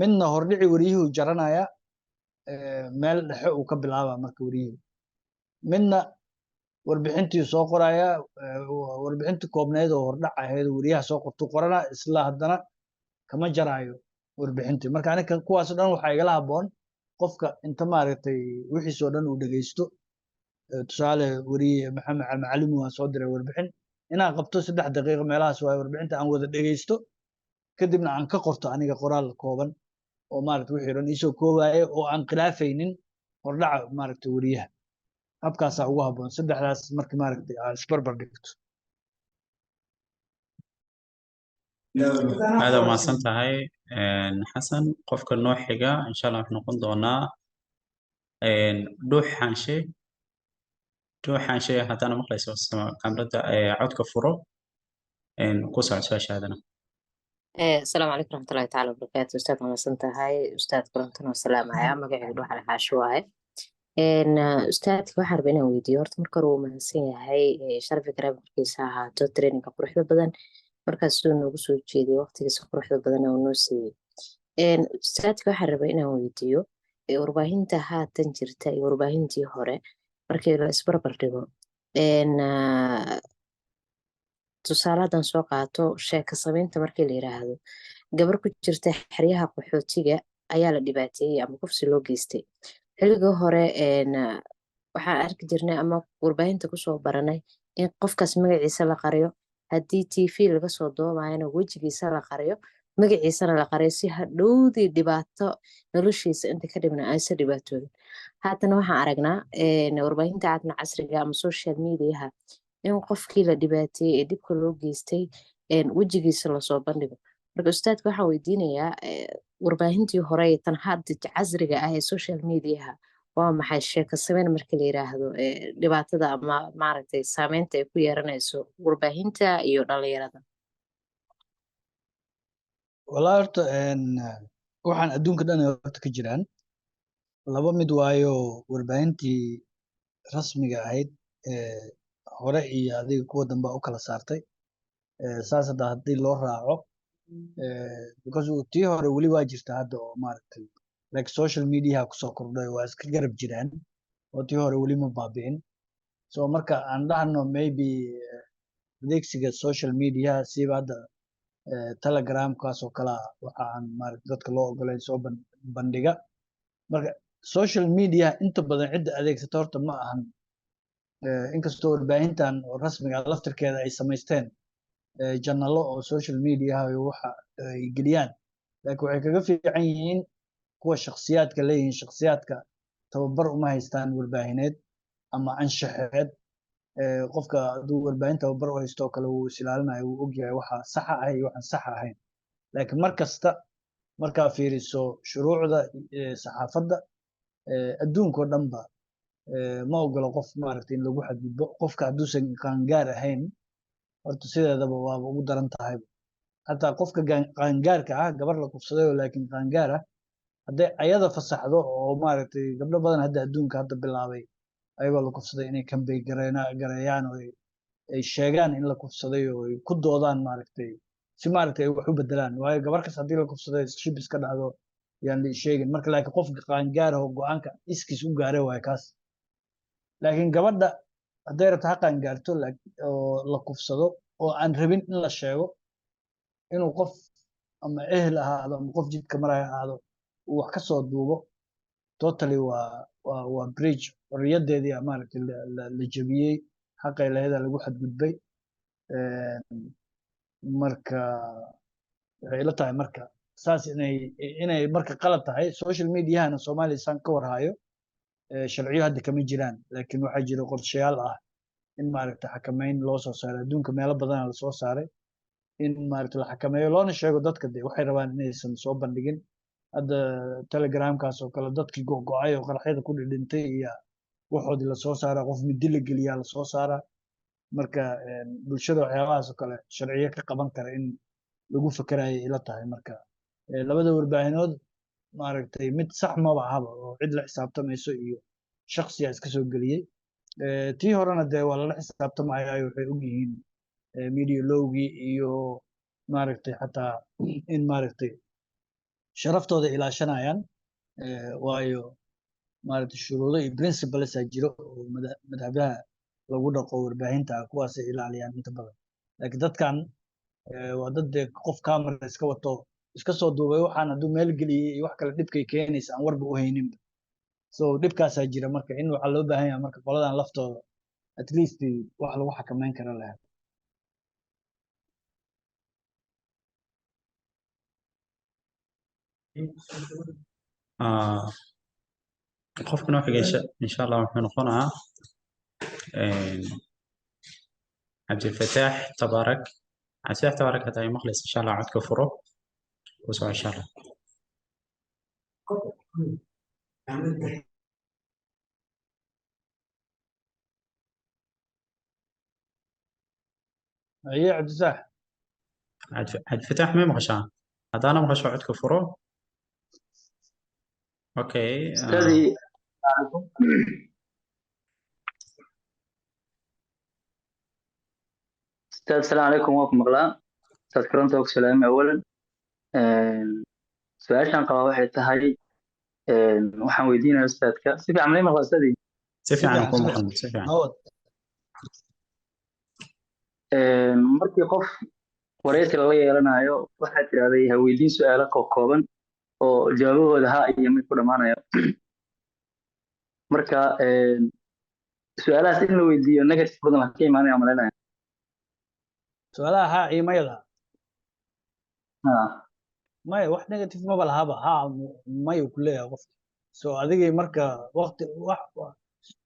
Midna hordhici weriyuhu jaranaya, meel dhexe uu ka bilaaba marka weriyuhu. Midna warbixintii soo qoraya, warbixintii koobneyd oo hordhac ahayd oo weriyaha soo qortuu qoranaa, isla haddana kama jaraayo warbixintii. Marka aniga kuwaas oo dhan waxaa igala habboon qofka inta maaragtay wixiisoo dhan uu dhegeysto. Tusaale, weriye Maxamed Macalimi waan soo diray warbixin inaan qabto 3 daqiiqo meelahaas waaye, warbixinta aan wada dhegeysto, kadibna aan ka qorto aniga qoraal kooban oo maaragtay wixii dhan iisoo koobaya oo aan khilaafaynin hordhaca maaragtay weriyaha. Habkaasaa ugu habboon saddexdaas marka maaragtay aad isbarbar dhigto. Aad u mahadsan tahay, Xasan. Qofka noo xiga insha Allah wuxuu noqon doonaa Dhuux Xaanshe. Dhuux Xaanshe, haddana maqlayso, kamarada codka furo, ku soco su-aashaadana. Asalaamu calaykum waraxmatullahi tacaala wabarakaatu. Ustaad, waa mahadsan tahay. Ustaad kulantan waa salaamaya. Magacaygu Dhuux Cali Xaashi waaye. Ustaadka waxaan rabaa inaan weydiiyo horta marka hore wuu mahadsan yahay, sharfi karaam korkiisa ha ahaato, traininka quruxda badan markaas siduu noogu soo jeediyay, waqtigiisa quruxda badan oo noo siiyey. Ustaadka waxaan rabaa inaan weydiiyo warbaahinta haatan jirta iyo warbaahintii hore markii la isbarbar dhigo, tusaale haddaan soo qaato, sheeko samaynta markii la yiraahdo gabar ku jirta xeryaha qaxootiga ayaa la dhibaateeyey ama kufsi loo geystay, xilligii hore waxaan arki jirnay ama warbaahinta kusoo baranay in qofkaas magaciisa la qariyo, haddii TV laga soo doobayana wejigiisa la qariyo, magaciisana la qariyo, si hadhowdii dhibaato noloshiisa inta ka dhibna aysan dhibaatoodin. Haatana waxaan aragnaa warbaahinta caadna casriga ama social mediaha in qofkii la dhibaateeyey ee dhibka loo geystay wejigiisa lasoo bandhigo. Marka ustaadka waxaan weydiinayaa, warbaahintii hore iyo tan hadda casriga ah ee social mediaha, waa maxay sheeko sameyn marka la yiraahdo dhibaatada ama maaragtay saameynta ay ku yeelanayso warbaahinta iyo dhalinyarada? Wallahi horta waxaan adduunka dhan ay horta ka jiraan laba mid waayo: warbaahintii rasmiga ahayd ee hore iyo adiga kuwa dambe u kala saartay. Saas hadda haddii loo raaco, because tii hore weli waa jirta hadda oo maaragtay like social media kusoo kordhay, waa iska garab jiraan oo tii hore weli ma baabi'in. So marka aan dhahno maybe adeegsiga social media, siiba hadda Telegramkaas oo kale ah, waxa aan maaragtay dadka loo ogolayn soo bandhiga. Marka social media inta badan cidda adeegsata horta ma ahan, inkastoo warbaahintan oo rasmiga ah laftirkeeda ay samaysteen janalo oo social media iyo waxa ay geliyaan, laakiin waxay kaga fiican yihiin kuwa shakhsiyaadka leeyihiin, shakhsiyaadka tababar uma haystaan warbaahineed ama anshaxeed. Qofka hadduu warbaahin tababar u haysto oo kale, wuu is ilaalinayo, wuu ogyahay waxa saxa ah iyo waxaan sax ahayn. Laakiin mar kasta markaa fiiriso shuruucda saxaafadda adduunka oo dhanba, ma ogolo qof maaragtay in lagu xadgudbo qofka hadduusan qaangaar ahayn. Horta sideedaba waaba ugu daran tahay xataa qofka qaangaarka ah. Gabar la kufsaday oo laakiin qaangaar ah, hadday ayada fasaxdo oo maaragtay, gabdho badan hadda adduunka hadda bilaabay ayagoo la kufsaday inay kambey gareeyaan oo ay sheegaan in la kufsaday oo ay ku doodaan maaragtay, si maaragtay ay wax u bedelaan. Waayo, gabar kas haddii la kufsaday shib iska dhacdo yaan la sheegin marka. Laakiin qofka qaangaar ah oo go-aanka iskiis u gaaray waayo kaas. Laakiin gabadha hadday rabto ha qaangaarto oo la kufsado oo aan rabin in la sheego, inuu qof ama ehel ahaado ama qof jidka maraya ahaado uu wax ka soo duubo, totally waa breach. Xorriyaddeedii maaragtay la jebiyey, xaqay laheeda lagu xadgudbay. Marka waxay ila tahay marka saas inay marka qalad tahay. Social mediahana Soomaaliya saan ka warhayo, sharciyo hadda kama jiraan, laakiin waxaa jira qorshayaal ah. In maaragtay xakameyn loo soo saaray adduunka meelo badana lasoo saaray, in maaragtay la xakameeyo loona sheego dadka de waxay rabaan inaysan soo bandhigin. Hadda Telegramkaas oo kale, dadkii go'go'ay oo qaraxyada ku dhidhintay iyo waxoodii lasoo saaraa, qof midi la geliyaa lasoo saaraa. Marka bulshada waxyaabahaas oo kale sharciyo ka qaban kara in lagu fakerayo ila tahay. Marka labada warbaahinood maaragtay mid sax maba ahaba oo cid la xisaabtamayso iyo shaksiya iska soo geliyey. Tii horena dee waa lala xisaabtamaya, waxay og yihiin media lowgii iyo maaragtay xataa in maaragtay sharaftooda ilaashanayaan, waayo maaragtay shuruudo iyo principles aa jiro oo madhabaha lagu dhaqo warbaahinta ah, kuwaasay ilaaliyaan inta badan. Laakiin dadkan waa dad dee qof camera iska wato iska soo duubay, waxaan hadduu meel geliyey iyo wax kale dhibkay keenaysa aan warba u hayninba. So dhibkaasaa jira. Marka in waxaa loo baahan yahay marka qoladan laftooda at least wax lagu xakameyn kara la helo. Qofka noo xiga insha Allah wuxuu noqonayaa Cabdifataax Tabaarak. Cabdifataax Tabaarak, hadda ay maqlaysa insha Allah codka furo, ku soo insha Allah. Aye, Cabdifataax. Cabdifataax, may maqashaa? Haddaana maqasho, codka furo. Okay. أستاذي. أستاذ، السلام عليكم. وكم مقلا أستاذ كرمت وسلام. أولا su-aashan qabaa waxay tahay, waxaan weydiinaya ustaadka si fiican malay maqla ustaadii? Si Si fiican fiican kuu si maqlan, fiican si fiican. Hawad. Markii qof wareysi lala yeelanayo, waxaad tidhahday ha weydiin su-aalo kooban oo jawaabahooda ha iyo mid ku dhammaanayo. Marka su-aalahaas in la weydiiyo negative badan wax ka imaanaya malaynaya. Su-aalaha haa iyo mayada? Ha. Maya, wax negative maba lahaba. Haa, mayu ku leeyahay qofka. So adigay marka waqti wax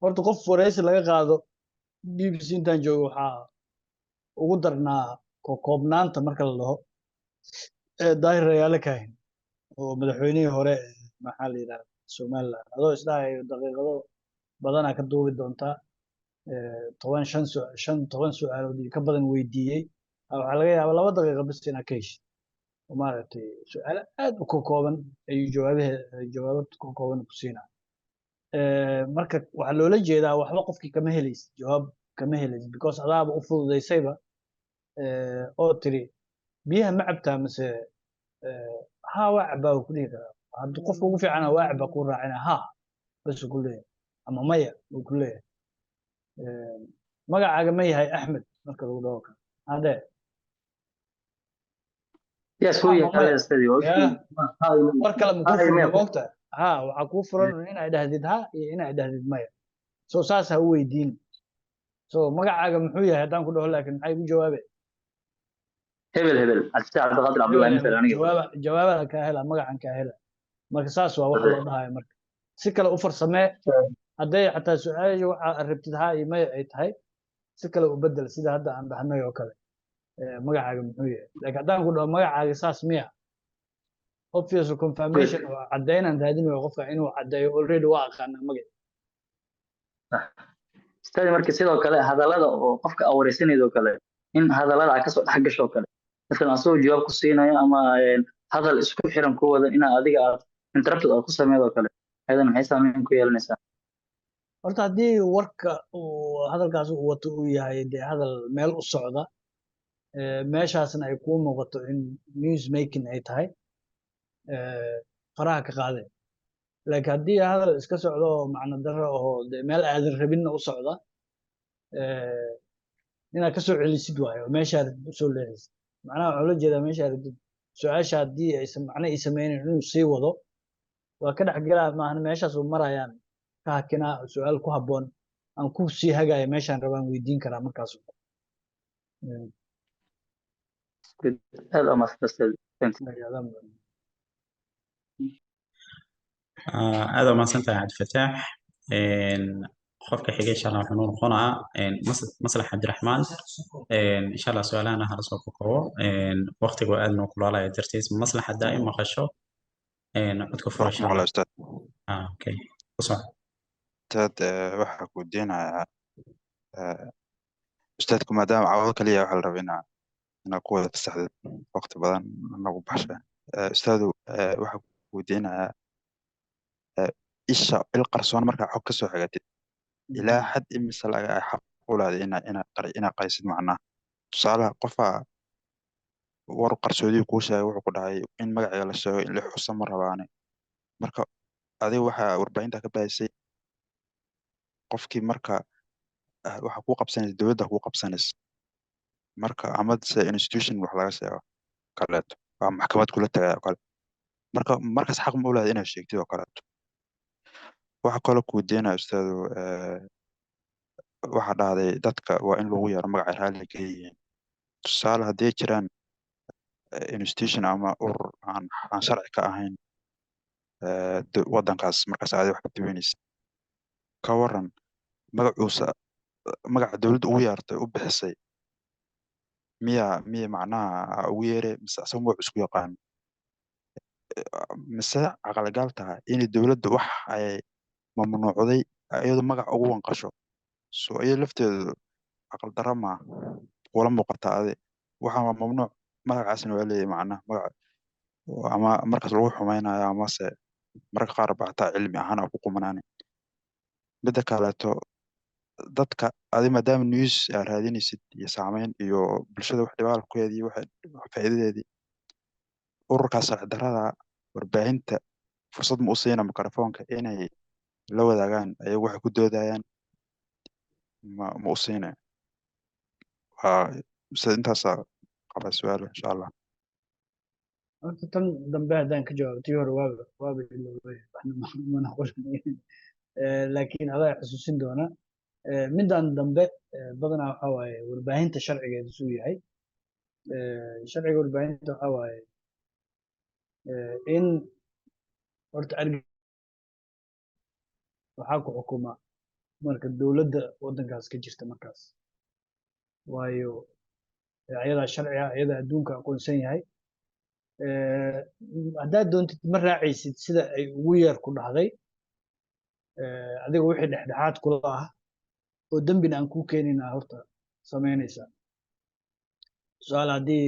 horta qof wareysi laga qaado BBC intaan joogo waxaa ugu darnaa koobnaanta marka la dhaho ee Daahir Rayaale Kahin oo madaxweynihii hore ee maxaa la yidhahda Somaliland, adoo isdhahayo daqiiqado badanaa ka duubi doontaa, 10 5 10 su-aalood iyo ka badan weydiiyey. Waxaa laga yaabaa 2 daqiiqo bas inaad ka heshid oo maaragtay su-aalo aad u kokooban ayuu jawaabahe jawaabo kokooban ku siinaa. Marka waxaa loola jeedaa waxba qofkii kama helaysid, jawaab kama helaysid, because adaaba u fududaysayba oo tiri biyaha ma cabtaa mise haa waa cabaa uu ku dhihi karaa. Haddii qofka ugu fiicana waa cabaa kuu raacina, haa bas uu ku leeyahay ama maya uu ku leeyahay. Magacaaga ma yahay Axmed marka lagu dhaho karo hadee Yes, wuu ama yahay maya ustaadii waa ya ha iyo war kale ma ha kuu iyo furna maya. moogta ha waxaa kuu furan inay dhahdid ha iyo inay dhahdid maya. So saas ha u weydiin. So magacaaga muxuu yahay haddaan ku dhaho laakiin maxay igu jawaabe? Hebel hebel, Cabdifataax Cabdiqaadir Hebel Cabdullahi hebel. مثلا aniga. Jawaaba jawaabada kaa hela, magacan kaa hela. Marka saas waa wax loo dhahayo. Marka si kale u farsamee hadday xataa su-aasha waxa rabtid ha iyo maya ay tahay, si kale u bedel, sida hadda aan dhahnay oo kale, magacaaga muxuu yahay. Laakiin haddaan ku dhaho magacaaga saas miya, obvious confirmation oo caddaynaan raadinayo qofka inuu caddeeyo, already waa aqaanaa magac. Ustaadii, marka sidoo kale hadallada oo qofka aa wareysanaydo oo kale, in hadallada aa kasoo dhex gasho oo kale, masalan asagoo jawaab ku siinayo ama hadal isku xiran ku wada, inaa adiga aad interrupted aad ku sameedo oo kale, ayadana maxay saameyn ku yeelanaysaa? Horta haddii warka uu hadalkaas uu wato uu yahay dee hadal meel u socda, meeshaasna ay kuu muuqato in news making ay tahay, faraha ka qaade. Laakiin haddii hadal iska socdo oo macno darro ahoo dee meel aadan rabinna u socda, inaad ka soo celisid waayo oo meeshaa rabtid usoo leexisid. Macnaha waxaa loo jeedaa meeshaa rabtid su-aasha haddii aysan macno ii sameynin inuu sii wado waa ka dhex gelaa maahan, meeshaas uu marayaan ka hakinaa, su-aal ku habboon aan ku sii hagaya meeshaan rabaan weydiin karaa markaas. Good. Aad aa mahadsan ustaadii. Thanks. Aad u mahadsan tahay Cabdifataax. Qofka xiga insha Allah wuxuu noo noqonayaa Maslax Cabdiraxmaan. Insha Allah su-aalahana hala soo kokobo, waqtigu aad noo kulaalaya dartiis. Maslax, haddaa i maqasho, codka furo Waa ku insha Allah. Maqlaa, ustaad. Ah, okay, ku soco. Ustaad, waxaa ku weydiinayaa, ustaadku maadaama cawado kaliya waxaa la rabaa inaa ku wada fasaxdid, waqti badan nagu baxsha. Ustaadu, waxaa ku weydiinayaa, isha il qarsoon markaa xog ka soo xigatid, ilaa xad imise laga ay xaq u leedahay inaa qarisid? Macnaha, tusaalaha, qofaa war qarsoodiyu kuu sheegay, wuxuu ku dhahay in magaciga la sheego, in la xuso ma rabaane. Marka adiga waxaa warbaahinta ka baahisay qofkii, marka waxa kuu qabsanaysa dowladda kuu qabsanaysa, marka ama se institution wax laga sheego kaleeto waa maxkamad kula tagaya oo kale, marka markaas xaq ma u leedahay inaad sheegtid oo kaleeto? Waxa kaloo ku weydiinaya, ustaadu, waxaa dhahday dadka waa in lagu yeero magaca raalli ka yihiin. Tusaale, haddii jiraan institution ama urur aan sharci ka ahayn waddankaas, markaas aadi wax ka duwanaysa, ka waran magacuusa, magaca dowladda ugu yeertay u bixisay, miya macnaha aa ugu yeere, mise asaga magacu isku yaqaan, mise caqligal tahay inay dowladda wax ay mamnuucday iyadoo magac ugu wanqasho? So iyada lafteedu caqli darro ma kula muuqataa? Adi waxaan waa mamnuuc, magacaasna waa leeyahay, macnaha magac ama markaas lagu xumeynayo, amase mararka qaar ba xataa cilmi ahaan aa ku qumanaani. Midda kaleeto, dadka adi maadaama news aa raadinaysid iyo saameyn iyo bulshada wax dhibaalkeedii, wax faa'iidadeedii, ururkaas sharci darrada warbaahinta fursad ma u siina mikrofoonka inay la wadaagaan ayagu waxay ku doodayaan? Ma u siina? Waa mise intaasaa qaba su-aal, insha Allah. Horta tan dambe haddaan ka jawaabo, tii hore waaba iloobay, waxna ma noqon, laakiin adaa xusuusin doona. Middan dambe, badanaa waxaa waaye warbaahinta sharcigeedu suu yahay. Sharciga warbaahinta waxaa waaye in horta waxaa ku xukuma marka dowladda waddankaas ka jirta markaas, waayo ayadaa sharci ah, ayadaa adduunka aqoonsan yahay. Haddaad doontid ma raacaysid sida ay ugu yeer ku dhahday. Adiga wixii dhexdhexaad kula ah oo dembina aan kuu keenina horta samaynaysaa. Tusaale, haddii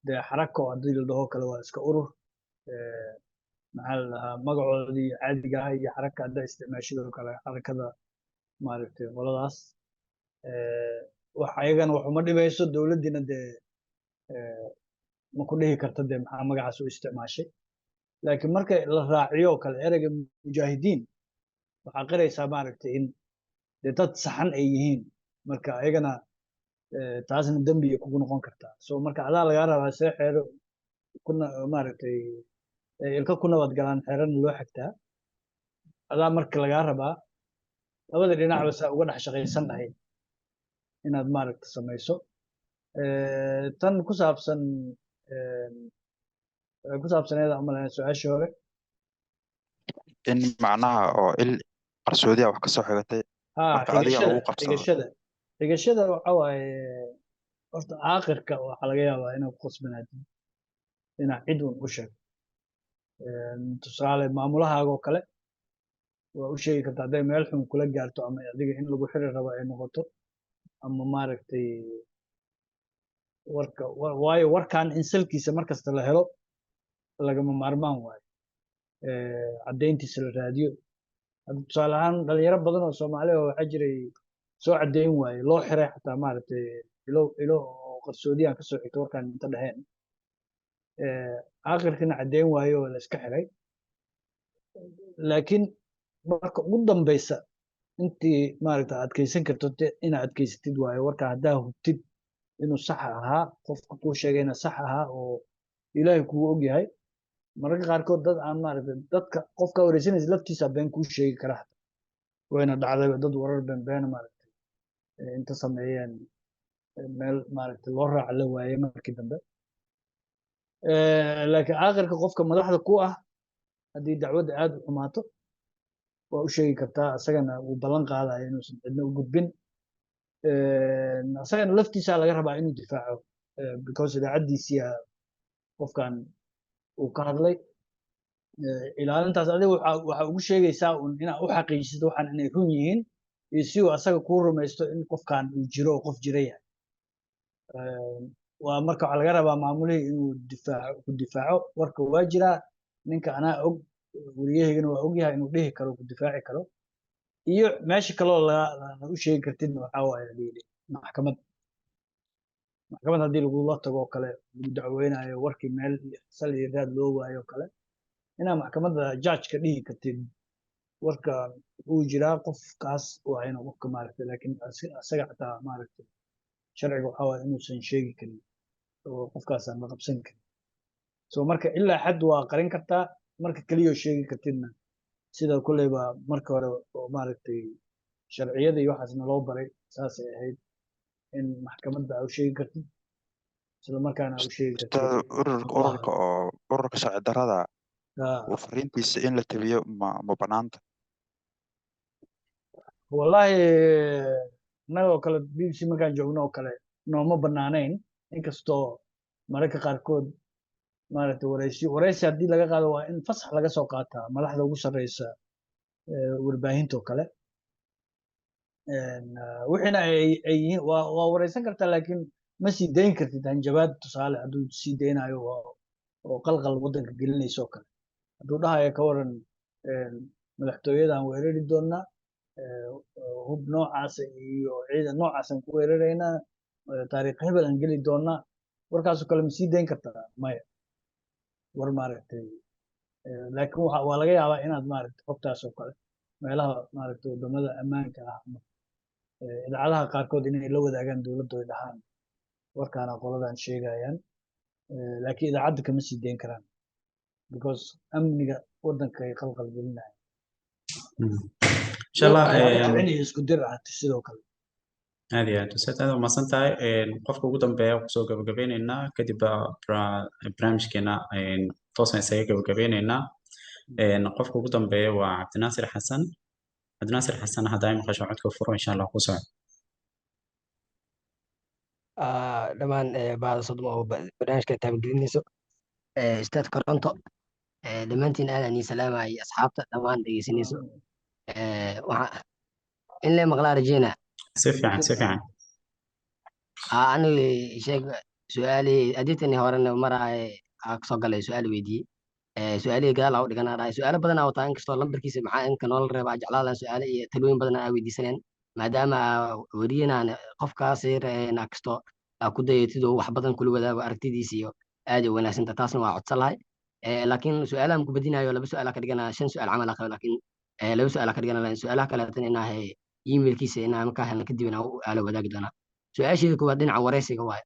dee xarako haddii la dhaho kale, waa iska urur. Maxaa la dhahaa, magacoodii caadiga ah iyo xaraka haddaa isticmaashidoo kale, xarakada maaragtay qoladaas, wax ayagana wax uma dhibayso, dowladdiina dee ma ku dhihi karta dee maxaa magacaas u isticmaashay. Laakiin marka la raaciyo oo kale ereyga mujaahidiin, waxaa qiraysaa maaragtay in dee dad saxan ay yihiin, marka ayagana taasna dembiyay kugu noqon kartaa. So marka adaa lagaa rabaa see xeero kuna maaragtay ilka ku nabad galaan, xeerana loo xigtaa. Adaa marka lagaa rabaa labada dhinacba saa uga dhex shaqaysan lahayd inaad maaragta samayso. Tan ku saabsan ku saabsaneeda umalayn su-aashii hore. In macnaha oo il qarsoodi ah wax ka soo xigatay, ha marka adiga xigashada lagu qabsado. Xigashada waxa waaye horta aakhirka waxaa laga yaabaa inaad ku khasbanaatid inaad cid un u sheegto. Tusaale, maamulahaaga oo kale waa u sheegi kartaa hadday meel xun kula gaarto, ama adiga in lagu xiri rabo ay noqoto, ama maaragtay warka waayo warkan in salkiisa markasta la helo lagama maarmaan waayo, caddayntiisa la raadiyo. Hadda tusaale ahaan, dhalinyaro badan oo Soomaali ah waxaa jiray soo caddayn waaye, loo xiray xataa maaragtay ilo oo qarsoodiyaan kasoo xigta warkan inta dheheen, aakhirkina caddayn waaye oo la iska xiray. Laakiin marka ugu dambeysa intii maaragta adkeysan karto inaad adkeysatid waayo warka haddaa hubtid inuu sax ahaa, qofka kuu sheegayna sax ahaa oo Ilaahay kugu og yahay. Mararka qaarkood dad aan maaragtay dadka qofka wareysanaysa laftiisa been kuu sheegi kara xataa, wayna dhacday dad warar been beena maaragtay inta sameeyeen meel maaragtay loo raaca la waayey markii dambe. Laakiin aakhirka qofka madaxda ku ah haddii dacwadda aad u xumaato. Waa u sheegi kartaa, isagana wuu ballan qaadaya inuusan cidna u gudbin. Isagana laftiisa laga rabaa inuu difaaco, because idaacaddiisiya qofkan uu ka hadlay. Ilaalintaas adiga waxa ugu sheegaysaa un inaad u xaqiijisid waxaan inay run yihiin iyo si uu asaga kuu rumaysto in qofkan uu jiro oo qof jira yahay. Waa marka waxaa laga rabaa maamulihii inuu difaaco, ku difaaco: warka waa jiraa, ninka anaa og, weriyahaygana waa ogyahay, inuu dhihi karo, ku difaaci karo. Iyo meesha kaloo laga u sheegi kartidna waxaa waaye la yidhi maxkamad. Haddii lagula tago oo kale, lagu dacweynayo, warkii meel sal iyo raad loo waayo oo kale, inaa maxkamadda judge-ka dhihi kartid warka uu jiraa, qofkaas waa inuu qofka maaragtay. Laakiin asaga xataa maaragtay sharciga waxaa waaye inuusan sheegi karin oo qofkaasaan la qabsan karin. So marka ilaa xad waa qarin kartaa. Marka keliya oo sheegi kartidna, sida kolleyba marka hore oo maaragtay sharciyada iyo waxaasna loo baray, saasay ahayd in maxkamadda aa u sheegi kartid, isla markaana aa u sheegi kartid Ustaad, ururka maamulaha. Ururka oo ururka sharci darrada uu fariintiisa in la tabiyo ma banaanta? Wallahi, innaga oo kale BBC markaan joogno oo kale nooma banaanayn, inkastoo mararka qaarkood maaragtay wareysi haddii laga qaado waa in fasax laga soo qaataa madaxda ugu sarreysa warbaahinta oo kale. Wixiina ay yihiin waa wareysan kartaa, laakiin ma sii dayn kartid hanjabaad. Tusaale, hadduu sii daynayo oo qalqal waddanka gelinayso oo kale, hadduu dhahayo ka waran madaxtooyadan weerari doonaa, hub noocaasa iyo ciidan noocaasaan ku weeraraynaa, taariikh hebel aan geli doonaa, warkaasoo kale ma sii dayn kartaa? Maya. War maaragtay laakiin waa laga yaabaa inaad maaragtay xogtaas oo kale meelaha maaragtay wadamada ammaanka ah ama idaacadaha qaarkood inay la wadaagaan dowladda oy dhahaan warkaana qoladan sheegayaan. Laakiin idaacadda kama sii dayn karaan because amniga waddanka ay qalqal gelinayaan. Insha Allah. Waxyaabo kicin iyo isku dir ah sidoo kale. Aad iyo aad, ustaad, aad umahadsan tahay. Qofka ugu dambeeya kusoo gabagabeyneynaa, kadib baa barnaamijkeena toosaan isaga gabagabeyneynaa. Qofka ugu dambeeya waa Cabdinaasir Xasan. Cabdinaasir Xasan, haddaa maqasho codka furo, insha Allah ku soco. Dhammaan bahda Sodma oo barnaamijka taabagelinayso, Ustaad Koronto, dhammaantiin aad aan ii salaamay, asxaabta dhammaan dhegeysanayso. Waxa in la maqlaa rajeynaa. Si fiican, si fiican. Aniga sheeg su-aalihii adiitani horena maraaye aa kasoo galay su-aal weydiiyey, su-aalihii gadaal aa u dhiganaa dhahay. Su-aalo badan aa wataa, inkastoo lambarkiisa maxaa inka noola reeba aa jeclaan lahaa su-aalo iyo talooyin badan aa weydiisaneen, maadaama aa weriyanaan qofkaas naa kasto aa ku dayatid oo wax badan kula wadaago aragtidiisa iyo aad ay wanaagsanta, taasna waa codsan lahay. Laakiin su-aalahan ku badinayo laba su-aal aa ka dhiganaa, shan su-aal camal aa qaba, laakiin laba su-aal aa ka dhigana. Su-aalaha kaleetana inaa emailkiisa inaa markaa helna kadib inaa la wadaagi doonaa. Su-aasheeda koowaad dhinaca wareysiga waaye.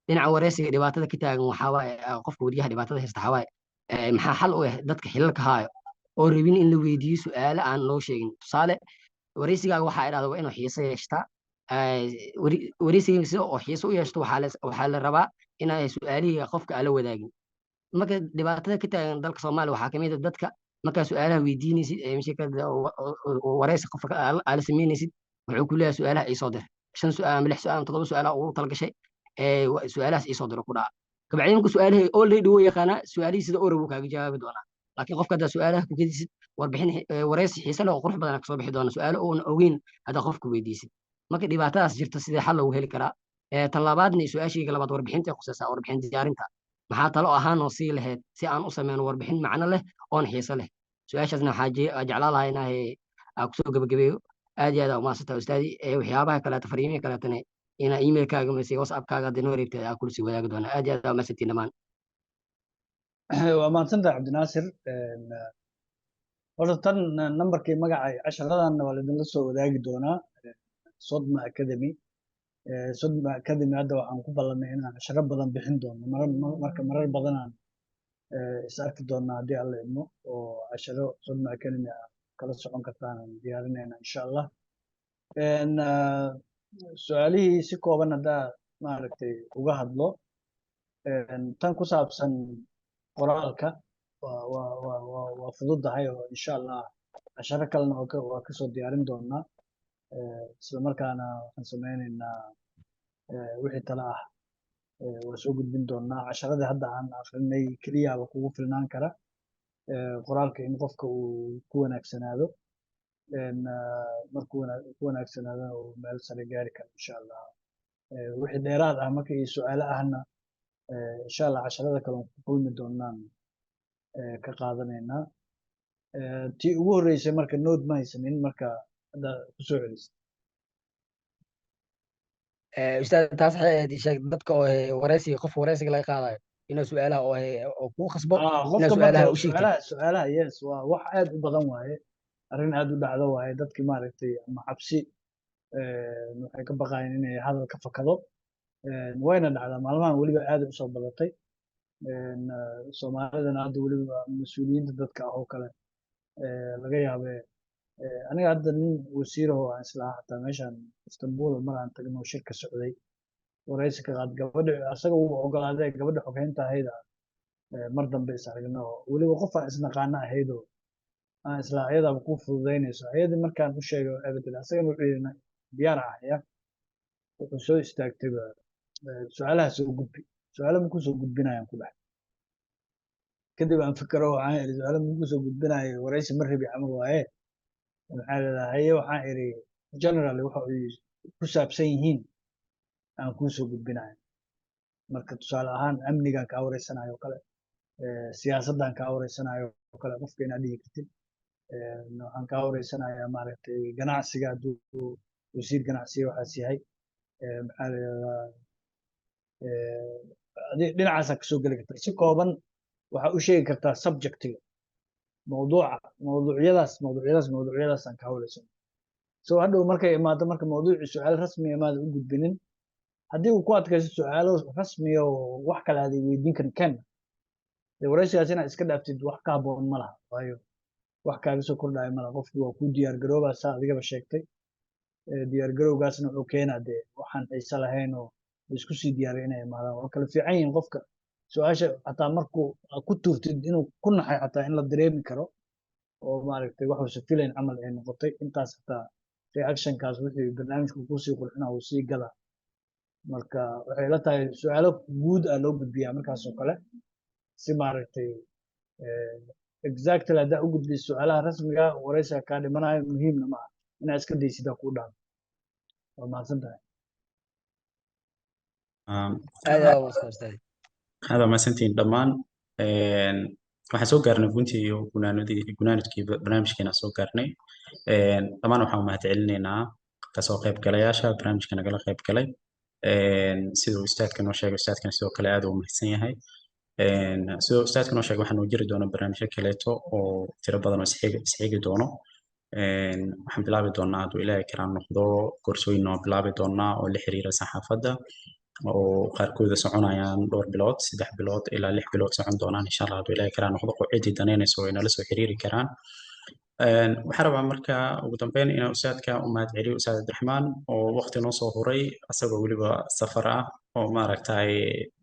Dhinaca wareysiga dhibaatada ka taagan waxaa waaye qofka weriyaha dhibaatada haysta waxaa waaye, maxaa xal u ah dadka xilalka haayo oo rabin in la weydiiyo su-aalo aan loo sheegin? Tusaale, wareysigaaga waxaa idhahda waa inuu xiise yeeshtaa. Wareysiga si oo xiise u yeeshto waxaa la rabaa inay su-aalihii qofka aan la wadaagin. Marka dhibaatada ka taagan dalka Soomaaliya waxaa kamid ah dadka markaa su-aalaha weydiinaysid ee mashakada wareysi qofka aa la sameynaysid, wuxuu ku leeyahay su-aalaha ii soo dir, shan su-aal ama lix su-aal ama toddoba su-aal ugu talagashay, su-aalahaas ii soo diro ku dhaca. Kabacdi marka su-aalihii already wuu yaqaanaa su-aalihii, sida uu rabo kaaga jawaabi doonaa. Laakiin qofka haddaa su-aalaha ku gedisid, warbixin wareysi xiise leh oo qurux badan kasoo bixi doona su-aalo uuna ogeyn haddaa qofka weydiisid. Marka dhibaatadaas jirta sidee xal loogu heli karaa? Tan labaadna, su-aashayga labaad warbixinta khusaysaa, warbixin diyaarinta. Maxaa talo ahaan oo sii lahayd si aan u sameyno warbixin macno leh oon xiiso leh? Su-aashaasna waxaa jeclaan lahaa inaa aan kusoo gabagabeeyo. Aad iyo aad aa umahadsantahay, ustaadi. Waxyaabaha kaleeto, fariimihi kaleetana inaa emailkaaga mise WhatsAppkaaga haddii noo reebtay aa kula sii wadaagi doonaa. Aad iyo aad aa umahadsantiin dhammaan. Waa mahadsantahay, Cabdinaasir. Horta tan nambarkii magaca casharadanna waa laidinla soo wadaagi doonaa. Sodma Academy, Sodma Academy hadda waxaan ku ballanay inaan casharo badan bixin doono marar, marka marar badanaan is arki doonaa haddii Alla idmo, oo casharo Sodma Academy ah kala socon kartaan aan diyaarinayna, insha Allah. Su-aalihii si kooban haddaa maaragtay uga hadlo, tan ku saabsan qoraalka waa fududahay oo insha Allah. Casharo kalena waa kasoo diyaarin doonaa. Isla markaana waxaan sameyneynaa wixii tala ah waa soo gudbin doonaa. Casharadii hadda aan akrinay keliyaaba kugu filnaan kara qoraalka in qofka uu ku wanaagsanaado, markuu ku wanaagsanaadona uu meel sare gaari karo, insha Allah. Wixii dheeraad ah marka iyo su'aalo ahna, insha Allah, casharada kale aan ku kulmi doonaan ka qaadanaynaa. Tii ugu horreysay marka note ma haysanin, marka hadda kusoo celisay. Ustaad, taas waxay ahayd, sheeg dadka oo wareysiga, qofka wareysiga laga qaadayo inuu su'aalaha oo oo kuu khasbo inaad qofka su'aalaha marka u sheegtid. Su'aalaha, yes, waa wax aad u badan waaye, arrin aad u dhacdo waaye. Dadkii maaragtay ama cabsi waxay ka baqayaan inay hadal ka fakado. Wayna dhacdaa maalmahan, weliba aad usoo badatay. Soomaalidana hadda weliba mas-uuliyiinta dadka ah oo kale laga yaabe. Aniga hadda nin wasiiraho aan islahaa xataa meeshan Istanbul mar aan tagno shirka socday waraysi ka qaad, gabadha asaga uu ogolaaday, gabadha xoghaynta ahayda mar dambe is aragno, weliba qof aan isnaqaano ahaydoo aan isla ayadaaba kuu fududaynayso. Ayadii markaan u sheegay ebedel, asagana wuxuu yidhi diyaar ah ya, wuxuu soo istaagtayba su'aalaha soo gudbi, su'aalo ma kusoo gudbinayaan ku dhahay. Kadib aan fikiro, waxaan iri su'aalo ma kusoo gudbinayo, waraysi ma rabi camal waaye. Maxaa leedahay? Haye, waxaan iri generally waxa ay ku saabsan yihiin aan kuu soo gudbinayo. Marka tusaale ahaan amnigan kaa wareysanayo oo kale, siyaasaddan kaa wareysanayo oo kale, qofka inaad dhihi kartid waxaan kaa wareysanayaa maaragtay ganacsiga, hadduu wasiir ganacsiga waxaas yahay. Maxaa la yidhahdaa, dhinacaasaa kasoo geli kartaa. Si kooban waxaa u sheegi kartaa subjectiga, mawduuca, mawduucyadaas, mawduucyadaas, mawduucyadaas aan kaa wareysanayo. So hadhow markay imaado marka mawduucii, su'aal rasmiya maada u gudbinin. Haddii uu ku adkaysto su'aalo rasmiya oo wax kale aaday weydiin karin, ken dee waraysigaas inaad iska dhaaftid wax ka habboon ma laha, waayo wax kaaga soo kordhayo ma laha. Qofki waa kuu diyaar garoobaa, saa adigaba sheegtay. Diyaar garowgaasna wuxuu keenaa dee waxaan xiise lahayn oo la isku sii diyaariyo inay imaadaan. Waa kala fiican yihiin qofka su'aasha xataa markuu aad ku tuurtid inuu ku naxay, xataa in la dareemi karo oo maaragtay waxuusa filayn camal ay noqotay. Intaas xataa reactionkaas wixii barnaamijku kusii qurxina uu sii gadaa. Marka waxay la tahay su'aalo guud ah loo gudbiyaa markaas oo kale si maaragtay exactly haddaa u gudbiso su'aalaha rasmiga ah, waraysiga kaa dhimanayo, muhiimna ma aha inaad iska daysidaa kuu dhaamo. Waa mahadsan tahay. Aad aad u ustaad. Aad waa mahadsantihiin dhammaan. Waxaan soo gaarnay guntii iyo gunaanadkii barnaamijkeena soo gaarnay. Dhammaan waxaan u mahadcelinaynaa kasoo qaybgalayaasha barnaamijka nagala qaybgalay. Siduu ustaadka noo sheegay, ustaadkana sidoo kale aad uu mahadsan yahay. Sidoo ustaadka noo sheegay, waxaa noo jiri doona barnaamijyo kaleeto oo tiro badan oo isxigi doono. Waxaan bilaabi doonaa, hadduu Ilaahay karaan noqdo, koorsooyin waa bilaabi doonaa oo la xiriira saxaafadda oo qaarkooda soconayaan dhowr bilood, 3 bilood ilaa 6 bilood socon doonaan, insha Allah, hadduu Ilaahay karaan noqdo. Ciddii danaynayso way nala soo xiriiri karaan. Waxaan rabaa marka ugu dambeyn inaan ustaadka u mahadceliyo, ustaad Cabdiraxmaan, oo waqti noo soo huray asagoo weliba safar ah oo maaragtay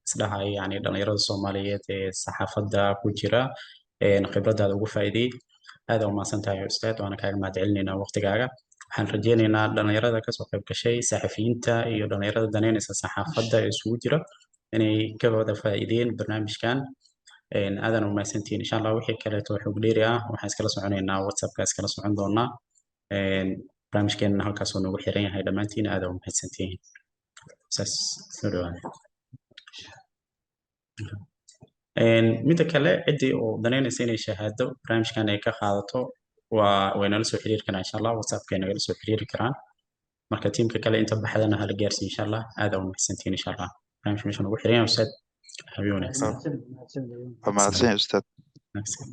isdhahay yani dhalinyarada Soomaaliyeed ee saxaafadda ku jira khibradaada ugu faa'iideeyey. Aad u mahadsan tahay ustaad, waana kaaga mahadcelinaynaa waqtigaaga. Waxaan rajaynaynaa dhalinyarada kasoo qayb gashay, saxafiyiinta iyo dhalinyarada danaynaysa saxaafadda ee isugu jira, inay ka wada faa'iideen barnaamijkan. Aadan u mahadsantihiin. Insha Allah wixii kaleeto xog dheeri ah waxaan iskala soconaynaa WhatsAppka, iskala socon doonaa. Barnaamijkeenna halkaas oo noogu xiran yahay. Dhammaantiin aad u mahadsantihiin. Saas soo dhawaada. Midda kale, ciddii oo danaynaysa inay shahaado barnaamijkan ay ka qaadato waa way nala soo xiriiri karaan, insha Allah, WhatsAppka ay nagala soo xiriiri karaan. Marka tiimka kale inta baxdana hala gaarsiin, insha Allah. Aad u mahadsantihiin. Insha Allah barnaamijka meesha noogu xiran yahay. Ustaad, habeen wanaagsan. Mahadsan, mahadsan. Waa mahadsan yahay ustaad. Wanaagsan.